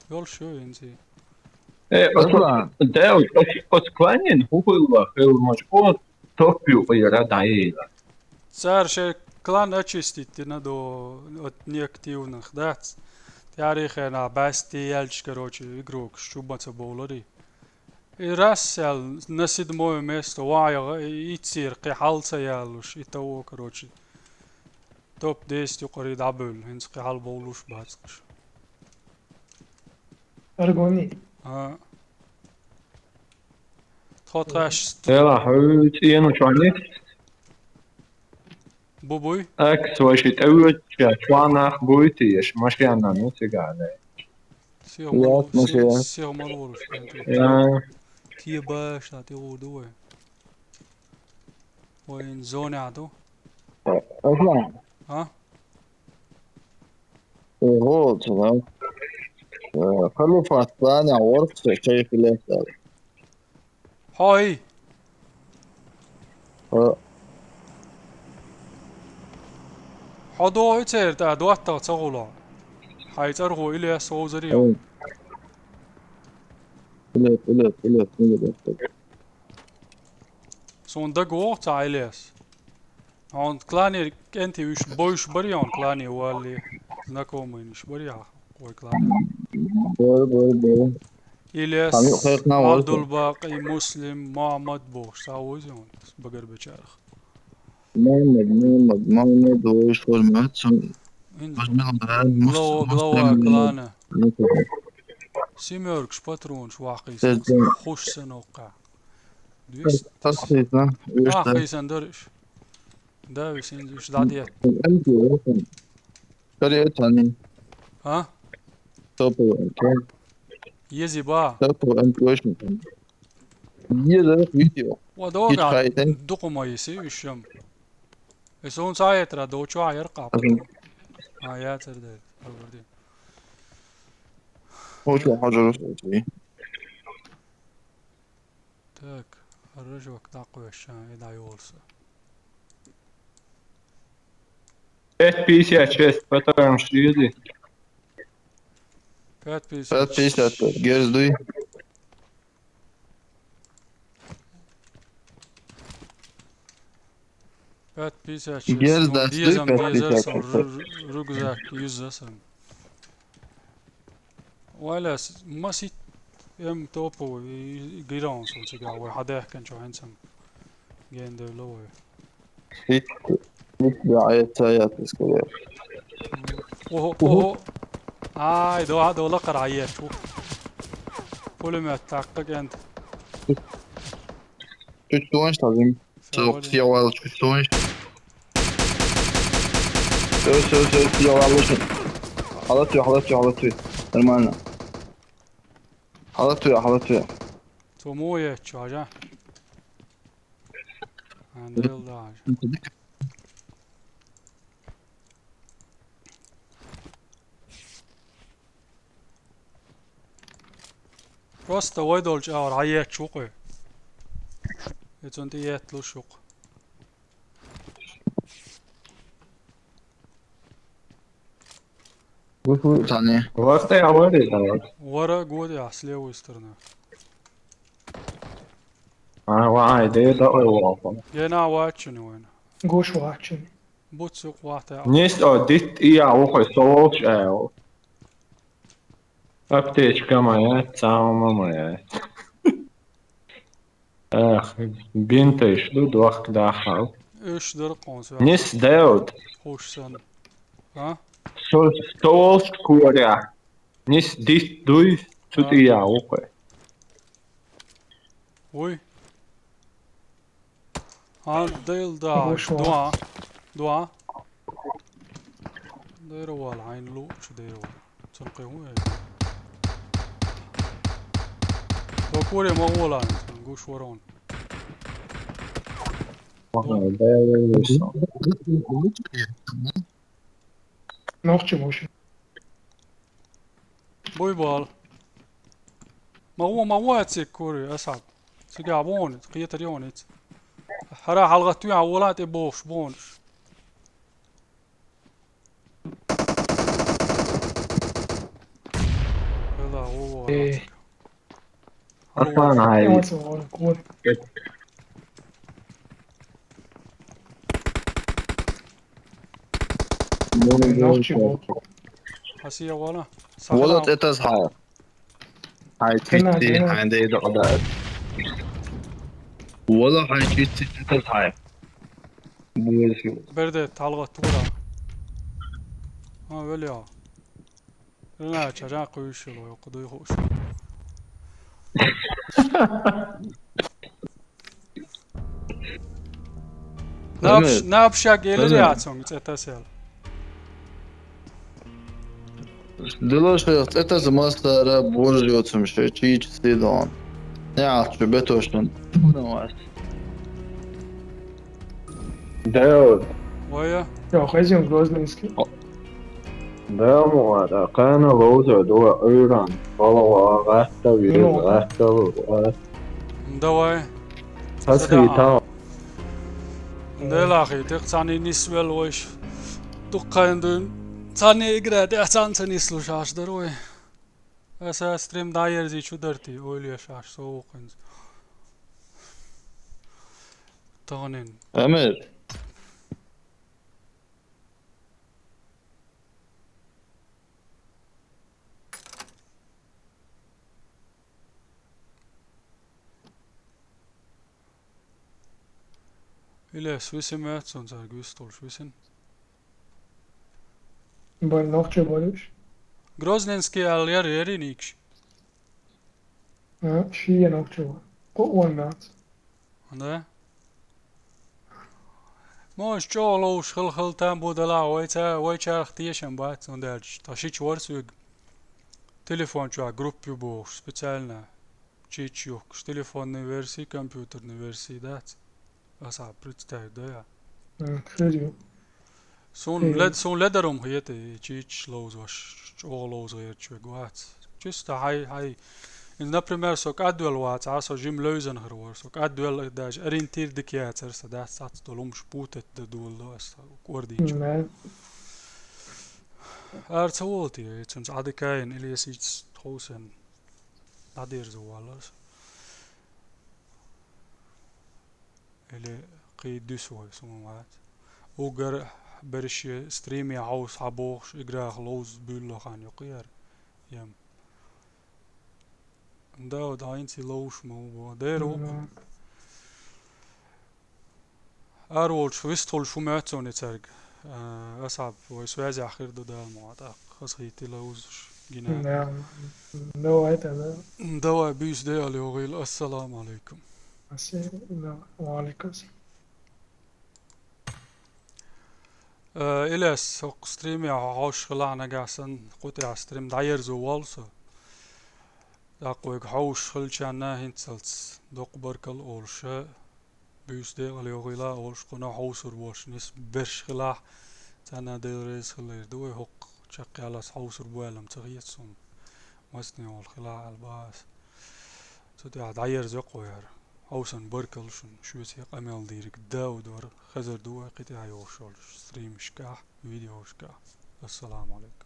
Ёлшу, инзи. Э, Аргун. Осла, да, ос-, ос-, осланин, хухуйла, хэл мож, о, топю, ой, радаила. Цар ше клан очистить надо от неактивных, да? Тярихена басти яльч, короче, игрок, шубаца болари. И раз сял на седьмое место ваяга, и цир кхи хьалца ялуш, и того, короче. Топ десять юкъари дабыл, хинц кхи хьал болуш бацкаш. Аргони. А. Тхо тхаш. Эла, ху, цӀену чуани? Бу буй? Акс вай ши тӀевоьдча, чоа нах буй те, еш машина ну цига ле. Сиха Яс, мал-, машина. Сиха, сиха мал волуш кӀанти. Я. Те баш, та те гӀур ду вай. Вай ин зоне а ду. Ага. А? Ого, цена. Э, халифат, плане, а орк, всё, всё, и филе, всё. Хьо хӀий? Э. Хьо догӀу церта, а доттагӀа ца гӀула. Хьай цӀаргӀо Ильяс вовзарий? Э. Ильяс, Ильяс, Ильяс, Ильяс. Суна дагавогӀу цхьа Ильяс. Хьуна клане кӀентий уьш бойуш барий хьуна клане валли, знакомыйнаш барий хьа вай клане. Бой, бой, бой. Илес, Хьан юкъ хӀекхна вай. Абдулбакъи, Муслим, Мухьаммад бохуш, цхьа вуйзи хьуна багарбечарах. Мухьаммад, Мухьаммад, Мухьаммад, вуйш вар мат, сан Ин ваш мел баьр, Мус-, глава, глава Муслим, клана. Мухьаммад. Семёркаш патронаш вахкийса. Сез дин. Хуш сан оккха. Двести. Тас хийсан, веш да. Тас хийсан дариш. Да, висин уьш дӀадетта. Амки, вешан. Кори тани. А? Топу, топу. Ези ба. Топу, амки, вешан. Еза видео. Ва дога. Ит хайтен. Дукъу ма еси, уьш ям. Эс он саетра дочу а яркъа. Азин. А, я церде. Хабарди. Очу хажарус очи. Так, рыжок дакъвеша, и дайолса. Пять пятьдесят шесть, патронаш езий? Пять пятьдесят. Пять пятьдесят, герз дуй. Пять пятьдесят шесть. Герз ну, да, дезам, стой, дезар пять пятьдесят шесть. Сан, рю-, рю-, рюкзак, юззасан. Валя, с-, масит эм топовый, и, и гирон сон цига, вай хьадехкан чо хӀинцам. Ген девло вай. Ит, ит, да, это я, ты сказал. Ого, ого. Ай, до, до, лакъара еш, ух. Пулемёт такъ кент. Чуть тоньш тазим. Сок, сиявал, чуть тоньш. Всё, всё, всё, сиявал лучше. Халат тюя, халат тюя, халат тюя. Нормально. Халат тюя, халат тюя. Цо мо ечу, ажа? А, дел да, ажа. Просто вай долчу агӀор хьаетташ ву кхуьй. И цунна тӀе етталуш ву кху. Гуш ву цхьанне. Вара тӀе а вари, да. Вара годи а, с левой стороны. А, вай, де да ой вахун. Ена вачуни вайна. Гуш вачуни. Буц юкъ вахта. Нис о дит и а ву кхуьй, со волчу аьлла. Аптечка моя, цаума моя. Эх, бинташ ду, дохка дахал. Уьш дара кхунса. Нис Даут. Хуш сан. А? Со, со волчу коря. Нис дит дуй, цу тӀе а ву кхуьй. Вуй. Хьан дайла да, дуа, дуа. Дайра вала, хьайн луучу дайра вала. Цун кхин хӀун эр? Ва куре ма гӀолан, гуш ворон. Ага, дайра вала. Нохчи муш. Буй бал. Ма ву, ма ву ацик кури, асхьаб. Цига бонус, кхетар йонус. ХӀара хьалгӀатту а вола тӀе бохуш бонус. Хила, ву, ву, Э. ацик. Асан хьай. Нохчи ву. Хасия вала. Вала тӀетаз хьай. Хьай чисти, хьайн дайда къадаат. Вала хьай чисти тӀетаз хьай. Буйсу. Берде талгъат тура. А, вели я. Рина чара куйшил, кудуй хуш. Напш-, напшаг елира яцунг цӀетасел. Дило шайх цӀетаса массара божа йоцум шай чийча сидон. Неалчу бетошнун. Давид. Вая. Йо, хазин Грозненский. Дамуа, да, кана лоуза, дуа, уйран. Балава, гатта, вирус, гатта, луа. Давай. Хасхи тау. Делахи, тек цани нисвел вайш. Дуккхайн дуй. Цани игра, де цан цани слушаш даруй. Аса стрим дайерзи чударти, ойлеш аш соукъинз. Тонин. Амир. Илес, висин меца цунцара гуьстулш, висин. Бай нохча болуш. Грозненский ал яр, яри никш. А, шия нохча. Ко он нац. Да? Мож чӀогӀа ловш хила-хила там бу дала, вай ца, вай чарх тешам бац, цундела та шич вар соьга. Телефон чохь группа ю бохуш, специально. Чич юхкуш, телефонный версии, компьютерный версии дац. Аса представь, да, я? М, хир ю. Сун Хир ю. Лед-, сун ледарум хета, и чич ловзош, чӀогӀа ловзо ерчу вег вац. Чисто хьай, хьай. И, например, со кӀадвел вац, а со жим левзан хир вар, со кӀадвел даже ориентир дика яцар, са дац цац долумаш путать да дула до аса, кӀордийча. М, да. Ара ца волу те, цунца Ӏадикаин или эсица тховсан дӀадерзо валлалц. Или кхий дуьсу вай, суна вац. Уггар берш стриме хьовса хьабохуш, играх ловза буьлло хан юкъера. Ем. Да, да, хӀинца и ловш ма ву бо. Дера ву. Ара волчу вистхуьлуш хӀу моьтту суна и цаьрга? А, Асхьаб, вай связехь хир ду Дала ма ван тӀаккха. Хазахийтила узуш гина. Да. Давай тогда. Давай, буьйса декъала йогӀийла. Ассаламу алейкум. Ассаламу алейкум. Э, Илес, хӀокху стриме хьо хьовш хилахь нагахь санна, кху тӀехь стрим дӀаерзо воллу со. ТӀаккха вайга хьовш хилчарна хӀинццалц доккха баркалла олуш, буьйса декъала йогӀийла олуш, кхунах хьовсур болуш нисбеш хилахь, царна Дела реза хилла ду вай хӀокху чекхъяллалц хьовсур бу аьлла-м ца хета суна. Масане волу хилахь аьлла бан аса. Цу тӀехь дӀаерзо кхо яра. Хьовсан баркалла шуна, шуьца и къамел дийриг Дауд вара, хезар ду вай кхин тӀехь йогӀуш йолчу стримашкахь, видеошкахь. Ассаламу алейкум.